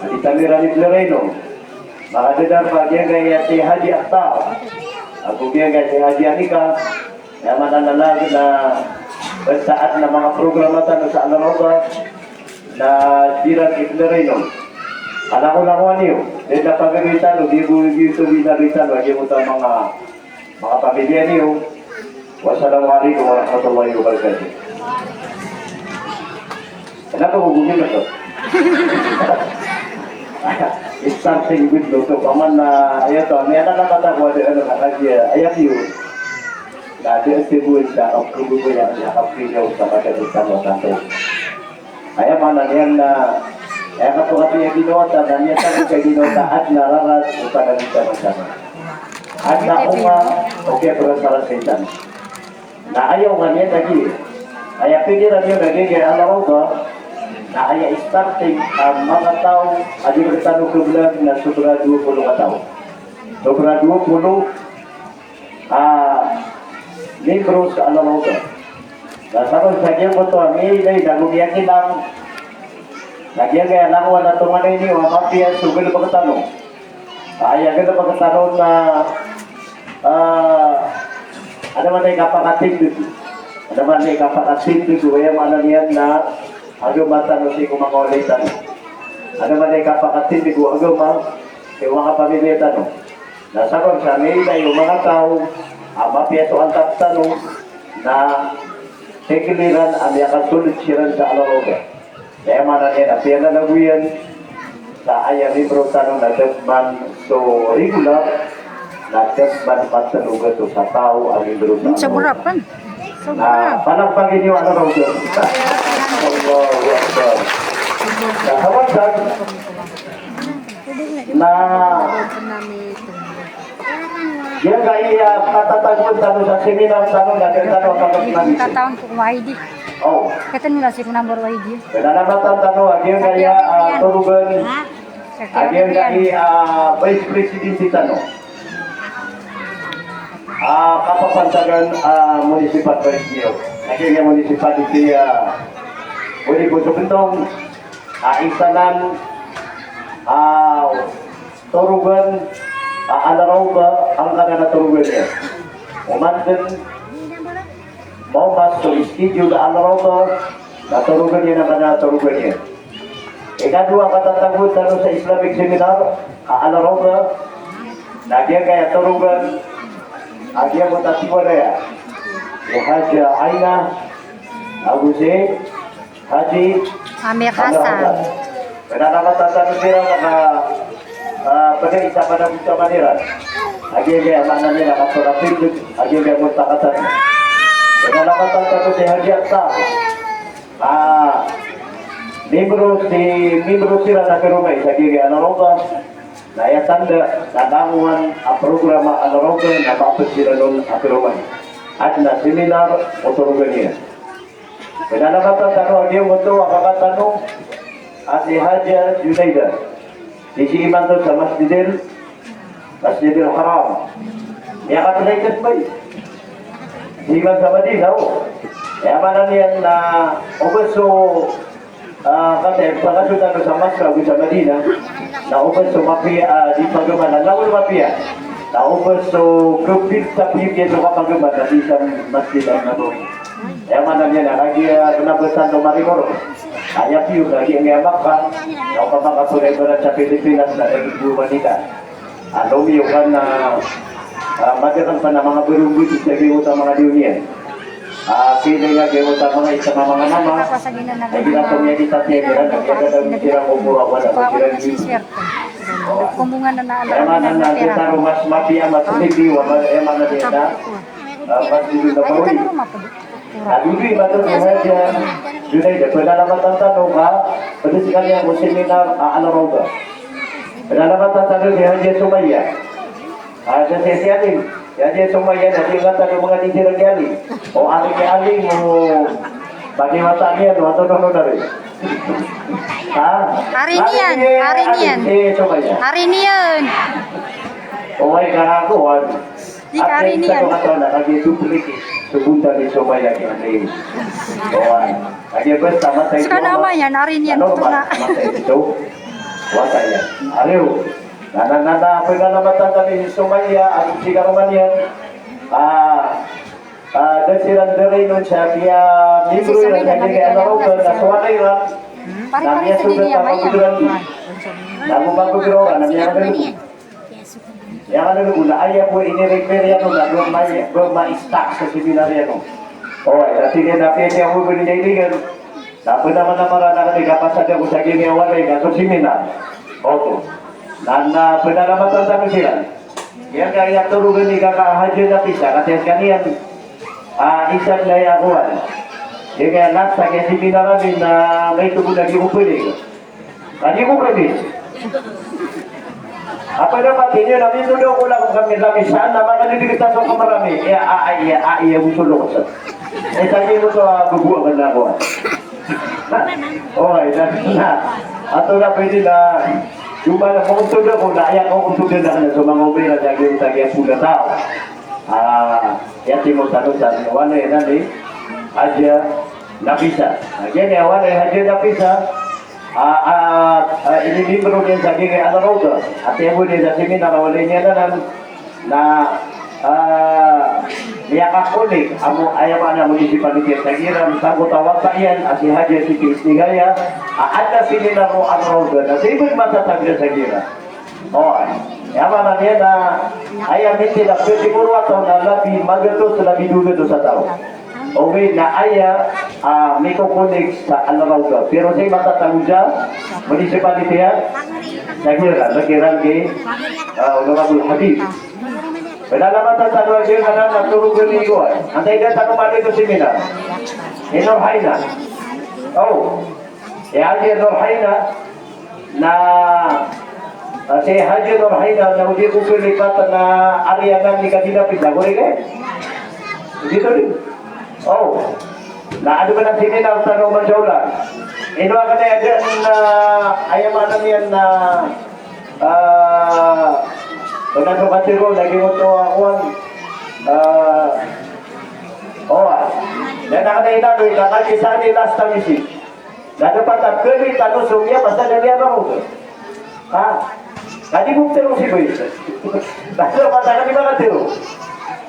a di tano iran ipliraino. Makadadarpa giyangkaya si Haji Akhtar, ago giyangkaya si Haji Anika, aya maana na lagid na basta adn a manga programa tano sa Al-Rawdah, na siran ipliraino. Langolangon iyo, di na pagari tano, di bo, di bo, di na di tano, a di bo tano manga Manga pamilya niyo. Wassalamu alaikum warahmatullahi wabarakatuh. Kna ba ko gogin na to? Starting with loto. Paman na, aya to, miyanan a mata ko a di, ano, na kagiya, aya piyo. Na di a tibuan sa kapugo ko yan, sa kapigaw sa kadagotan o tanto. Aya maana niyan na Aya kapoon a ginawa tano, na miyatangka a ginawa tano, adn a rarad o pananggitaman tano. Adn a onga o kiyaprasarasay tano. Na aya onga niyan lagid, aya pikiran iyo lagid a Al Rawdah, na aya starting a manga taw a di rktano khablag na sobra dowa polo kataw. Sobra dowa polo a miyembro sa Al Rawdah. Na sakn sa giyangkoto a miyailay na go miyakilang, na giyangkaya langowan a tonganay niyo a mapiya so galbk tano. Aya galbk tano na, ah, anda man i kapakatindg, anda man i kapakatindg, aya maana niyan na agama tano sii ko manga walay tano. Anda man i kapakatindg o agama sii ko manga pamilya tano. Na sakn sa miyailay o manga taw a mapiya so antap tano na tig iran a miyakasold siran sa Al Rawdah. Aya maana niyan na piyalalagoyan sa aya miyembro tano na da pman so regular, na da pman matlo gatos a taw a miyembro tano. Hmm, sobra pn. Sobra. Na palakpakan iyo, Al Rawdah. Allahu Akbar. Na, sabap sa na giyangkaya katatagoan tano sa seminar tano na giyangkaya tano a pagkakamagisi. Katawan ko ko Y D. Oh. Katan mo na si ko number Y D. Panalamatan tano a giyangkaya, ah, torogan. Ha? A giyangkaya, ah, Vice President tano. Ah, kapapantagan, ah, Municipal Vice Mayor. A giyangkaya municipality, ah, Boni Boso Bentong, ah, isa nan, ah, torogan, ah, Al Rawdah, angkanan a torogan iyan. Oman dn maoma so schedule a Al Rawdah, na torogan iyan angkanan a torogan iyan. Ikadowa a katatagoan tano sa Islamic seminar a Al Rawdah, na giyangkaya torogan a giyangkoto a tiwalaya i Hajah Aina ago si Haji Amir Hassan. Panalamatan tano siran a, ah, pd sa panagontaman iran a giyangkaya maana niyan a kasorapindg a giyangkaya montakatan. Panalamatan tano si Haji Atta. Ah, miyembro si, miyembro siran a karoma sa giyangkaya Al Rawdah. Na aya tanda na langowan a programa a Al Rawdah na mapd siran on a karoma. Adn a seminar o torogan iyan. Panalamatan tano a giyangkoto a kaka tano a si Hajah Junaida. Sii imanto sa Masjidil, Masjidil Haram. Miyakapilay ka, bay. Sii man sa Madina, o. Aya maana niyan na oba so, ah, kataya, pakaso tano sa Makkah ago sa Madina, na oba so mapiya, ah, di pagaman, na olo mapiya. Na oba so kapit sa pipiya so kapagaman, na di sa Masjid An-Nabawi. Aya maana niyan na kagiya kna ba sa Antonio Marikor. Aya piyo kagiya Makkah, na opama ka so ibarat sa Pilipinas na kagiya Manila. Ano miyo ka na, ah, madakl pn a manga barumbuti sa giyoto a manga diyo niyan. Ah, pili nga giyoto a manga isa a manga mama. Ay, di na to niya di tatiya, di na to niya di tira ko pura wala ko tira di. Aya maana niyan na taro mas mapiya, mas libi, wa ma-, aya maana niyan na, ah, mas libi na bawi. Na giyangkoto a Hajah Junaida, panalamatan tano ka pd skaniyan ko seminar a Al Rawdah. Panalamatan tano si Hajah Sumayyah. Ah, si, si Alim. Si Hajah Sumayyah, na di nga tano manga di siran ki Alim. O Alim, ki Alim, o paniwata niyan, o antonaa on ari. Ha? Ari niyan, Alim, ari Alim, niyan. Si Sumayyah. Ari niyan. O, ay, karakoan. Di ka ari niyan. Kagiya duplicate so bontal i Sumayyah ki Alim. Oway. Kagiya basta matay so ama iyan, ari niyan. Normal, matay so wata iyan. Ariyo. Na, na, na, na, panalamatan tano si Sumayyah, ago si karoma niyan. Ah, ah, da siran da raynon sa kiya miyembro iran sa kiya Al Rawdah, na so walay iran na miyasogat a magogoran. Na go magogoran na miyasogat. Aya maana niyan na aya bo ini-refer iyan on na ba ma-, ba ma-stuck sa seminar iyan on. Oway, na tig iyan a apiya tiya ko bo ini-refer iyan. Na panamanamaran akn i kapasad ako sa giyangkaya walay ka so seminar. Oto. Na, na panalamatan tano siran. Giyangkaya torogan i kaka Hajah Nafisa, katii skaniyan. Ah, isa na aya kowan. Giyangkaya nasa giya seminar ami na maito bo lagid o pwede. Kadi ko kami. Apa na ba kini na minto do ko lang kami, kami sana, maka di kita so kamarami. Iya, a, a, iya, a, iya, gusto lo ko sa. Eh, tagi mo to, ah, bubuwa ka na ko. Okay, na, na. Ato na pwede na, yung ba na, kung tundo ko na, iya, kung tundo na ka na, so mga umira, tagi, tagi, pula tao. Ah, iya, timo, tano, tano, wala, yan, ani, Haja Nafisa. Again, iya, wala, Haja Nafisa. Ah, ah, ah, ini membro niyan sa giyangkai a Al-Rawda. Ati abo niyan sa seminar, wala niyan na, na, ah, miyakakonik, amo, aya maana, municipality sa giran, sangkoto a wata iyan, a si Haja Siti Istigaya, a adn a seminar o Al-Rawda, na sibig matatag sa giran. O, aya maana niyan na, aya mintin a pwede ko rowatan na labi magatos, labi dowa gatos a taw. Ogaid na aya, ah, mikokonik sa Al-Rawda. Pero sii matatago sa municipality a Sagira, Sagira ki, ah, Honorable Habib. Pwede na matatago sa Sagira na torogan iyan. Antaa i data ko mali ko seminar. Hi Nur Haina. O. Iya, Haji Nur Haina. Na, ah, si Haji Nur Haina, na o di ko kalipatan a ari anan i Kadina Pizza, korek, eh? Di to di. O. Na adn man a seminar tano, masha Allah. Ino akn aya dn, ah, aya maana niyan na, ah, pagkatero, lagid oto a kowan. Ah, o, ah. Na akn aya dn, ino akn aya dn, last time isi. Na dapat a kali tano so miyabasa na niyan a Rawda. Ha? Kadi bo ptharoon si Boy. Na dapat a kali makatharo.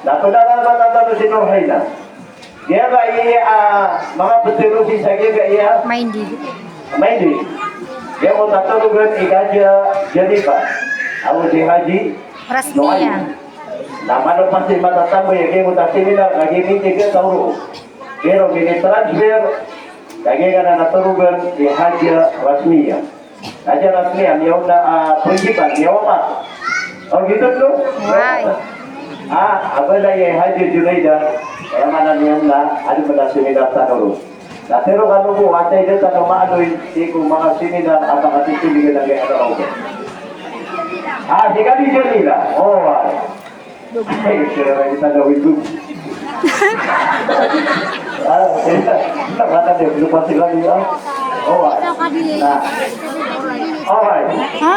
Na pnararamatan tano si Nur Haina. Giyangkai a, ah, manga ptharoon si sa giyangkai a, ah, Maindi. Maindi. Giyangkoto a torogan i Haja Janifa. Ago si Haji Rasmiya. Noaim. Na mano pasti matatambay a giyangkoto a seminar, kagiya mintin a taw roo. Pero mini-transfer, lagid anan a torogan i Haja Rasmiya. Haja Rasmiya, miyaona, ah, principal, miyawapat. O, giyoto, no? Ay. Ah, a ba na i Haja Junaida, aya maana niyan na, adn man a seminar tano roo. Na tharo kano bo, antaa i data ko maaloy, sii ko manga seminar a pakatitindg iyan a giyangkai a Rawda. Ah, si Kadi Janila. O, ay. Ay, kaya na kita gawin doon. Ah, okay. Nakakadip, lupa sila niya. Oh, ah. Ah. Okay. Ha?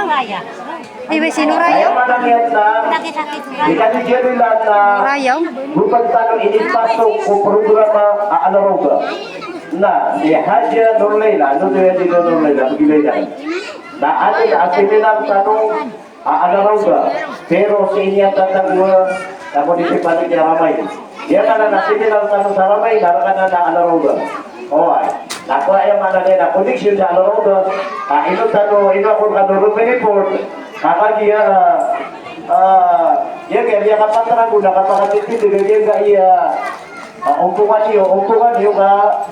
Di ba si Nora yun? Kaya manangyat na, di kami dyan nila na Nora yun? Bukod tanong, inipasok ko programa a Alaroga. Na, si Haja Nurlela, ano to yan dito Nurlela? Bigilay na. Na atin, atin nilang tanong, a Alaroga, pero sii niyan tatagwa sa munisipalidad a Ramay. Giyanan a siminar tano sa Ramay, na rk anan a Alaroga. Oway. Na kowa aya maana niyan na koneksyon sa Alaroga. A ino tano, ino ako rkano roo miniport. Kagiya, a, giya, giya, giya kapatarago na kapakatitindg, giya, giya, a, ompongan iyo, ompongan iyo ka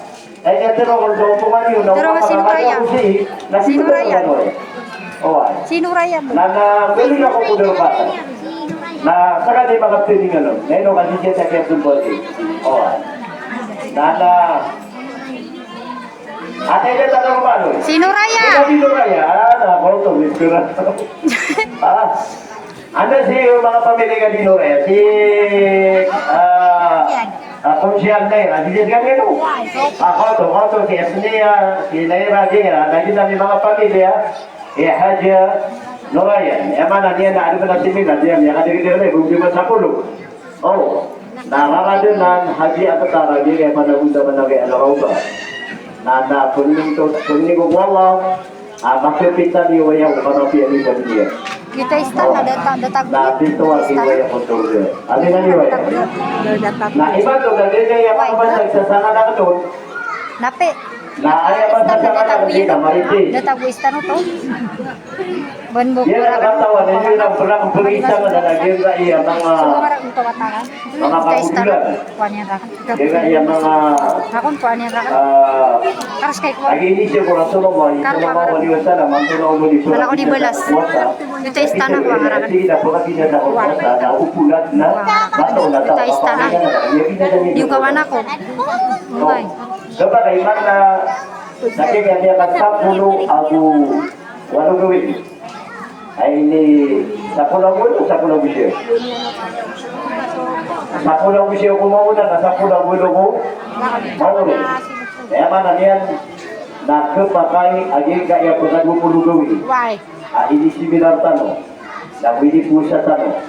Ay, tero ko sa ompongan iyo, na Tero, ompongan si Nora ka yan. Si Nora yan. Oway. Si Nora yan. Na, na, pwede na ko kudo pa. Na, saka di makapwede nga, no? Na, ino ka di siya sa kaya kumbati. Oway. Na, na, ate, ito, tanong ba, no? Si Nora yan. Ito, si Nora yan. Ah, na, ako, to, Miss Nora. Ah. Anda si manga pamilya ka di Nora, si, ah, ah, Konsehal Naira, di siya ganyan, no? Ah, koto, koto, si Esnia, si Naira, di, ah, lagid ami manga pamilya, eh, Haja Nora yan. Aya maana niyan na adn a seminar, di, aya kadikit na, eh, bukti ba sa pulo. O, na rarad anan, Haji Abatar, di, aya maana niyan na kay Alaroga. Na, na, pningko, pningko ko Allah, A, makapita niyo waya ko kanapiya ni Gabriel. Kita istan na data, data. Na, dito a istan. Waya ko turga. Amin na niyo waya. Na, iba to, gagawin niya yung mga bantag sa sana na ito. Napi. Na, aya ba sa sana na ito, na mariti. Data ko istan to. Banbo. Yan ang katawan, yun yung pernah pag-isa na lagi na iya mga, mga kagulan. Kuwan yan, Rak. Kaya nga, iya mga, Akon po, ano yan, Rak? Ah, karas kay kuwan. Ag-inisip ko Rasulullah, sallallahu alaihi wasallam, ang tulong mo dito. Wala ko di balas. Ito yung istana ko, ang Rak. Sige na po, kasi na ako, na upulat na, bato na tao. Ito yung istana. Di ko kawan ako. Umay. Dapat kay man na, sa kanya niya ka sapulo, ako, Walo gawii. Ay, ini sapolo ago walo, sapolo ago siyaw. Sapolo ago siyaw ko maona na sapolo ago walo ko maori. Aya maana niyan na khapakay a giyangkaya pkhadowa polo gawii. Why? A ini seminar tano, na go ini powasa tano,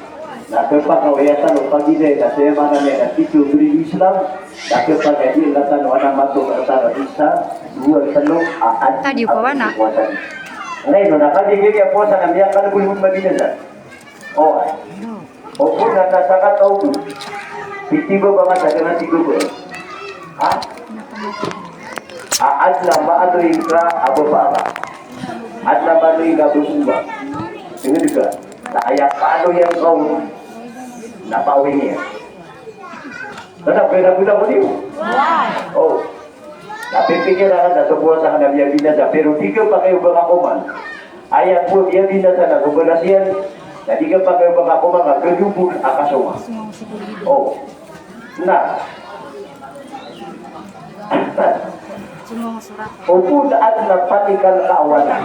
na khapakay a tano pagilay na saya maana niyan na tito beri Islam, na khapakay a giyangkaya tano a na mato ka tano isa, dowa, telo, a adn. Tadi ko a wana. Ngayon, na kagiya giya powasa na miyakalbol ko mabinasa. O, ay. Opama na sakataw ko. Titibaba nga sa dn a tig ko. Ha? A adn a maaloy ka a baba ka. Adn a maaloy ka a baba. Ingd ka. Na aya kaaloyan ka on na paawin iyan. Tanda, pwede, pwede ko niyo. O. Na pipikir angka na so powasa angka na miyabinasa, pero di ka pakay o ba ka koman. Aya bo miyabinasa na so balas iyan, na di ka pakay o ba ka koman, ka khadobol a kasonga. O. Na. Opama na adn a panikan ka a walay.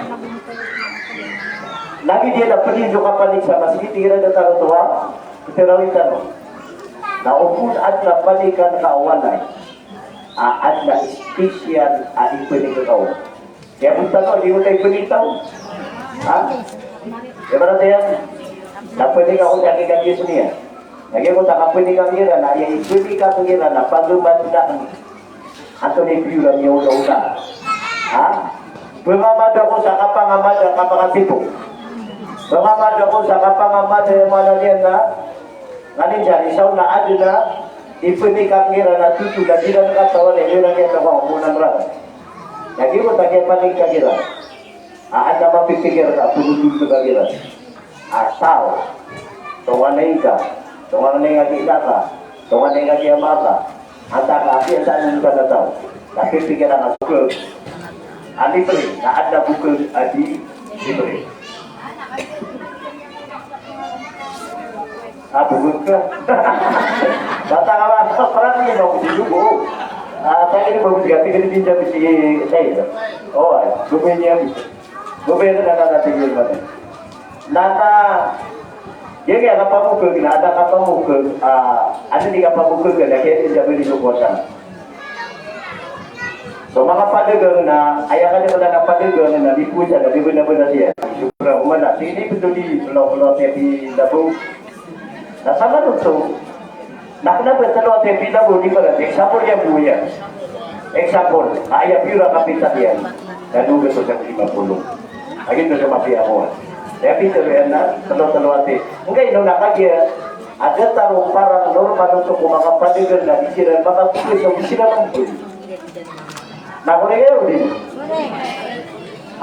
Lagid iyan a pd iyan so kapanik sa masgit, igira da tano towa, ptharoon tano. Na opama na adn a panikan ka a walay. A adn a special a ipnikaw. Aya bo tano, di ko ta ipnikaw. Ha? Aya maana niyan, na pnikaw ko sa kikadiyas niyan. Na giya ko ta kapnikaw iran, na aya ipnikaw iran, na pagmamada. Antonaa i biyoran iyan o da o da. Ha? Pngamada ko sa kapangamada, kapakatipo. Pngamada ko sa kapangamada, aya maana niyan na Nganin sa isa on na adn a ipnikaw iran a tito na di iran katawan a iran iyan na kamonan ran. Na giyoto a kiyapanik iran. A adn a mapipikir ka, pnotol ka iran. A taw. Tonganay ka. Tonganay ka di ka. Tonganay ka di ama ka. Antaa ka, apiya antaa ka na taw. Tapi pikiran ka so bokag a libre, na adn a bokag a di libre. A, bokag ka. Bata ka ba, parang ini ba ko di lubo. A, tayo ini ba ko di, di, di, di, di, di, di, o, ay, bokag niyan. Bokag na, na, na, tig iyan ba. Na ka, giya, giya kapamokag, na adn a kapamokag, a, adn i kapamokag, na giya, giya, giya, giya, giya, So, manga padagang na, aya kaniyan a padagang na di powasa na di bnabnasa iyan. Sobra, oman na, sii pn di, plo, plo, tiyapi, labaw. Na saman oto, na kna ba tlo a tiyapi, labaw, di ba, example iyan bo iyan. Example, aya pira kapital iyan. Na dowa gatos ago lima polo. Agi to sa mapiya ko. Aya pitharo iyan na, tlo, tlo a tiyapi. Ngkaino na kagiya, a datar o parang normal oto ko manga padagang na di siran makapowasa, di siran mambo. Na korek iyo, di?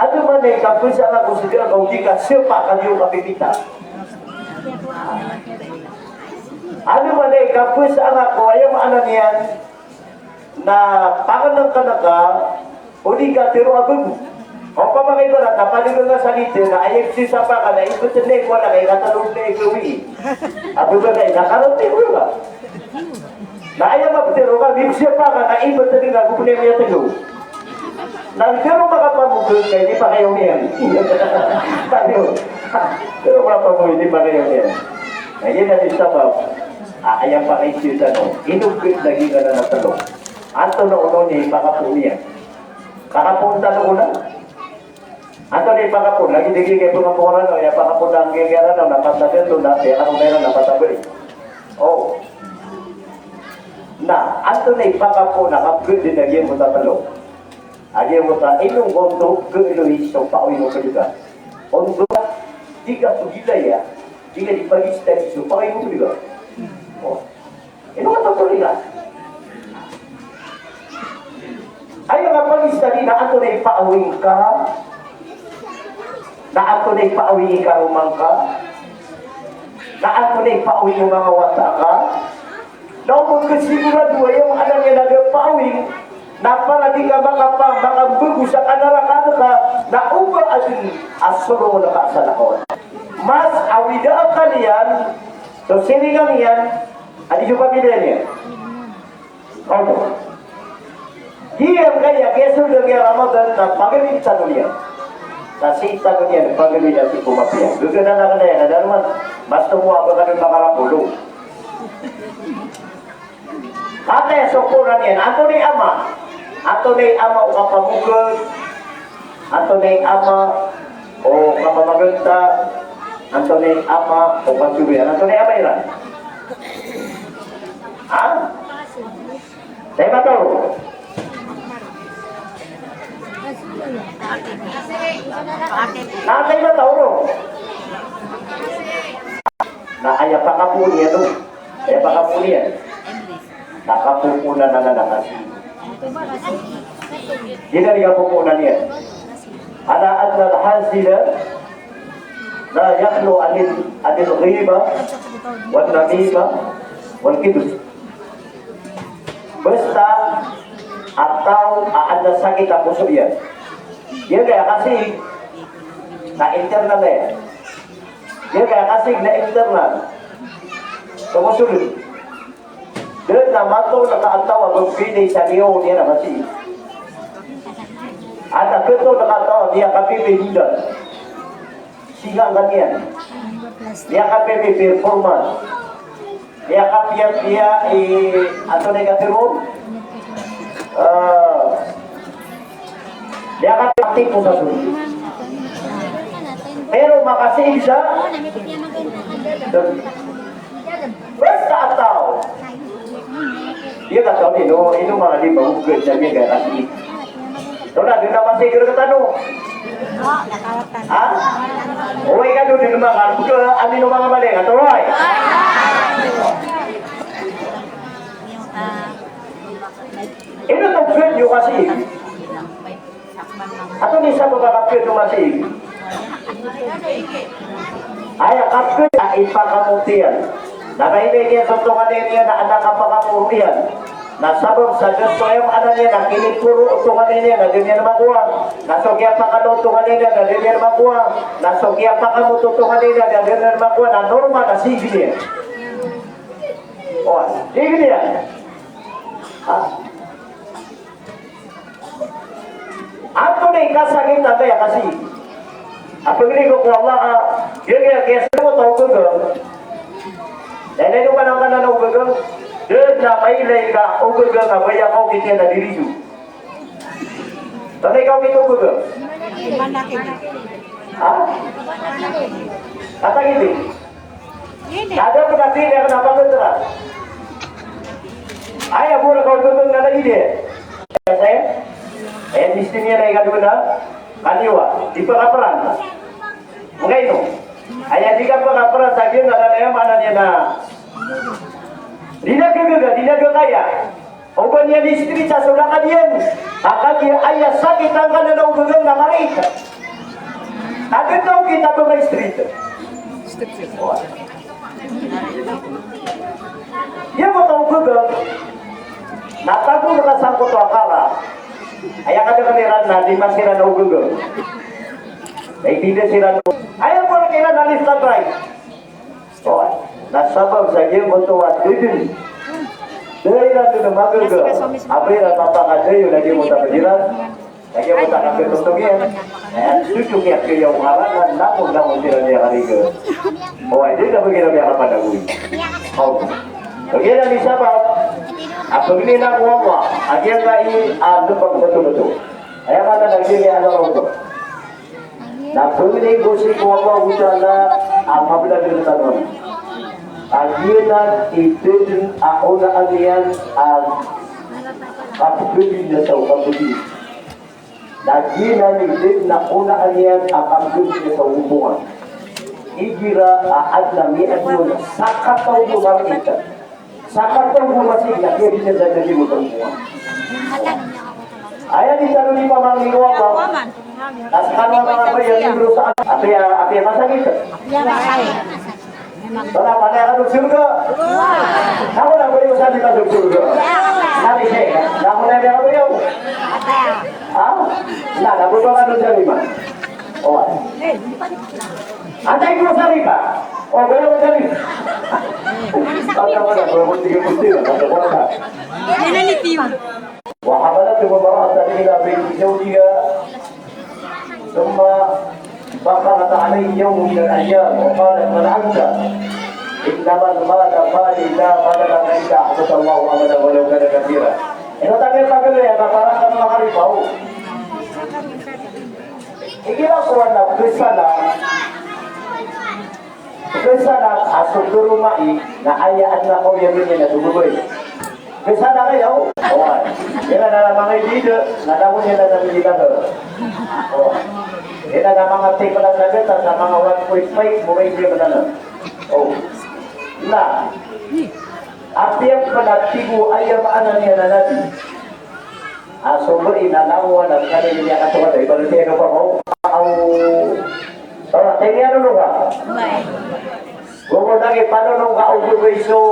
Antonaa i kapowasa angka ko sii ko di ka sapa ka di o kapipita? Antonaa i kapowasa angka ko, aya maana niyan na pangnngkn ka o di ka tharo a bago? Opama ka ibarat a padagang ka sa liter na aya pzasapa ka na ibt na iko na ika tlo na iko wi. A bago na ina karoti ko ka. Na aya maptharo ka, mipzapa ka na ibt na ika gobnay miyatlo. Na tharo makapamokag ka, di pakayaw niyan. Tharo. Tharo makapamokag, di pakayaw niyan. Na giyanan i sabap a aya pakaiza tano. Ino gd lagid anan a tlo. Antonaa onon i pakapoon iyan? Pakapoon tano onan. Antonaa i pakapoon, lagid a giya pngapoon iran, aya pakapoon a giya giya iran, na patagan to, na piyakaroon iran, na patagan. O. Na antonaa i pakapoon a kapgd a giya mota tlo? A giya mota, ino ngkoto, gd o iso, paoy mo pd ka. Onto, di ka pgilaya, di ka di pagistadi so paoy mo pd ka. O. Ino ka totol iran? Aya nga pagistadi na antonaa i paawing ka, na antonaa i paawing i karoma ngka, na antonaa i paawing o manga wata ka, na o ba kasigurado aya maana niyan na da paawing, na para di ka makapa, makambgo sa kanaraka ka, na o ba adn a solongon ka sa naraka. Mas awida akal iyan, so siringan iyan, a di so pamilya niyan. Oto. Giyangkaya kiyasold a giya Ramadan na pagalintan iyan. Kasi tano niyan, pagari na si kumapiya. Gagana na ka na yan, na darman. Mas tumuwa ba ka dun makarapolo? Kataya so poon iyan, antonaa i ama? Antonaa i ama o kapamoked? Antonaa i ama o kapamaganta? Antonaa i ama o kasoriyan? Antonaa i ama iran? Ha? Taw i matao. Na taw i matao ron. Na aya pakapoon iyan on. Aya pakapoon iyan. Na kapopoon anan a kasi. Giya di kapopoon iyan. Ala anna al-hazila la yakhlu anil, anil ghibah wan namimah wal kadhib. Basta a taw a adn a sakit a poso iyan. Giya kaya kasig na internal iyan. Giya kaya kasig na internal. Tomo soled. Da dn a matoon ka a taw a babinay sa niyawa niyan a masi. Adn a katoon ka a taw a miyakapipiya i dn. Sii ngka niyan. Miyakapipiya i performance. Miyakapiyapiya i, antonaa i katharo? Eh, miyakapiya i tipo sa soled. Pero makasii sa Basta a taw. Iya ka taw, ino, ino manga di ba, ugad na miyaga kasi. Tona, di na masigar ka tano. Ha? Oway ka do, di na manga, ino manga mali, ka taw, oway. Ino taw, ugad iyo kasi. Antonaa i sabap a kapkhaad o masi? Aya kapkhaad a ipakamoto iyan. Na mailay niyan so tonganay niyan a adn a kapakamoto iyan. Na sabap sa da so aya maana niyan a kiniporo o tonganay niyan na da niyan makowa. Na so kiyapakalo o tonganay niyan na da niyan makowa. Na so kiyapakamoto o tonganay niyan na da niyan makowa. Na normal a sii niyan. O, sii niyan. Ha? Antonaa i kasakit a kaya kasi? A pagari ko ko Allah ka, giya, giya, giya, sa ko taw ogagang. Na ino ino ka na ka na ogagang? Da dn a mailay ka ogagang a baya ka okit iyan a diri iyo. Antonaa i kaokit o ogagang? Ha? Katawan iyo. Kada pn a tira na pagatra. Aya bo rka o ogagang na lagid iyan. Aya, aya, misti niyan na ikadowa na kaniwa. Di pkapran. Mangay no. Aya di ka pkapran sa giya na, na aya maana niyan na di na gagaga, di na gagaya. O ba niyan i-straight sa so lakad iyan? Ka kagiya aya sakit angkanan a ogagang na marait. Tagan na okit a ba ma-straight. Iya bo ta ogagang. Na tago na ka sangkoto a kara. Aya kadakl iran na di masiran a ogagang. Na di da siran. Aya bo rk iran na left and right. O, na sabap sa giyangkoto a da dn, da iran dn magaga a ba iran mapakadayon a giyangkoto a pd iran, a giyangkoto a kagatotong iyan. Aya, so so kiyakaya o ngaran na langon-langon siran miyakariga. O, di na ba iran miyakapanagoy. O, ba iran i sabap a pagni na ko Allah a giyangkai a lbang btobto. Aya maana na giyangkai a lbang btobto. Na pangni ko sii ko Allahu Ta'ala a mablag rktano a giyanan i da dn a onaan iyan a kapgadi na sa okapgadi. Na giyanan i da dn a onaan iyan a kapgadi na sa okoman. Igira a adn a miyaadn on sa kataw ko margita. Sa kataw ko masig na kiyabinasa na di mo taw ko. Aya di tano di pamangni ko Allah. Na skano a manga baya a miyabrosa, apiya, apiya masakit. Wala, panaya ka dn sorga. Ako na ba iyo sa di ka dn sorga? Nari siya, na ako na ba iyo? Ha? Na, na ba ka dn sa lima? O. Antay ko sa riba. O, ba iyo sa riba? Pagka wala, ba iyo tigil ko sila, ba iyo wala. Wa hamalathu imra'atun ila bayti zawjiha. Thumma dakhalat alayhi yawmun minal ayyam wa qalat, "Man anta? Innamal malu mali la mala laka illa ahbatallahu amalan walaw kana kathira." Ino tano pagaloya ka para ka makaripaw. Igira ko na bsala. Bsala a so karoma i na aya adn a kaoyagan iyan na so babay. Bsala ka yaw? Oway. Iran a manga idida, na langon iyan na manga idida. Oway. Iran a manga tip na sa datar sa manga one point five, mura iyan na. O. Na. Apiya pn a tig o aya maana niyan a Nabi. A so bri na langon a skaniyan a katokato, ibarat iyan o pamaw. Aw. Tama, tig iyan o loka. Gogo lagi pano nung ka o gogo iso.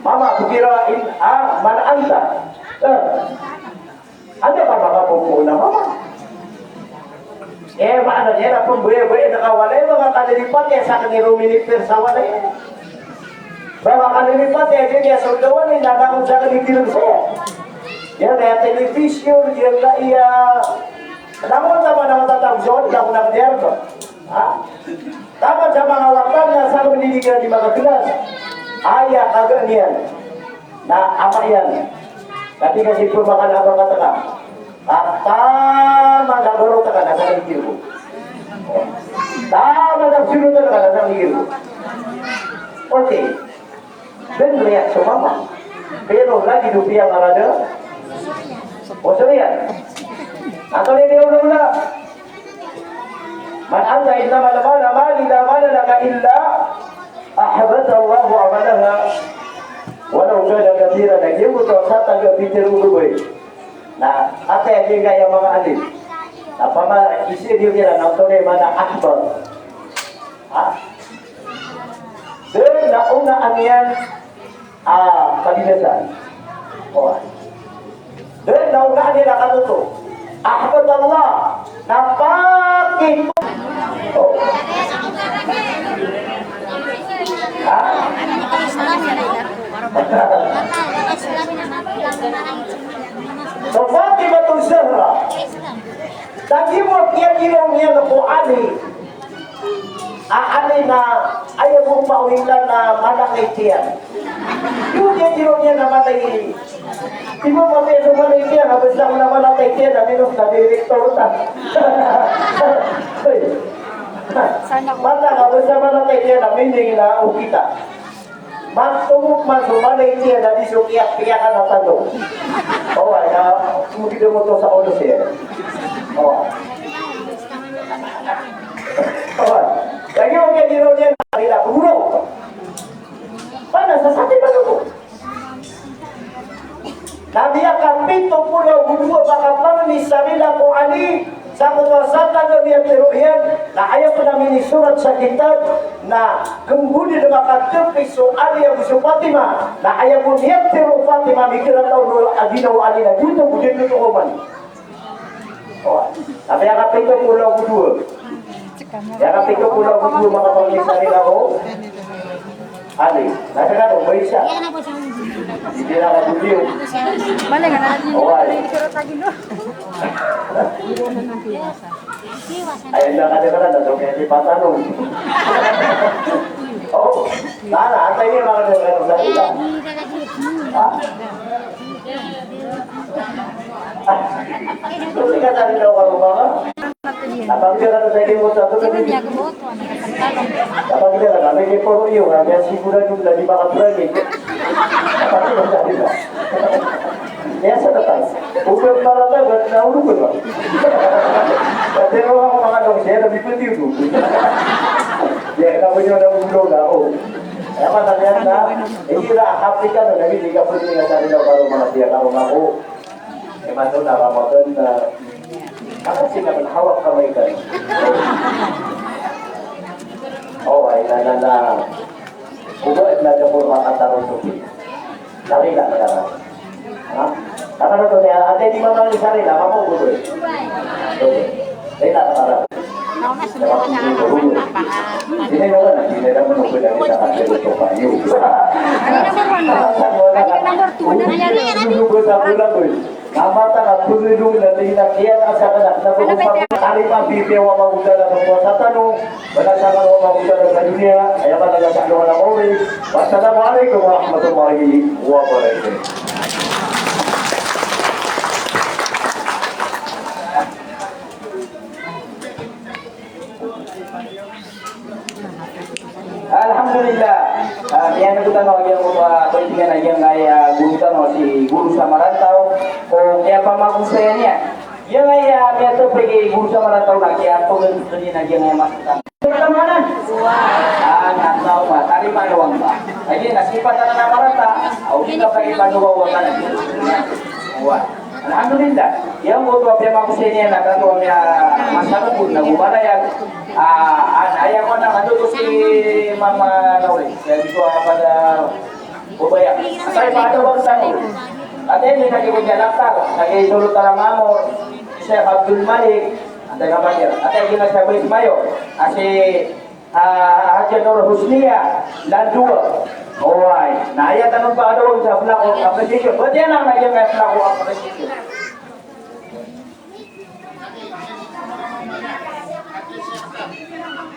Mama, bukira in, a, man anta. Eh. Anda ka makapopo na mama? Eh, maana niyan na pmbayabaya na ka walay, manga kalilipati a sakn i rominipir sa walay. Manga kalilipati a di niyan so dawan i na langon sakn i tirg saya. Iyan na iya television, iyan na iya langon taman a matatag zon, langon a kdiyar ko. Ha? Taman sa manga waktan na sakn i di niyan di makaklas. Aya kagaan iyan. Na ama iyan. Tapi kasi pmakan a ba ka taka. Taman a baro taka na sa ligir ko. Taman a baro taka na sa ligir ko. Okay. Then react so mama. Pero lagi do piya marada. O so iyan. Antonaa i di ola-ola. Man anta innamal malu mali la mala laka illa ahbatallahu amalaha walaw kana kathira. Na giyoto a sataga a pitharo o babay. Na kataya giyangkaya manga alim. Na pama isi giyoto na antonaa i maana a ahbat. Ha? Dn na onaan iyan a kabinasaan. Oway. Dn na onaan iyan a katoto. Ahbatallah. Na paki. O. Ha? So Fatimatu Zahra. Lagid o kiyatharo iyan ko Ali. A, Ali na, aya bo pawilan na mala i tiyan. Iyo, kiyatharo iyan na mala i. Di bo mapito mala i tiyan, a basta na mala i tiyan, na minos na direktor ta. Mata na basta mala i tiyan, na mining na okit a. Matongop man so mala i tiyan a di so kiyapiyakan a tando. Oway, na, mokida mo to sa odos iyan. Oway. Oway. Lagid o kiyatharo iyan a rila ko guro. Pana sa sati ba ko? Na miyakapito polo ago dowa a kapangni sa rila ko Ali, sangkoto a sataga a miyatharo iyan, na aya pn a minisorat sa kitab, na kmbodan a makatpi so Ali ago so Fatima, na aya bo miyatharo o Fatima, migira taw o ginawa o Ali na giyoto bo di totoo man. O, na miyakapito polo ago dowa. Miyakapito polo ago dowa a makapangni sa rila ko Ali. Na sangkoto, ba isa. Di na ka bo di. Oway. Ay, na ka di ka na, na so kaya di patanong. O, na, na, antay niyo, na ka di ka na sa rila. Ha? Dn ka sa rila ko karoma ka? Apabila ka sa rila ko sa rila. Apabila ka sa rila ko, iyo, na miyasigurado na di makabrani. Apabila ka sa rila. Iya sa tatay. Ugat marata, gat na ulo ko ba? Pati ro ako mga dong, siya na bipati ulo. Iya, kamo niyo na ulo na, o. Kaya pa, tanyaan na, hindi na, Afrika, no, na hindi ka pwede nga sa rila ko karoma ka, di ka karoma ko. Imanto na Ramadan na, makasinga man hawak kamay ka. O, ay, na, na, na. Oba na da ko makataro so pi. Sarila ka na. Ha? Kata na to niya, ate, di ba naman sarila? Mama, oba to eh. Sarila ka na. Hindi na naman, hindi na naman ako na kita kasi ito pa yun. Tarima pipiya o Ama ko tano, balasan o Ama ko tano sa doniya, aya maana na sa doniya na mawri. Wassalamu alaikum warahmatullahi wabarakatuh. Alhamdulillah. Ah, miyaneg tano a giyangkoto a, ah, bantingen a giyangkaya guro tano si Guro Samarantaw. O kiyapamagosaya niyan. Giyangkaya miyatopik i Guro Samarantaw na kiyapamagosaya niyan a giyangkaya mas tano. Pertemanan. Ah, na taw ba? Tarima doang ba? Lagi na sipatan na marata. Aw, kita pa iba doang ba? Wah. Alhamdulillah. Giyangkoto a piyamagosay niyan na kato a miyamasakot na gomanay a, ah, ah, aya ko na kato ko si Mama Laure. Kaya dito a pada babaya. Asay pa ata wag sa mo. Ate, may nagkikot niya laktar. Nagkikot tala mamo. Sheikh Abdul Malik. Ate ka ba niya? Ate, gina siya ba ismayo? Asi Ah, Haja Nur Husniya, landowa. Oway. Na aya tano pakadowa sa flag of appreciation. Batiya na, na aya flag of appreciation.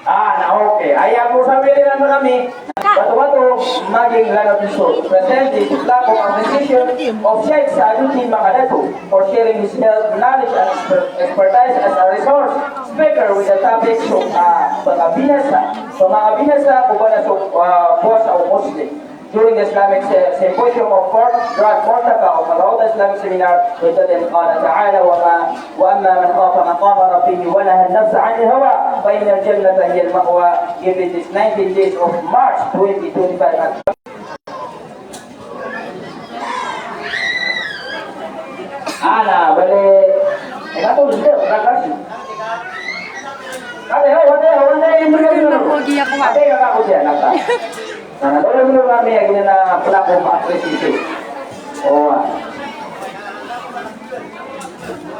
Ah, na okay. Aya ko sabihin na kami. Bato-bato, maging lanat iso. Present the flag of appreciation of Sheikh Saaduddin Makadato for sharing his health knowledge and exper-, expertise as a resource speaker with the topic, so, ah, pagkabinasa, so, pagkabinasa ko bana so, ah, powasa o Muslim. During the Islamic se-, Symposium of Fourth Grand Murtaka of Al-Rawda Islamic Seminar, with the name, قال تعالى: وما، وأما من خاف مقام ربه ونهى النفس عن الهوى فإن الجنة هي المأوى. Given this nineteen days of March twenty twenty-five. Ana, bale, eh, kato, sila, prakasi. Kate, oh, wate, wate, hindi ka dito. Kate, ka ako siya, nata. Na, na, dole mo kami, agi na, pala ko, ma-appreciate. Oh, ah.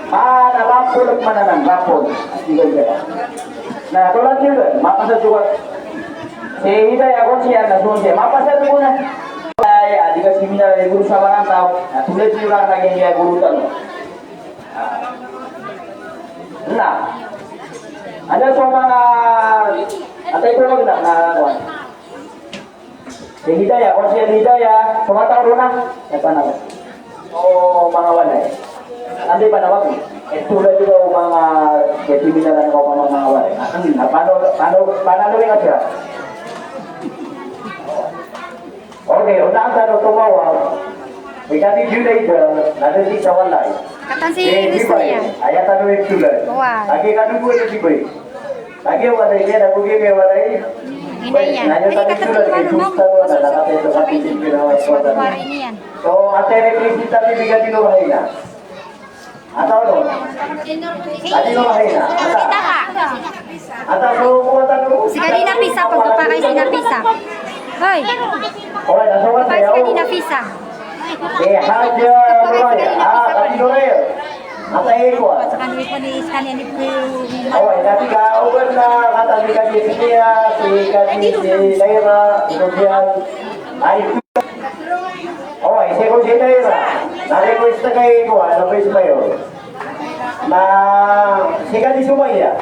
Mana rapol, mana nan rapol. Sige, sige. Na, tolak niyo doon. Mapasa juga. Si Hidayah, kon siya, na, doon siya. Mapasa juga na. Ay, adi ka seminar, ay, guro sa mga tao. Na, tulad niyo lang, naging niya, guro tano. Na. Ano sa mga, atay ko lang na, na, kuwan. Si Hidayah, kon si Hidayah, so mataw ron na. Aya panawag o manga walay. Anda i panawag? Ito na di ba o manga, kaya timinalan ko pa manga walay. Hmm, na, paano, paano, paano rin ka siya? Okay, o na ang tanong tumawag. Ika di Junaid, na di sa walay. Katan si Rizal yan. Aya tanong yung Junaid. Wow. Lagi ka dugo yung Junaid. Lagi wala iyan, ako gini wala iyan. Hindi yan. Ay, katulad ko, ano, no? Nakatay sa kapitid ko na wala. So, ate, representative ka din o Rahina. Ataw, no? Ate, no, Rahina. Ata. Ata, so, kung ata, no? Siga di Nafisa, pagpapakay si Nafisa. Hoy. Pagpapakay siga di Nafisa. Eh, Haja Muraya. Ah, Haji Muraya. Ata iko. Oway, na tig a oba na katawan ka di siniya, si ka di si Daira, kemudian, ay. Oway, si ko si Daira. Na request ka iko, ano ba ito kayo? Na, si ka di Sumaya.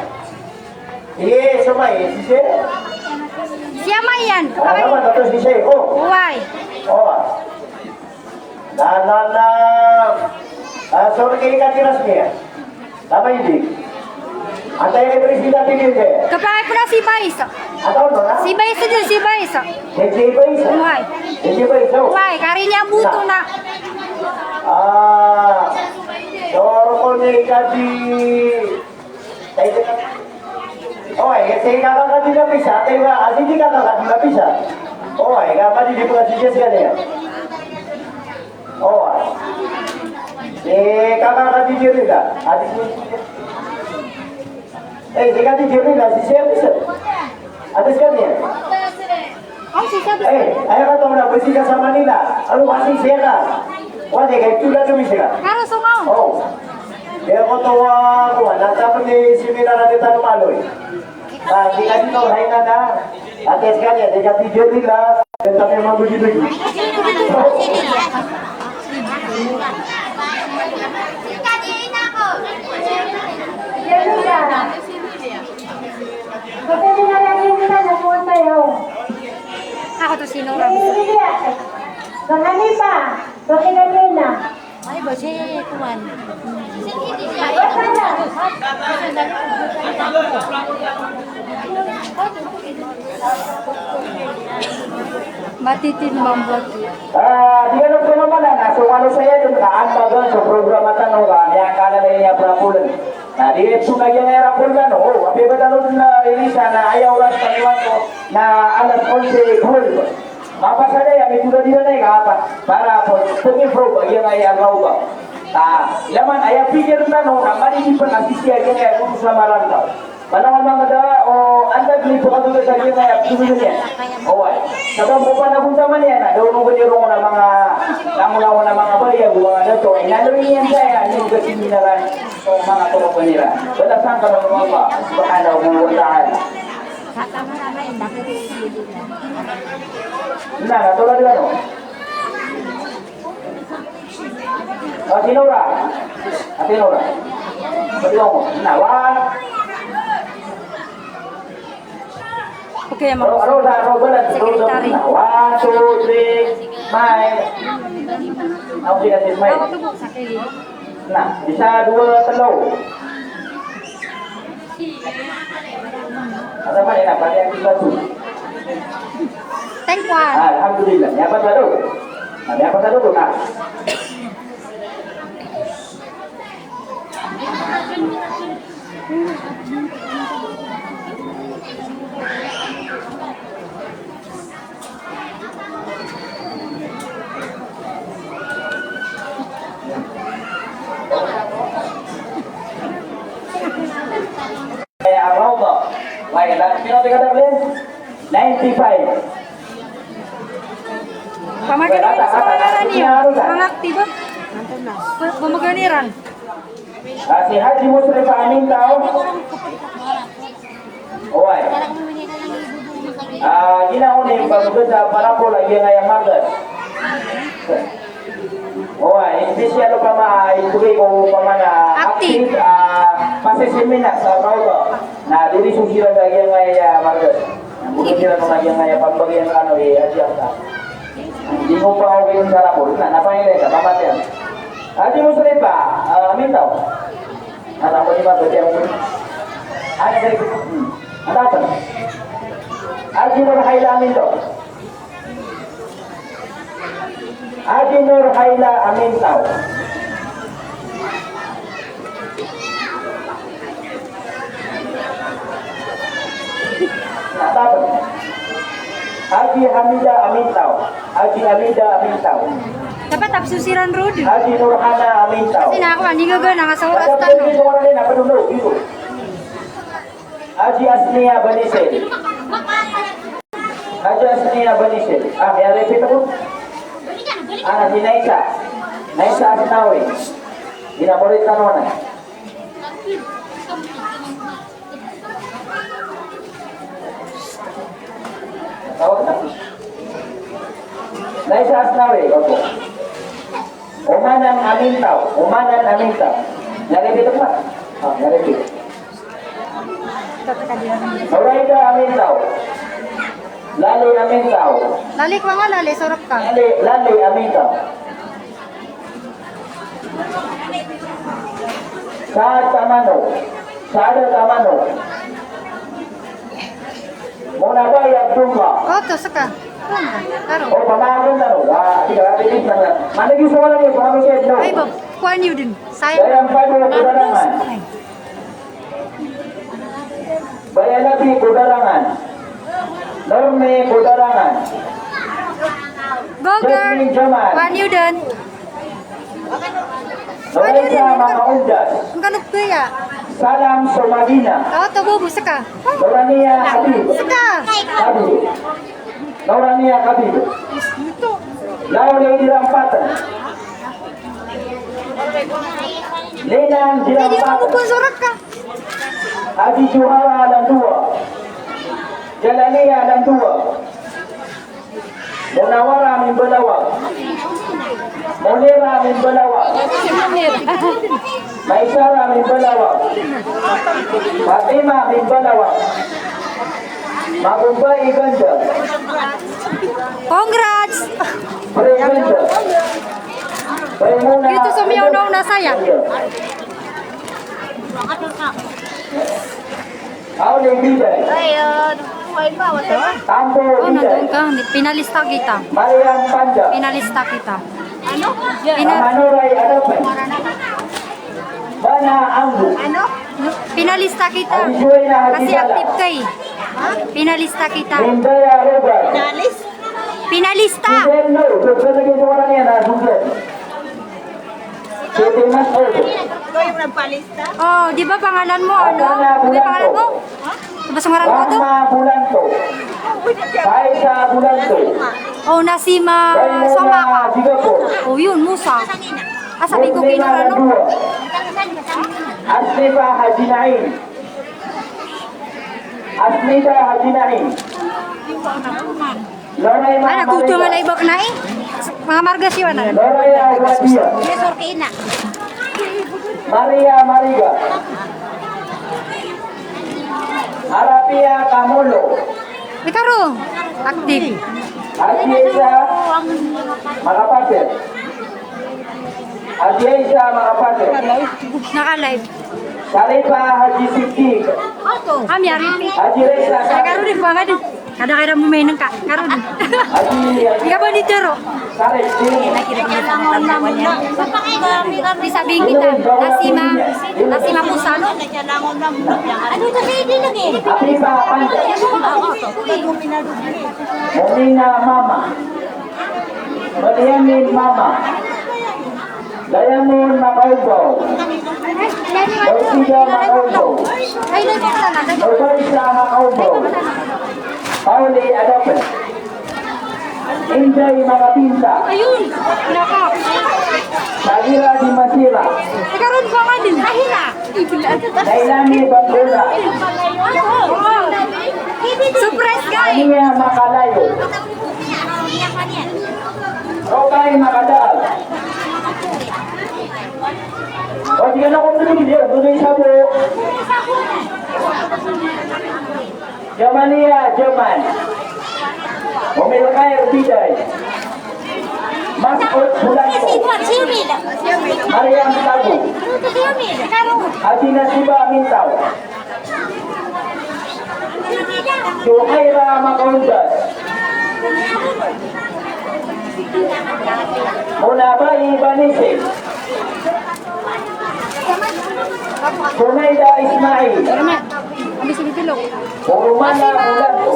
Sige, Sumaya, si Sir. Siya mayan. Ah, naman, tapos si Sir. Oh. Oway. Oh. Na, na, na, ah, sorry, kay Kati Rasmia. Tama hindi? Antay kay Presidente Duterte. Kapangay ko na si Vice. Ataw mo na? Si Vice din, si Vice. Si, si Vice. Why? Si, si Vice, oh. Why? Kari niya buto na. Ah, sorry ko ni Kati. Oway, si kaka ka di Nafisa, kay ba, a di kaka ka di Nafisa. Oway, kaka di di pagkasidyas ka niya. Oway. Si kaka ka di Jirila, a di si, eh, si ka di Jirila, si Sir Sir. Atas ka niya. Ay, aya ka taw na, basi ka sa Manila. Ano kasi siya ka? Wala ka, ito na kami siya. Karo sa mo? Oh. Kaya ko tawa ko, natapos ni seminar na kita ng Maloy. Ah, di ka dito, hay na na. Ate Scalia, di ka video nila. Kita may mabugi-bugi. Ako to si Nora. Bang Hanifa, bang Evangelina. Ay, ba si Kuwan? Matitid mambo. Ah, di kano pamamana na so manusa iyan dn ka an ba dn so programa tano ka miyakalalay niyan a raffle. Na di so na giyangkaya raffle tano, o, apiya ba tano dn na release na aya oras tano iyan ko na alas onse twelve. Mapasad aya, mitoda di na aya ka apa? Para po, pag-improve a giyangkaya a raffle. Ah, ilay man, aya pikir tano na mali di pn a sisi a giyangkaya a goro sa Maranta. Mana nga manga da, o, antaa i pkatoda sa giyangkaya a pkatoda niyan. Oway. Sabap ko panagontaman iyan na da on o gani ron a manga, langolangon a manga baya, o manga dato. Inaloy niyan saya, ino gati niyan ran, o manga toropan iran. Balasan kano o Allah subhanahu wa ta'ala. Na, na, toro di kano. Ati Nora. Ati Nora. Ati Nora. Na, wa. Okay, ro, ro, ro, ro, ro, ro, ro, secretary. Na, one, two, three, smile. Okay, ati smile. Ako to po, sa kilid. Na, isa, dowa, tlo. Ano ba yan? Pati ang iba to. Thank you. Ah, alhamdulillah. Miyapat sa dowa. Ah, miyapat sa dowa, na. Kaya Ar-Rawdah. Baik, na, pira tig a da, Blin? Ninety-five. Pamagani, sa ngaran iyo, manga aktibo. Ba, pamagani ran. Ah, si Haji Musrif Amin Tao. Oway. Ah, ginawa niyan pamagasa para po lagi nga aya margas. Oway, espesyal opama, ah, ibgay ko opama na active, ah, pasiseminar sa Rawdah. Na dori so siran lagi nga aya margas. Bukod siran lagi nga aya pambagyan kano i Haji Akta. Di ko pa ako kayo sa rapor. Na, napangilay ka, pamatiyan. Haji Musrif, ah, Amin Tao. Ano, ako di ba, pwede ako. Ano, pwede ko. Hmm. Ano, ano? Haji Nurhaila Amin Tao. Haji Nurhaila Amin Tao. Na, tapos. Haji Hamida Amin Tao. Haji Hamida Amin Tao. Dapat tapos siran rod. Haji Nurhana Amin Tao. Kasi na ako, hindi nga ba, nangasawa ka sa tanong. Dito. Haji Asnia Banisel. Haji Asnia Banisel. Ah, may repeat ako. Ah, si Naisa. Naisa Asnawi. Ina murid tano na. Tawag na. Naisa Asnawi, opo. Omanan Amin Tao, Omanan Amin Tao. Naririnig ba? Ah, naririnig. Noraida Amin Tao. Lali Amin Tao. Lali ko nga, Lali, sorok ka. Lali, Lali Amin Tao. Saad Tamano. Saad Tamano. Mona Bay Abdullah. O, to, ska. Karo. O, pamahagan tano. Wa, tig a, tig a, tig a. Manigi so wala niyo, pamahagan siya, no? Ay, ba, kuwan niyo din. Sayang. Dayan Pado, Kudarangan. Bayalabi, Kudarangan. Norme, Kudarangan. Go, girl. Jasmine Jamal. Kuwan niyo din. Noraisa Mama Undas. Ang kanok ko ya. Salam Somadina. O, to, bobo, ska. Norania Habib. Ska. Habib. Norania Habib. Lauli Dirampatan. Linan Dirampatan. Hindi mo po sorok ka. Adi Juhara Landua. Jalania Landua. Munawara Mimbalawag. Munira min Balawan. Maisara min Balawan. Fatima min Balawan. Mabumbay i ganda. Congrats! Pre ganda. Pre muna. Ito sa miyaw na una saya. Aw, ni Biday. Ay, ah, wala ba? Wala ba? Tampo. Oh, Biday. Nandun ka. Pinalista kita. Mariam Panda. Pinalista kita. Ano? Pina- Manoray Adapan. Bana Anggu. Ano? Pinalista kita. Adi Joy na. Kasi Hadi Sala. Active ka eh. Pinalista kita. Mindaya Robert. Pinalis- Pinalista. Sundalo, sundalo, sundalo, sundalo. Sundalo. Ikaw yung nagpalista? Oh, di ba pangalan mo, ano? Ano ba pangalan mo? Ano ba sa ngaran mo to? Rahma Bulanto. Faisa Bulanto. Oh, Nasima Somaka. Oh, yun, Musa. Ah, sabi ko, Kinura, no? Asnifa Haji Naim. Asnita Haji Naim. Loraya Mariga. Ana, kuto nga na ibak na eh. Mga marga siya na. Loraya Wadia. Maria Mariga. Arapia Kamolo. Ikaw ro, active. Adi Isa Makapasir. Adi Isa Makapasir. Naka-live. Salifa Haji Siddiq. Kami ari. Haji Reza. Ay, karo di ba nga di? Kada kaya mo may nangka. Karo di. Haji. Ika ba di tero? Sarek. Di sabihin kita. Nasima. Nasima Pusano. Ano sabi di lagi? Apipa Panda. Momina Mama. Mariamin Mama. Diamond Makaumbaw. Orsida Makaumbaw. Orsida Makaumbaw. Pauli Adape. Inday Makapinta. Ayun. Naka. Sagira di Masira. Ikaw ron ba nga din? Kahina. Nailani Bangkula. Surprise, guys. Ania Makalayo. Rokay Makadaag. O, di ka na kung dito, dito, dito, isa po. Jamania Jaman. Omil Khair Biday. Mas'ud Bulanto. Mariam Tagu. Athena Siba Mintaw. Juhaira Makaundas. Munabai Banisi. Sunaida Ismail. Purumana Bulanto.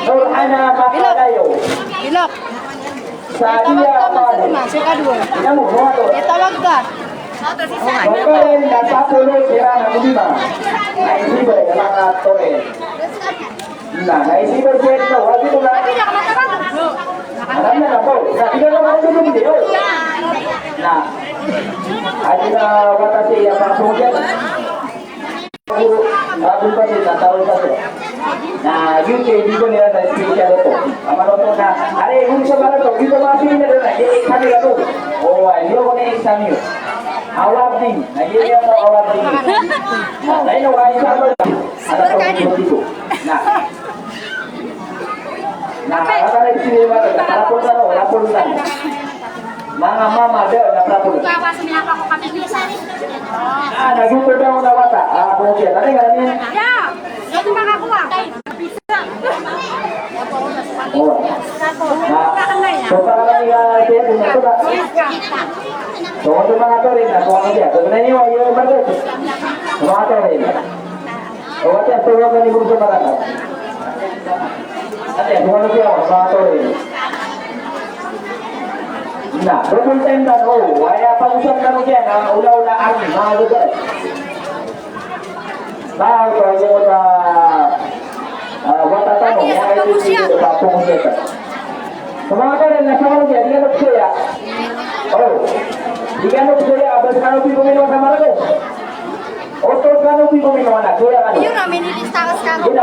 Nurhana Makalayo. Sadia Pare. Ina mo, mga to. Pagkain na sapo lo, sira na lima. Ay, di ba, yung mga to eh. Na, naisipan ko ito, wag ito na. Alam na lang po. Na, ikaw naman ito, hindi, oh. Na, adi na, wata siya, mga pungkyan. Guru, mga pungkyan, na, tawag sa to. Na, yun, kaya di ko nila na special ito. Ang ano to na, are, kung sa mga to, dito mga pinili na, hindi, exam nila to. Oh, ay, yun, kung exam yun. Awarding. Na, yun, yun, awarding. Na, ayun, ay, sa mga Super ka din. Na. Na, para sa sila, para po sa, para po sa. Mga mama, daw, na para po. Ah, naguto daw na bata. Ah, po siya. Ano nga niya? Yeah. Ito makakuha. Oh. Na, so, para kanila, siya, ito na, ito na. So, ito mga to rin, na, so, ano siya? So, ito na niyo, yung mga to. Mga to rin. O, ati, ati, wag ka ni Bruce Marata. Ati, ati, wag ka ni Bruce Marata. Na, double time na, o, aya pag-usap na mo dyan, ha, ula-ula, army, mga lugar. Tao, tao, yung, ah, ah, wata tamo, mga ito, ito, ito, ito, ito, ito, ito. Sa mga kanan, nasa ano siya, di ka nagsuya. O, di ka nagsuya, abas ka nung pipumino sa mga to. Oto, Iyo na, minilista ko sa kano.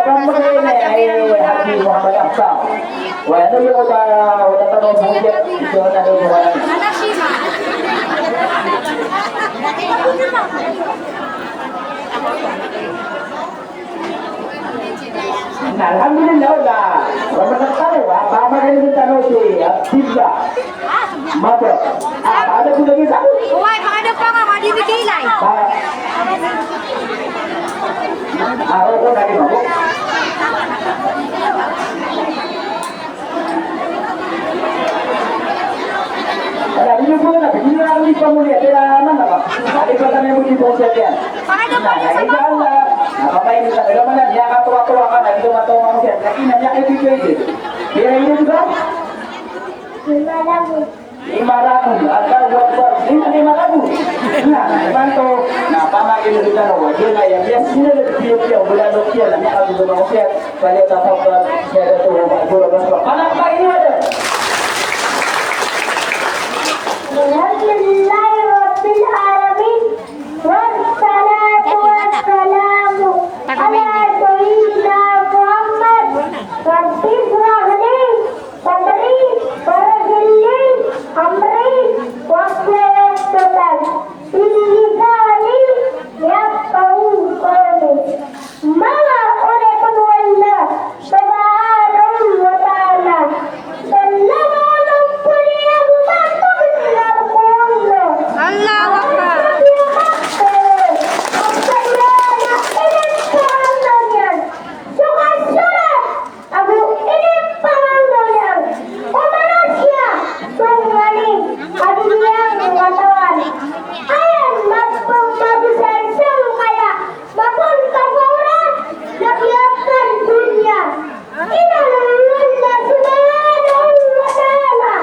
Na, alhamdulillah, wala. Wala na tano, ah, tama kayo ng tano si Abdullah. Mabok. Ah, paano po lagi sa? Uy, pakadap ka nga, madi bigay lang. Ba-, araw ko na rin, mabok. Ala, inyo po na, bigyan na lang ulit pa muli, pera man na ba? Sabi pa kami mo dito sa tiyan. Pakadap ka nga sa mabok. Na, inshallah, na, pamayin sa, alam mo na, niya katuwa-tuwa ka na, dito matuwa mo siya. Lagi na niya kayo dito, dito. Pera inyo, di ba? Lima ratus. Lima ratus, Allahu Akbar. Lima, lima ratus. Na, na, imanto, na, pamagin na kita, no? Wajib na, ya, ya, sila na, piyo, piyo, wala, no, piyo, na, niya, kaso, no, piyo. Falyatafaddal, siyadatuhu, ma'juran, masykuran. Palakpakan niyo, ito. Alhamdulillahi Rabbil Alamin. Wassalatu wassalamu ala sayyidina Muhammad. Rabbi shrah li sadri, wa yassir li amri, wahlul uqdatan min lisani yafqahu qawli. Manga oripn o Allah Subhanahu wa Ta'ala. Sallallahu alayhi wa sallam. Allahu Akbar. Ago inipangandaw niyan o manosiya so nganin a di niyan katawan. Aya mapmagosay sangkaya mapantapaora na kiyapantun iyan. Inaloy o Allah Subhanahu wa Ta'ala.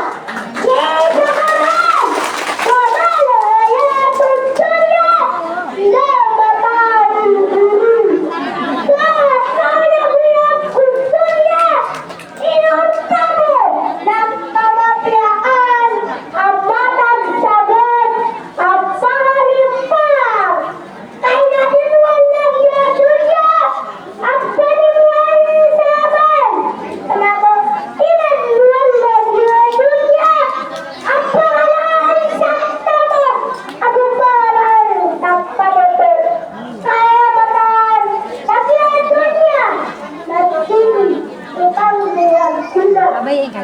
Abay, ikaw.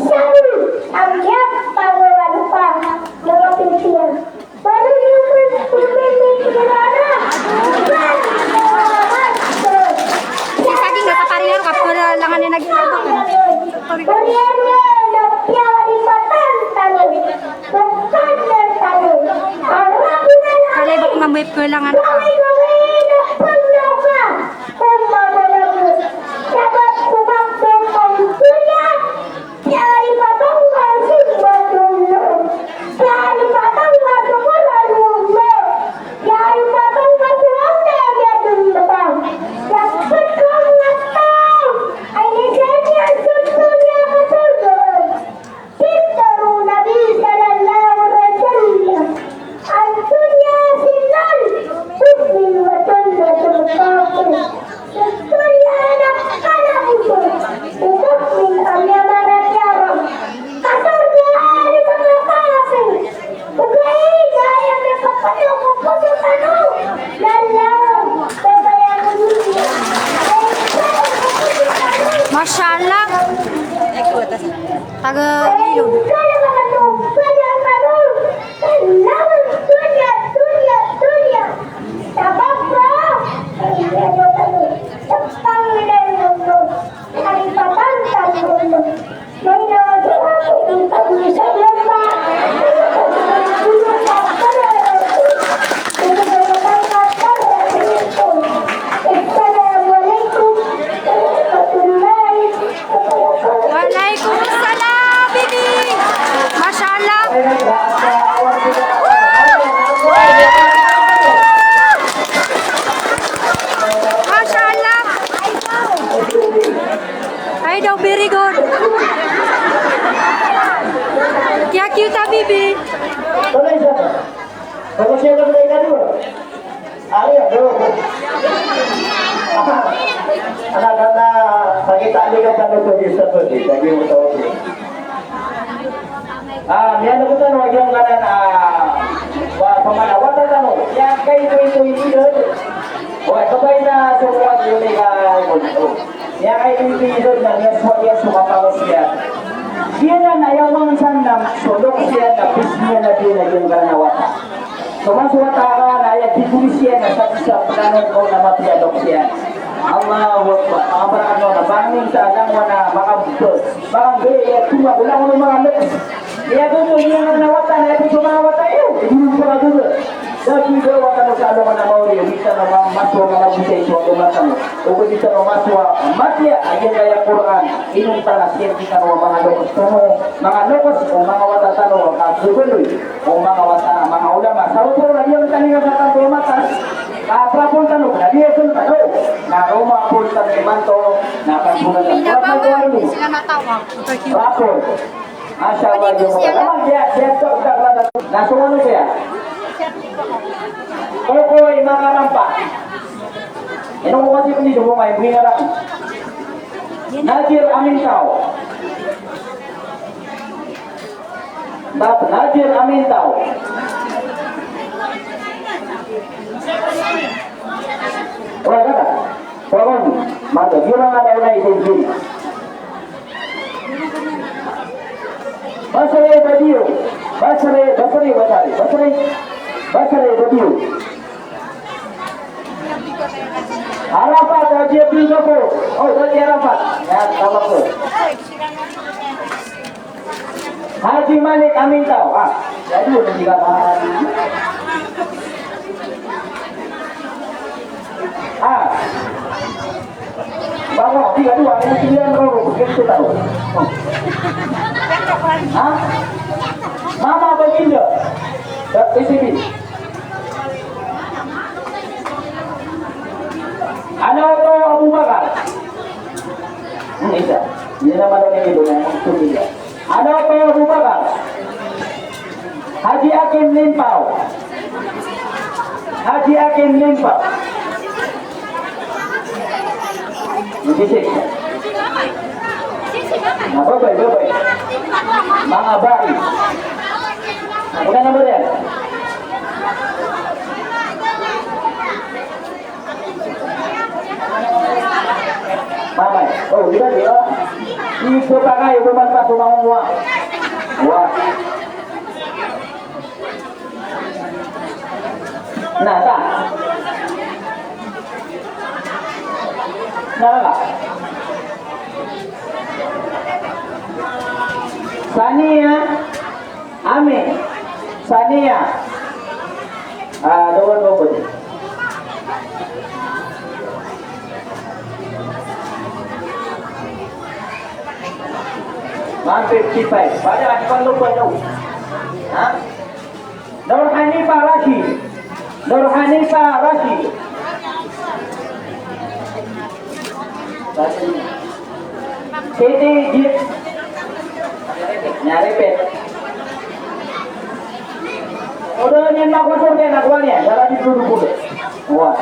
Sabi, ang iyap, pangalawa pa, mga pipila. Paano naman kung may may kilala? Isa din, nasa kariyar ka, pala langan na naglalakad. Kariyar niya, na piyalipatan tano. Pagkakit tano. Ang rapi na lang. Kalay, baka mamay, pala langan ka. Kami, kami, na paglaw ka. Kung mabalang mo. Dapat kumakbong ang dunya. Kiyaripaton ka simba tolo. Kiyaripaton ka so Qur'an tolo. Kiyaripaton ka so Qur'an tolo. Dapat ka mga tao ay nisanya sa dunya ka sa Qur'an. Pinto o Nabi sallallahu alaihi wasallam. Ad-dunya sijnul mu'min wa jannatul kafir. Sa dunya na kalabosan o mu'min a miyamaratiyaya. Ka sorga a di makakafir. Ogaid na aya miyakapanok o poso tano na lawan o babayaan o dunya. Masha Allah. Taga Iloilo. Waalaikumsalam, bibi. Masha Allah. Masha Allah. Ay daw, very good. Kiya cute, bibi. Siya na ba ikadowa? Ari, ado. Ana, ana, ana, sakit ali ka tano to, bisa to, di, lagi mo to. Ah, miyaaloy tano a giyangkanan a, wa, pamana, wata tano. Aya kaito-ito i idad. Wa, kabaya na so kuwat, yun, ika, aya kaito-ito i idad na miyasowa iyan so kapangos iyan. Giyanan a aya wangan san na so loks iyan na pis iyan na di na giyangkanan a wata. So mas wata ka na aya di polis iyan na sa, sa pagano ko na mapiya loks iyan. Allahu Akbar. Manga para ano na bangin sa alam mo na maka-, makambay, aya tuma, wala ko manga loks. Aya ko to, aya nga na wata, na aya ko manga wata iyo. Ibulong ko na doon. Dagi ba wata mo sa alongan a maori, wita na ma-, maso, manga busay, so, wata mo. O ko di tano masowa, matiya, aya kaya Qur'an, inonta na siyan di tano manga loks tano, manga loks, o manga wata tano, ka gabaloy, o manga wata, manga ulama, sa rotol na diyan tani ka sa tanto matas, ka prapol tano, na diyan tano, na roma pol tano imanto, na pagbulan tano. Prapol tano. Prapol. Masha Allah, yo. Tama, diya, diya, to, to, to, to. Na so ano siya? Kokoy, manga rampa. Ino ko kasi pini, so ko may buhay na lang. Najir Amin Tao. Bab Najir Amin Tao. Wala ka na? Wala ka na? Mata, di ba nga na unay din din? Basri Badiu. Basri, Basri, Basri. Basri, Basri Badiu. Arafat, Haji Abdul Ghafur. Oh, Haji Arafat. Ya, sama ko. Haji Malik Amin Tao. Ah, jadi udah tiga kali. Ah. Bawa, tiga, dua, ini sembilan, oh, begitu tahu. Hah? Mama Baginda. Dati sini. Ana oto Abu Bakar. Hmm, isa. Hindi naman daw nito na yung tumiga. Ana oto Abu Bakar. Haji Akim Limpaw. Haji Akim Limpaw. Hindi siya. Na, babay, babay. Mga babae. Una na ba yan? Mamay. Oh, di ba, di ba? Ito pa kayo, bumalpas, umangunguha. Wah. Na, ta. Na, na. Saniya. Ami, Saniya. Ah, doon mo po din. One fifty-five. Pada, ano pang lupa daw? Ha? Nur Hanifa Rashid. Nur Hanifa Rashid. Siti Gi-, nyari pet. Odo niyan makoso niyan, nakowa niyan, dara di dulu dulu. Wah.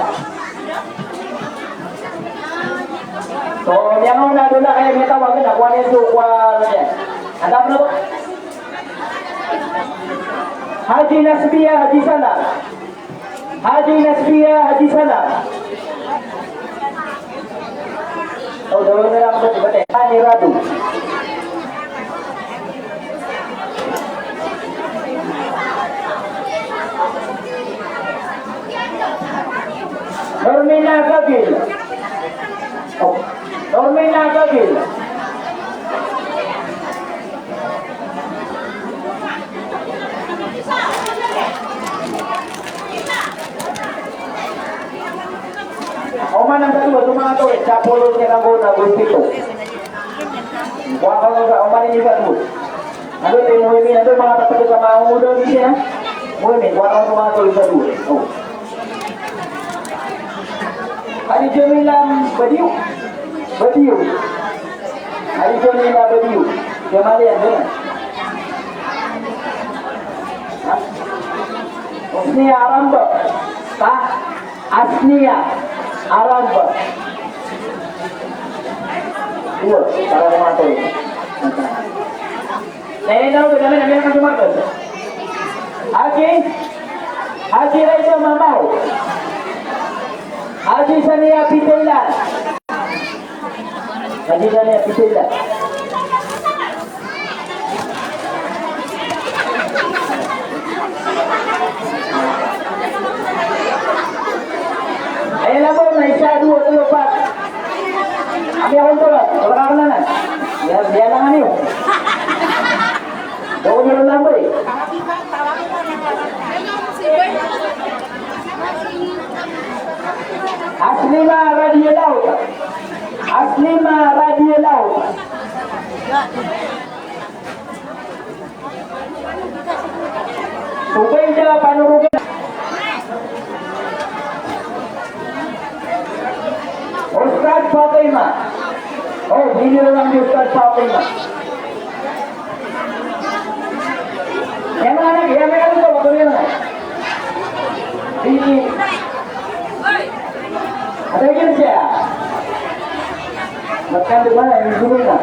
So, niyan na dola kaya mita wagin, nakowa niyan so kwa niyan. Antap na ba? Haji Nasbiya Haji Salam. Haji Nasbiya Haji Salam. O, dawai na lang ba, di ba, te? Ani Radu. Normina Gabil. O, Normina Gabil. Oman ang dalawa, ito mga to, eh, Chapolo, Sinago, na Gulpito. Kuha ka mo sa, oman ang isa doon. Ano ito yung Muhyiddin? Ano yung mga kapatid sa mga umulo, di siya? Muhyiddin, kuha ka mo sa mga to, isa doon. Oh. Haji Jamila Badiu. Badiu. Haji Jamila Badiu. Jamalian, di ba? Ha? Asniya Arambe. Ka? Asniya Arambe. Iyo, para ko mato. Nai na o, kami na, kami na, kami na. Haji, Haji Raisa Mamaw. Haji Saniya Pitailan. Haji Saniya Pitailan. Aya lamba na isa, dowa, tlo, pat. Ami a kontrol, wala ka kna na. Biya, biya lang ani. Daw niyo lamba, eh. Aslima radiyallahu. Aslima radiyallahu. Ubayda Panurugan. Ustadz Fatima. Oh, giliran di Ustadz Fatima. Aya manga anak, aya manga anak, ito, ito, ito. Di, ito, ito, ito. Makan di mana, ini dulu na.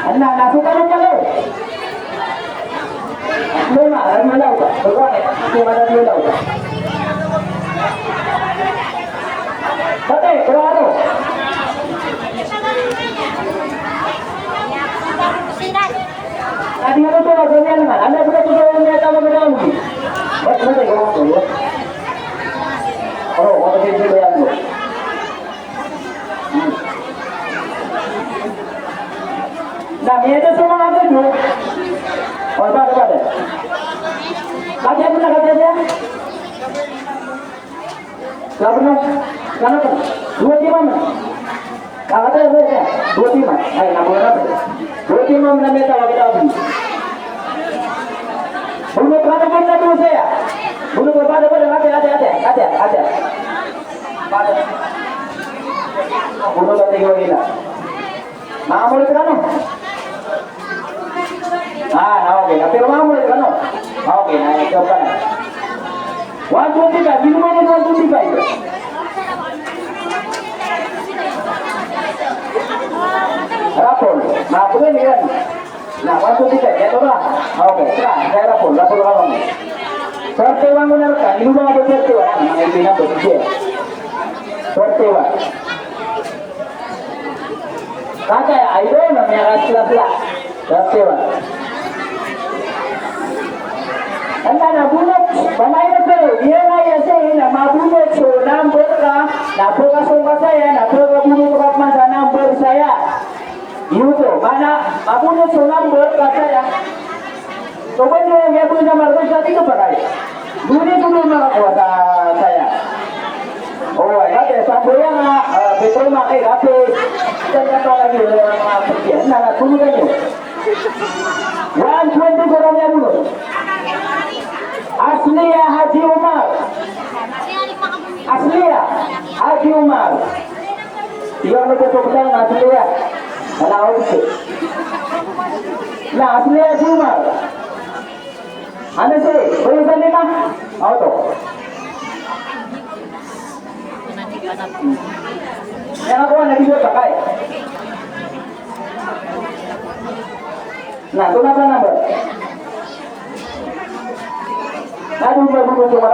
Ana, na, suka, suka, lo. Lo na, lagi mana, uta. Berkuat, ya. Itu mana dia, uta. Pati, berapa tu? Adi ano to, adi ano nga. Ano, ano, ano, ano, ano, ano, ano, ano. Ba't, ba't, ba't, ba't, ba't? Oh, ano, ano, ano, ano, ano. Hmm. Na, miyada so manga anak, no? Oh, ba't, ba't, ba't? Kati ano na, kati ano? Sabi na, sana po, dowa timan. Kakataya saya, dowa timan. Ay, naku, naku. Dowa timan na miyataw a kitabi. Bunot ka na, bunot na dowa saya. Bunot ka, pada, pada, ate, ate, ate, ate, ate. Pada. Bunot ka, tingin mo, ina. Mamulit kano? Ah, na, okay. Kapiro mamulit kano? Okay, na, ito ka na. One twenty-five, di naman yung one twenty-five. Rapol. Mapunan yan. Na, one twenty-five, ito na. Okay, tara, kaya rapol, rapol ka mo. Thirty-one mo na ka, di mo ba ako thirty-one? Mga ipinapos, sige. Thirty-one. Kataya, ay doon, na miyakaslasla. Thirty-one. Anda na bunot, pamaingat kayo. Iya nga iya siya, na mabunot so number ka, na pagkasong ka saya, na pagkabunot ka man sa number saya. Iyo to, mana, mabunot so number ka saya. So, ba niyo nga po sa Marcos, sa dito pa kayo? Duni ko doon makakuha sa saya. Oo, ay, kati, sa Boyang, ah, ah, Petro, Maki, kati, diyan ka pa lagi, wala yung mga pagkiyan. Na, natulugan niyo. One twenty ko lang yan, no? Asliya Haji Umar. Asliya Haji Umar. Iyo, ano po, Asliya? Wala ako dito. Na, Asliya Haji Umar. Ano siya? Pwede ba nila? Auto. Kaya nga po, nag-ibig ba kayo? Na, ito na ba number? Ano ba, ano ba, ano ba?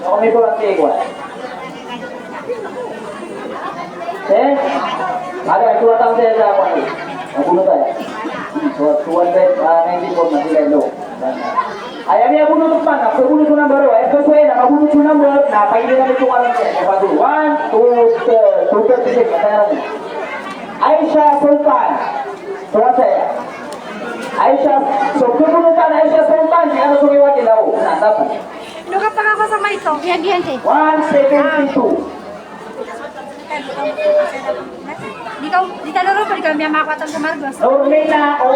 Okay po ang take one. Eh? Ada, two thousand sa ako. Ako na tayo. So, two hundred ninety-four na sila, no? Aya miyabunot man, na pabunot ko number, aya kaso aya na mabunot ko number, na paili na ito ka lang siya. Aya pabunot, one, two, three, two thirty-six, aya na. Aisha Sultan. Tuwa saya. Aisha, so, pabunot ka na Aisha Sultan, di ka na sumiwag ilaw. Na, dapat. Ino ka pangako sa maito? Diyan, diyan, te. One seventy-two. Di ka, di ka lolo, pwede kami ang makakatan sa Marcos. Normina, o.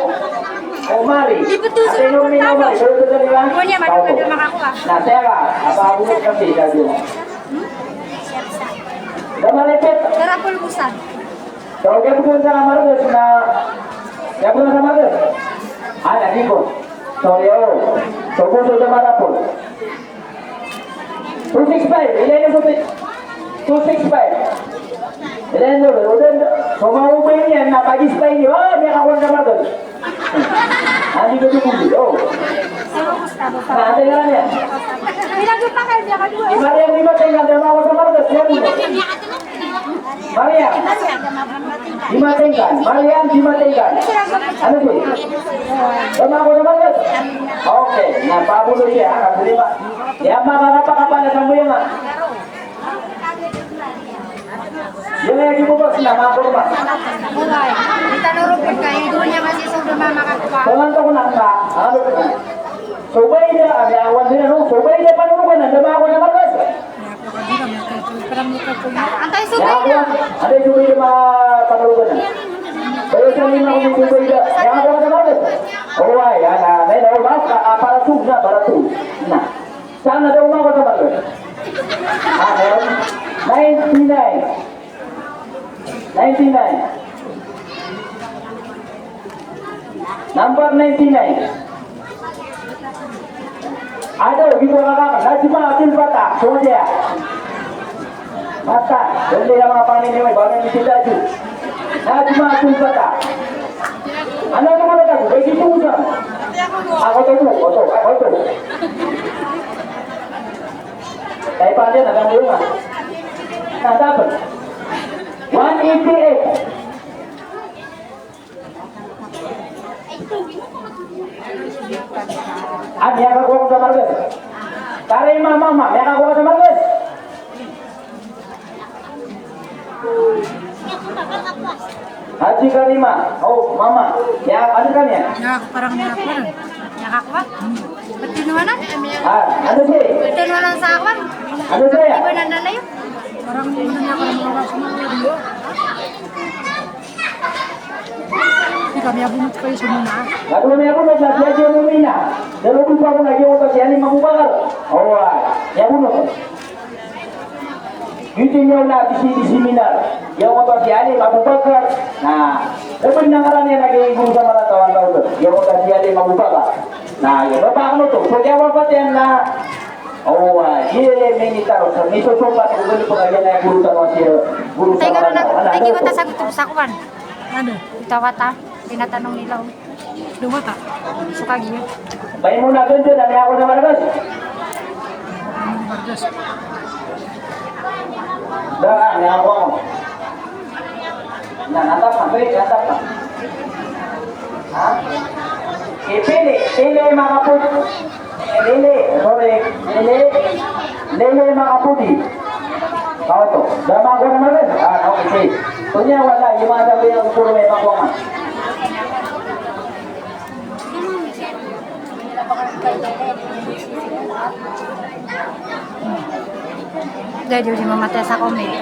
Omari. Ipito sa Ate Normin Omari. Solo to sa nila. Kunya, madaw ka makakuha. Na, teka. Apa ako kasi sa iyo? Da marepet. Tarapol busan. So, kaya busan sa Marcos na, kaya busan sa Marcos. Ah, na, di ko. Sorry, oh. So, busan sa Marapol. Two six five, ilay na sa two six five. Ilay na sa, so, maubay niyan na pag-spy niyo. Oh, may kakuha sa Marcos. Andi ko dito, oh. Na, ate nga niyan. Pinagpakay niya ka doon. Di Marian, di ba, tingnan, di ba ako sa Marcos? Yan, di ba? Marian. Di Matinggan. Marian, di Matinggan. Ano di? Di ba ako sa Marcos? Okay. Na, pabulo siya, ha? Kasi di ba? Ya, makakapakapala sa mo yan, ha? Yung lagi mo ba sila, mga kurma? Wala. Di tanong rin pagkain. Doon niya kasi sa ulo, mama, kakuha. Panganto ko na ka. Ano? Subay na, ano, awan din, ano? Subay na, paano ko na? Dama ako na magas. Antay, subay na. Antay, subay na, mga paano ko na? Pero sa lima ko yung subay na. Kaya ako na magas. Oh, ay, yan, ah, may na, oh, mas, ah, ah, para tu, na, para tu. Na. Saan na daw umabot sa baryo? Ah, meron? Ninety-nine. Ninety-nine. Number ninety-nine. Ado, di ko nakaka-, Najma Abdul Fatah. Sumaya. Basta, hindi na mga panini mo, iba na yung sila dyan. Najma Abdul Fatah. Ano naman ang tago? May dito ko dyan. Ako to, ako to, ako to. Kaya pa dyan, ang ganda nga. Tatapos. One eighty-eight. Ah, miyakakowa ko sa Marcos. Karima, mama, miyakakowa ko sa Marcos. Haji Karima, oh, mama, ya, ano ka niya? Ya, parang niya, parang. Miyakakowa? Ba't tinuwanan? Ah, ano siya? Ba't tinuwanan sa akin? Ano siya? Di ba nananayo? Parang, ano niya, parang mga Hindi kami abunot kayo sa Mina. Lago na miyabunot na siya dyan mo Mina. Dalo ko pa ko na giyoto si Alim Abubakar. Oway, miyabunot. Giyoto niya na di si, di seminar. Giyoto si Alim Abubakar. Na, dapat na ngaran niya na gaya guru sa mga tawang tao doon. Giyoto si Alim Abubakar. Na, giyoto pa ako to. So, kaya wapatian na, oway, giya minitar. So, misosopat ko dun pagkaya na guru sa mga siya. Guru sa mga tao. Ano, ano, ano? Ano? Ito wata, tinatanong nila, oh. Duwata. Suka giya. Bay mo na ganda, dami ako sa Marcos. Marcos. Daan, niya ako. Na, natap na, break, natap na. Ha? Ipili, pili, mga po. Lili, sorry. Lili. Lili, mga pudi. Aw, to. Dama ko naman rin. Ah, okay, sige. Kunya, wala. Yung mga sabi ng puro may makuha. Dahil di mamatay sa comment.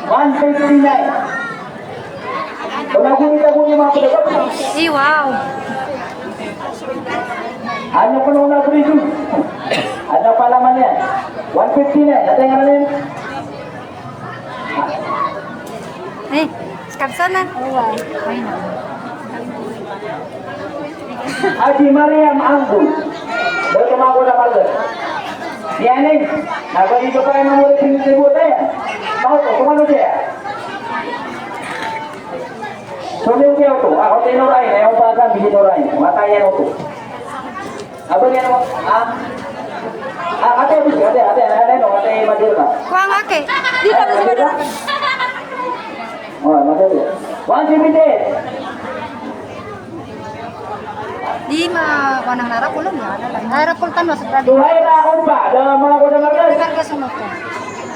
One fifty-nine. Panagunit ako niyo mga pedagang. Eh, wow. Ano ko nung nabili doon? Ano pala man yan? One fifty-nine. Ano yung ano yun? Eh, skabsan na. Wow. Ay, na. Haji Mariam Anggul. Bertemu aku dapat tu. Ni ani, na ba di ko pa na mo rin pinag-ibo tayo? Tao to, kung ano siya? Sumiw siya to. Ah, hotel Norain. Ayaw pa sa Bili Norain. Matayan ko to. Aba niyan mo? Ah? Ah, ate, ate, ate, ate, no, ate, Madeira. Kuwang ake. Di ka mo sa Madeira. Oh, Madeira. One seventy. Di ma, wanang narapol, no? Narapol tano sa Suhaira Umpa, da mga ko da mga.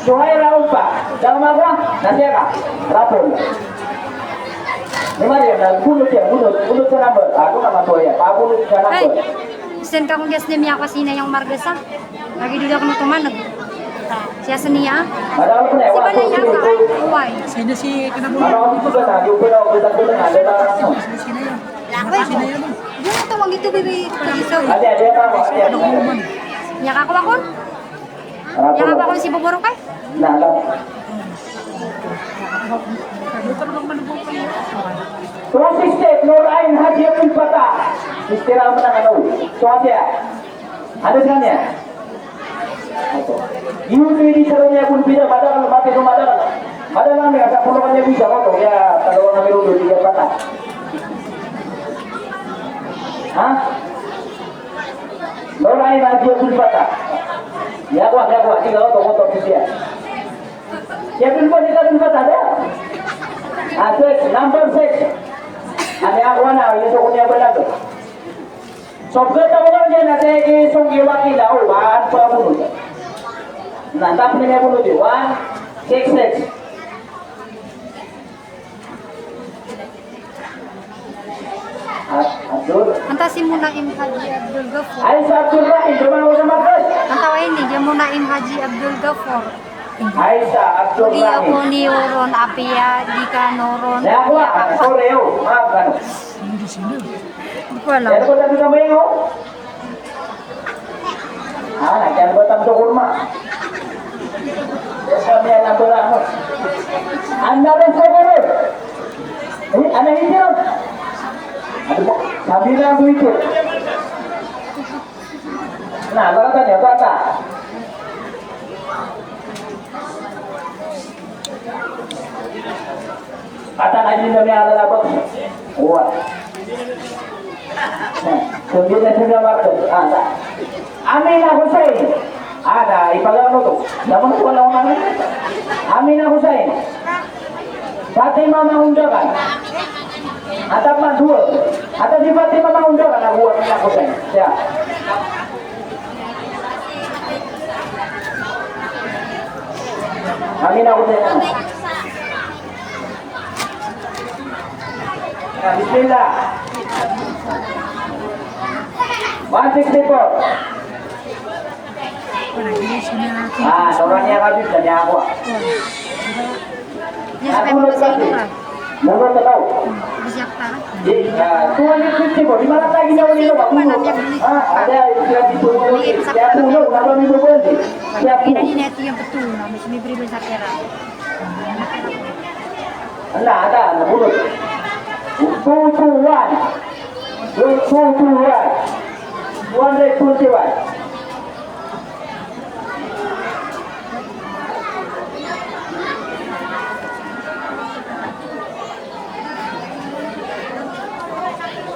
Suhaira Umpa, da mga ko, nasiya ka, rapol. Ni Maria, na bunot siya, bunot, bunot sa number. Ako na matuwa yan, pabunot sa number. Ay, send ka kung guest name niya kasi na yung Margasa. Lagi dito ako natumanag. Siya sa niya. Madami ko na, si Banay yata. Uway. Sino si Kanabungan? Ano, ako dito ka na, yung pala, ako dito ka na, dito ka na. Sino yun? Ay, di na to, wag ito, bibi, pag-isa. Ade, ade, ade, ade, ade. Niya ka ko, ako? Niya ka ko si Boborong kay? Na, na. Two sixty, Nur Ain Haji Abdul Fatah. Istirahat na kano. So, ate, ah. Ada sebenarnya? Iyo, di, di, sebenarnya pun bida, padahal mati itu, padahal. Padahal kami rasa puluhan ribu bisa, kok, ya, kalau kami dulu di Jakarta. Hah? Nur Ain Haji Abdul Fatah. Ya, kuat, ya, kuat. Tiga oto, oto, tiga. Ya, Abdul Fatah, Abdul Fatah, ada? Ah, six, number six. Ano ako na, yung sa kunya ba lang? So, pagkatapos niyan, ate, isong iwakila, o, one, pabunod. Na, tapos niya bunod, one, six, six. At, Abdul. Antaa si Munaim Haji Abdul Ghaffur? Ay, si Abdul Rahim, di ba ako sa Marcos? Antaa ini, dia Munaim Haji Abdul Ghaffur. Aisa Abdul Rahim. Di ako niyoron, apiya di ka noron. Sorry, o. Maaf ka. Hindi ko alam. Ano ba tabi ka mo yun, o? Ah, nandiyan ba tabi sa kurma? Sa may alam ko lang, o. Ang nalang sa kurma. Eh, ano yung tiro? Ano ba? Sabi na ang buhay ko. Na, barata niyo, barata. Kata ka din na may alalabot. Wa. Kundi na sila Marcos. Ah, ta. Amina Hussein. Ada, ipagano to. Naman ko lang ang Amina Hussein. Fatima Mahundakan. Atap man dua. Atap si Fatima Mahundakan, ago Amina Hussein. Ya. Amina Hussein. Ya, bismillah. One sixty-four. Ah, sa orang yang habis dan yang aku. Iya, sampai mulai saya itu, Kak. Mulai tahu. Di, ah, tuan itu sih, di mana lagi yang ini, Pak? Ah, ada yang itu, siapa dulu, kalau ini berhenti. Siapa? Ini, ini yang betul, nah, mesti beri besar kira. Ala, ala, ala, bunot. Two two one. Two two one. One hundred twenty-one.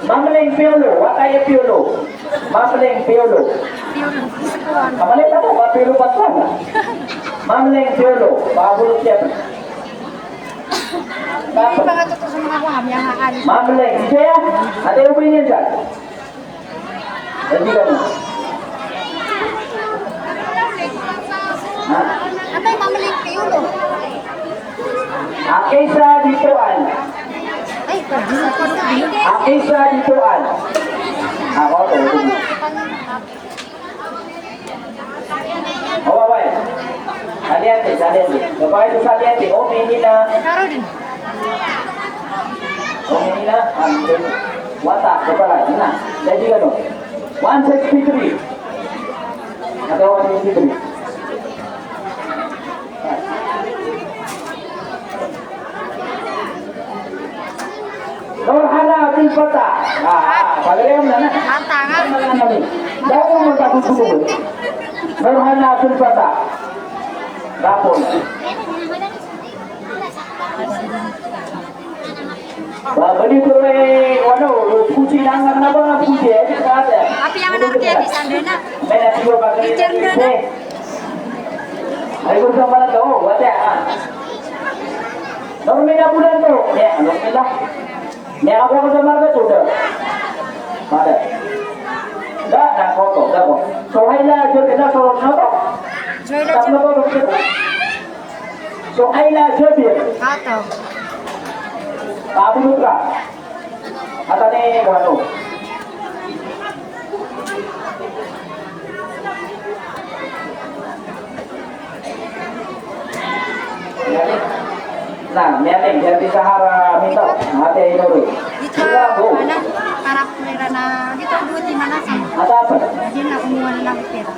Mamling piyolo, wata iyan piyolo. Mamling piyolo. Piyolo. Kamalita ko, ba piyolo ba to? Mamling piyolo, ba polo siya. Hindi pa nga totoo sa mga kuha, may mga alis. Mamling, hindi yan. Ate, ubay niyan dyan. Hindi ka mo. Ha? Atay, mamling piyolo. Akisa ditoan. Ay, pag-, Akisa ditoan. Ako, to. O, babay. Saliati, saliati. Babay to saliati. O, minina. O, minina. Wata, babay. Na. Jadi, ano? One sixty-three. Ano, one sixty-three? Nurhana bin Fatah. Ah, ah, pagari mo na na. Matang, ah. Daw mo magkatutubo. Nurhana bin Fatah. Dapon. Ba, ba di ko, eh, ano, pusi na nga, nga ba nga pusi, eh, sa atin. Apiya nga na, apiya, di sandal na. May nasiwa ba kayo? Di sandal na. Ay, kung sa pala to, wala, ah. Normal na bulan to. Eh, ano sila? May ako ko sa marka to, da. Pada. Da, da, ko to, da, ko. So, hay na, so, na, so, na to. So, hay na, so, na to. So, hay na, so, na to. Ato. Pabulot ka. Ata ni, ano? Na, miyaling, miyaling, di sa hara, minta, mati, ino, rin. Dito, ano? Harap ko iran na gioto, dowa timan a sii. Ata apa? Adi na komowa na lang pira.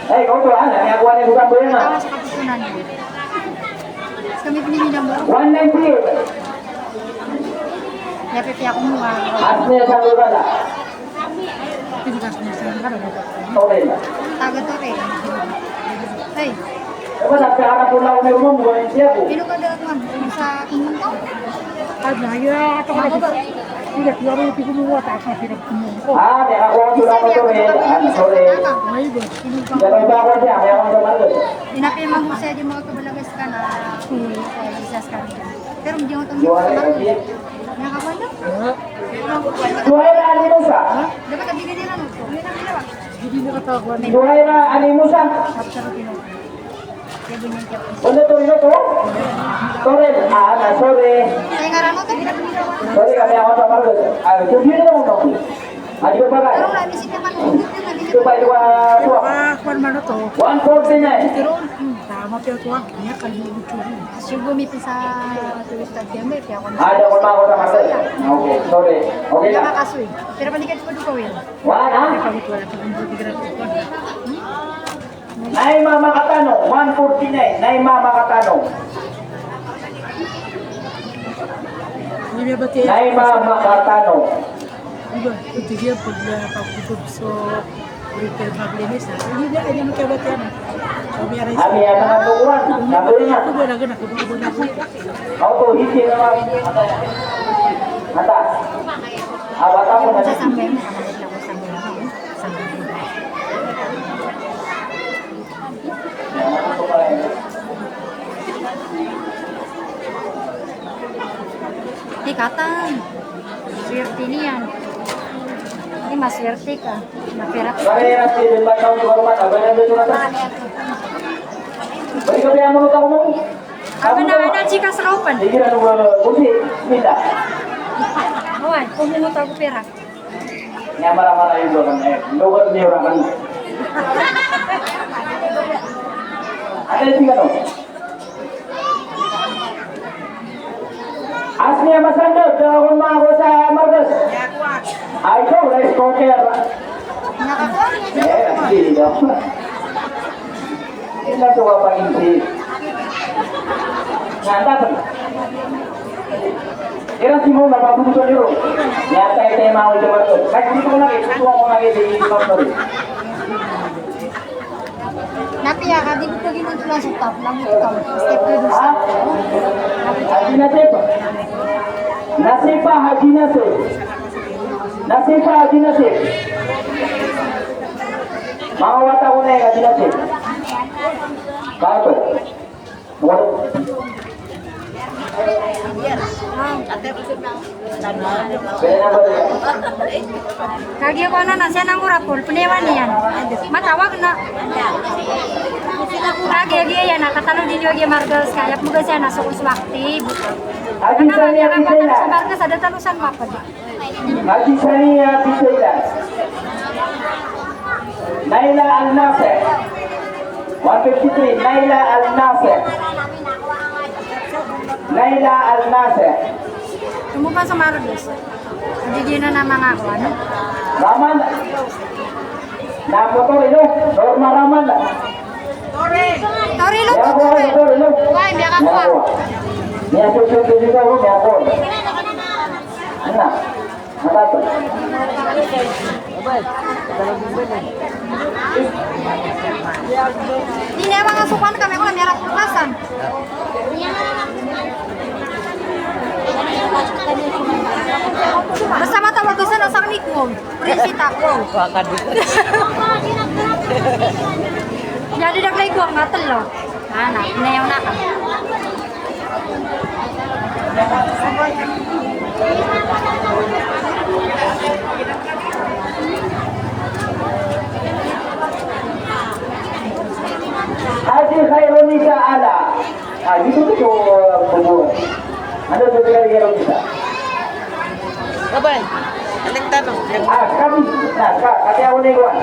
Ay, ikaw to, ah, na, niya kowa ni bukan boy na. Tawa sa kapisonan. Kami piniminam ba? One ninety-eight. Iya, pipiya komowa. Asli sa lugar na. Pintas niya sa lugar na. Okay. Taga to, eh. Ay. Ino ka da, kuwan, sa tingin ko? Ano, iya, ito ka ba? Sige, klaro, di ko mo wata ka, sige, ko mo. Ah, di ako, wala ko to, eh. Ah, sorry. Ay, ba? Dalawa ba ako siya? Kaya ako sa Marcos. Inapi man ko siya, di mo kabalagas ka na. Hmm. Sa Jesus ka. Pero hindi ako tumingin sa Marcos. Juwaira, ano mo siya? Dapat nabigyan nila, no? Juwaira, ano mo siya? Ano to, ano to? Torel, ah, na, sorry. Sorry, kami ako sa Marcos. Ah, ito din naman ako. Adi ko ba kaya? Ito ba, ito ba, ito ba? Ah, kuwan man to. One forty-nine. Pero, hmm, tama, pero kuwan. Niya, kalimutan ko. Siguro may pisa turista diyan, may piya ko na. Ah, di ako ba ako sa Marcos? Okay, sorry. Okay na. Nakakasoy. Pero balikan ko doon, Kawil. Wala na? Naima Makatano, one forty-nine. Naima Makatano. Naima Makatano. Ami, ano nga tukuran? Sabi na. Ako, hindi naman. Mata. Awat ako na. Di katan. Swerte niyan. Di maswerte ka. Napirak. Bali ka, piya mo na ako mo. Ako na, na, chika sa kaupan. Sige na, nung, uh, kunti, minda. Oway, pumuta ko pirak. Niya mara-mara iyo doon, eh. Lugar niyo raman. Ano yung tingnan mo? Asli a masandod, da ako mako sa Marcos. Ay, ito, rice cooker. Eh, hindi daw. Hindi na ito kapainsi. Nga, dapat. Kira si mo, napabuto niyo. Yata ito yung mga ultimo to. Kahit dito ko lagi, ito ako lagi, di, di, di, di. Na piya ka, di ko pwede magtulong sa top lang, ito ka, step ka doon. Ha? Haji Nasib. Nasifa Haji Nasib. Nasifa Haji Nasib. Mga wata ko na yung Haji Nasib. Bago. Kagiya ko anan a siya nangorapol, peniyawan iyan. Matawag na. Kagiya, giya iyan a katalo dn iyo a giya margas, kaya pmoga siya na so, so active. Ana, kagiya ka katalo sa margas, sa da talo san mapd. Haji Sania Bisayla. Naila Al Nasir. One fifty-three, Naila Al Nasir. Naila Al Nasir. Tumukal sa Marcos. Hindi, di na naman ako, ano? Raman. Na motor ino, Norma Raman. Tori, ilo, Tori. Wai, biya ka kuwa. Niya po, po, po, po, po, po. Ana, matato. Ini emang asupan kami, aku lagi merah pulpasan. Basta matawag ko sa nasang ni Kuwang. Prinsita ko. Wakad. Jadi da klay ko nga telo. Ana, pinayaw na ka. Haji Khairunisa Ala. Ah, dito, dito, ah, bubuo. Ano, dito ka rin, isa? Kabay, aling tanong. Ah, kami, na, ka, kami ako na iwan.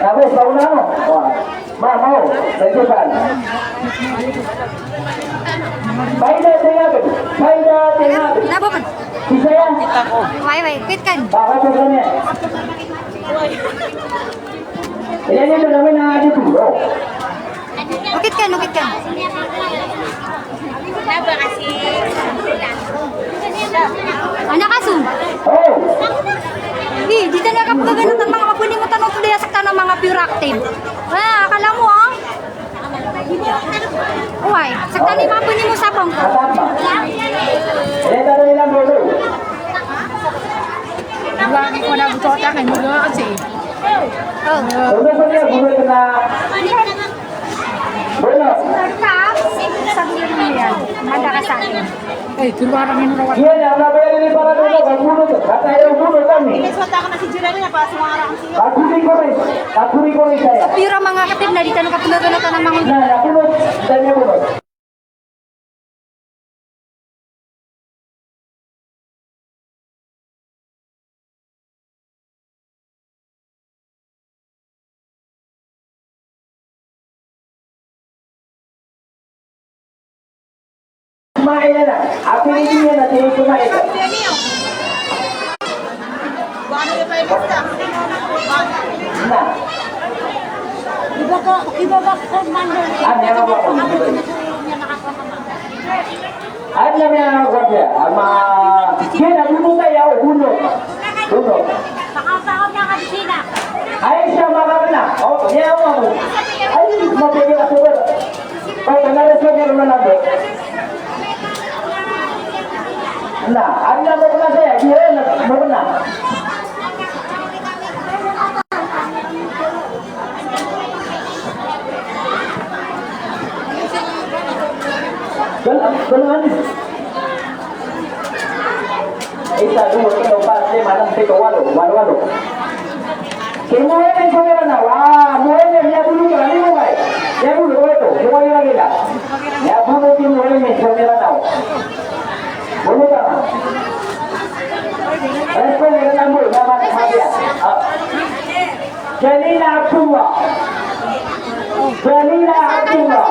Kami, sa una, no? Wah. Ma, mau, sa isa pa. Paida, sa iya, paida, Na, na, ba, ba? Wai, wai, kwit kan. Okit kan, okit kan. Anak aso. Wi, di tano kapagaganatan manga mapuni mo tano tuloy a sekta na manga pure active. Ah, akala mo, ah? Oway, sekta ni mapuni mo sa bangko. Lagi ko na buto ta kay mo kasi. Oh. Bueno. Sabi mo yan. Manda ka sa akin. Eh, turba kami ng rawat. Yan, ang mga bayan ni para doon, kapuno to. Katayo puno kami. Kakuri ko rin. Kakuri ko rin saya. Pira manga katib na di tano kapulot-ulotan a manga. Na, napuno. Danya puno. Ismail na, apelido niya na si Ismail. Na. Iba ka, iba ka commander. Ano yan ako? Ano niyan ako siya? Ama, siya na buno kaya o buno. Buno. Ay, siya makakana. O, niya ako ako. Ay, mapagod ako ba? O, tanalas ko kaya naman ako. Na, ano na mo ko na siya? Siya na, mo ko na. Gol, gol, ano? Isa, dowa, tatlo, pat, lima, anam, pito, walo, walo, walo. Kay Mohamed Somerana, wa, Mohamed, miyabulod ka, ano mo kay? Miyabulod, o, ito, miyabulod ka. Miyabulod si Mohamed Somerana. Bulutan. Respond, respond, respond. Ah. Jalila Abdullah. Jalila Abdullah.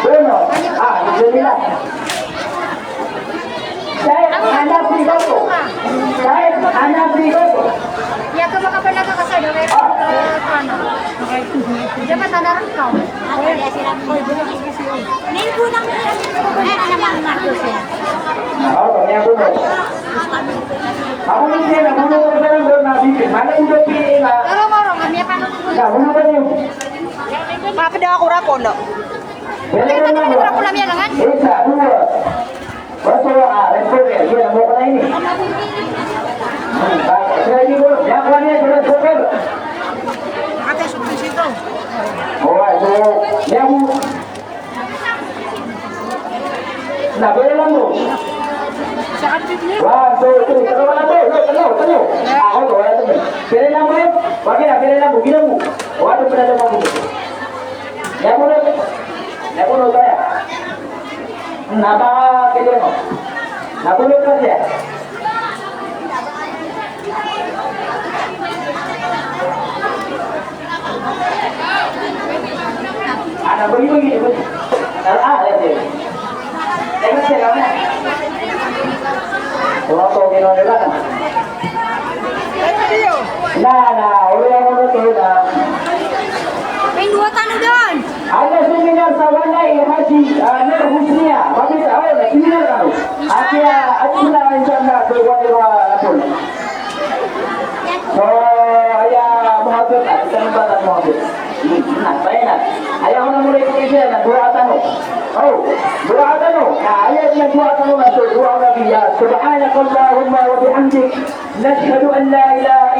Bono. Ah, Jalila. Said Hanafi Goto. Said Hanafi Goto. Ya, ka makapanaga ka sa dawai. Ah. Ano? Okay. Diyan ka, tanaran ka. Ako, kami ako, no? Ako, hindi na, ako, no, pero na, bibig. Mana, hindi, pili na. Pero, moro, kami, ano? Na, ano ba yun? Papada ako ra ko, no? Pero, ano, ano? Isa, duwa. Basta, ah, respond, eh. Hindi, ano ko na yun, eh. Hmm, ba, sila, hindi ko, yan, kuha niya, sila, super. Ate, super, sito. Alright, so, yan, Na, pere lang mo. One, two, three. Talo ka na, talo, talo, talo. Ah, ako, wala na. Pere lang mo. Wagi na, pere lang mo. Ginawa mo. Wala na, pere lang mo. Napunod. Napunod kaya. Napa, pere mo. Napunod ka siya. Ana, bagi-bagi, bagi. Ah, ah, ya, ya. Tengok saya, kamu. Orang tua, gini, orang tua. Na, na, orang, orang tua, na. May duwa tano daan. Ada seminar sa Walay Haji, ah, Nur Husnia. Kami tahu, na, seminar kami. Akhirnya, akhirnya, insya Allah, berbuat di rumah, Lapul. So, aya muhadir, ah, kita minta muhadir. Hmm, na, tayo na. Aya ko na muna ipakita na, duwaa tano. O, duwaa tano. Na, aya na duwaa tano na, so, duwaa Nabi, ya, Subhanakallahumma wa bihamdik. Nashhadu an la ilaha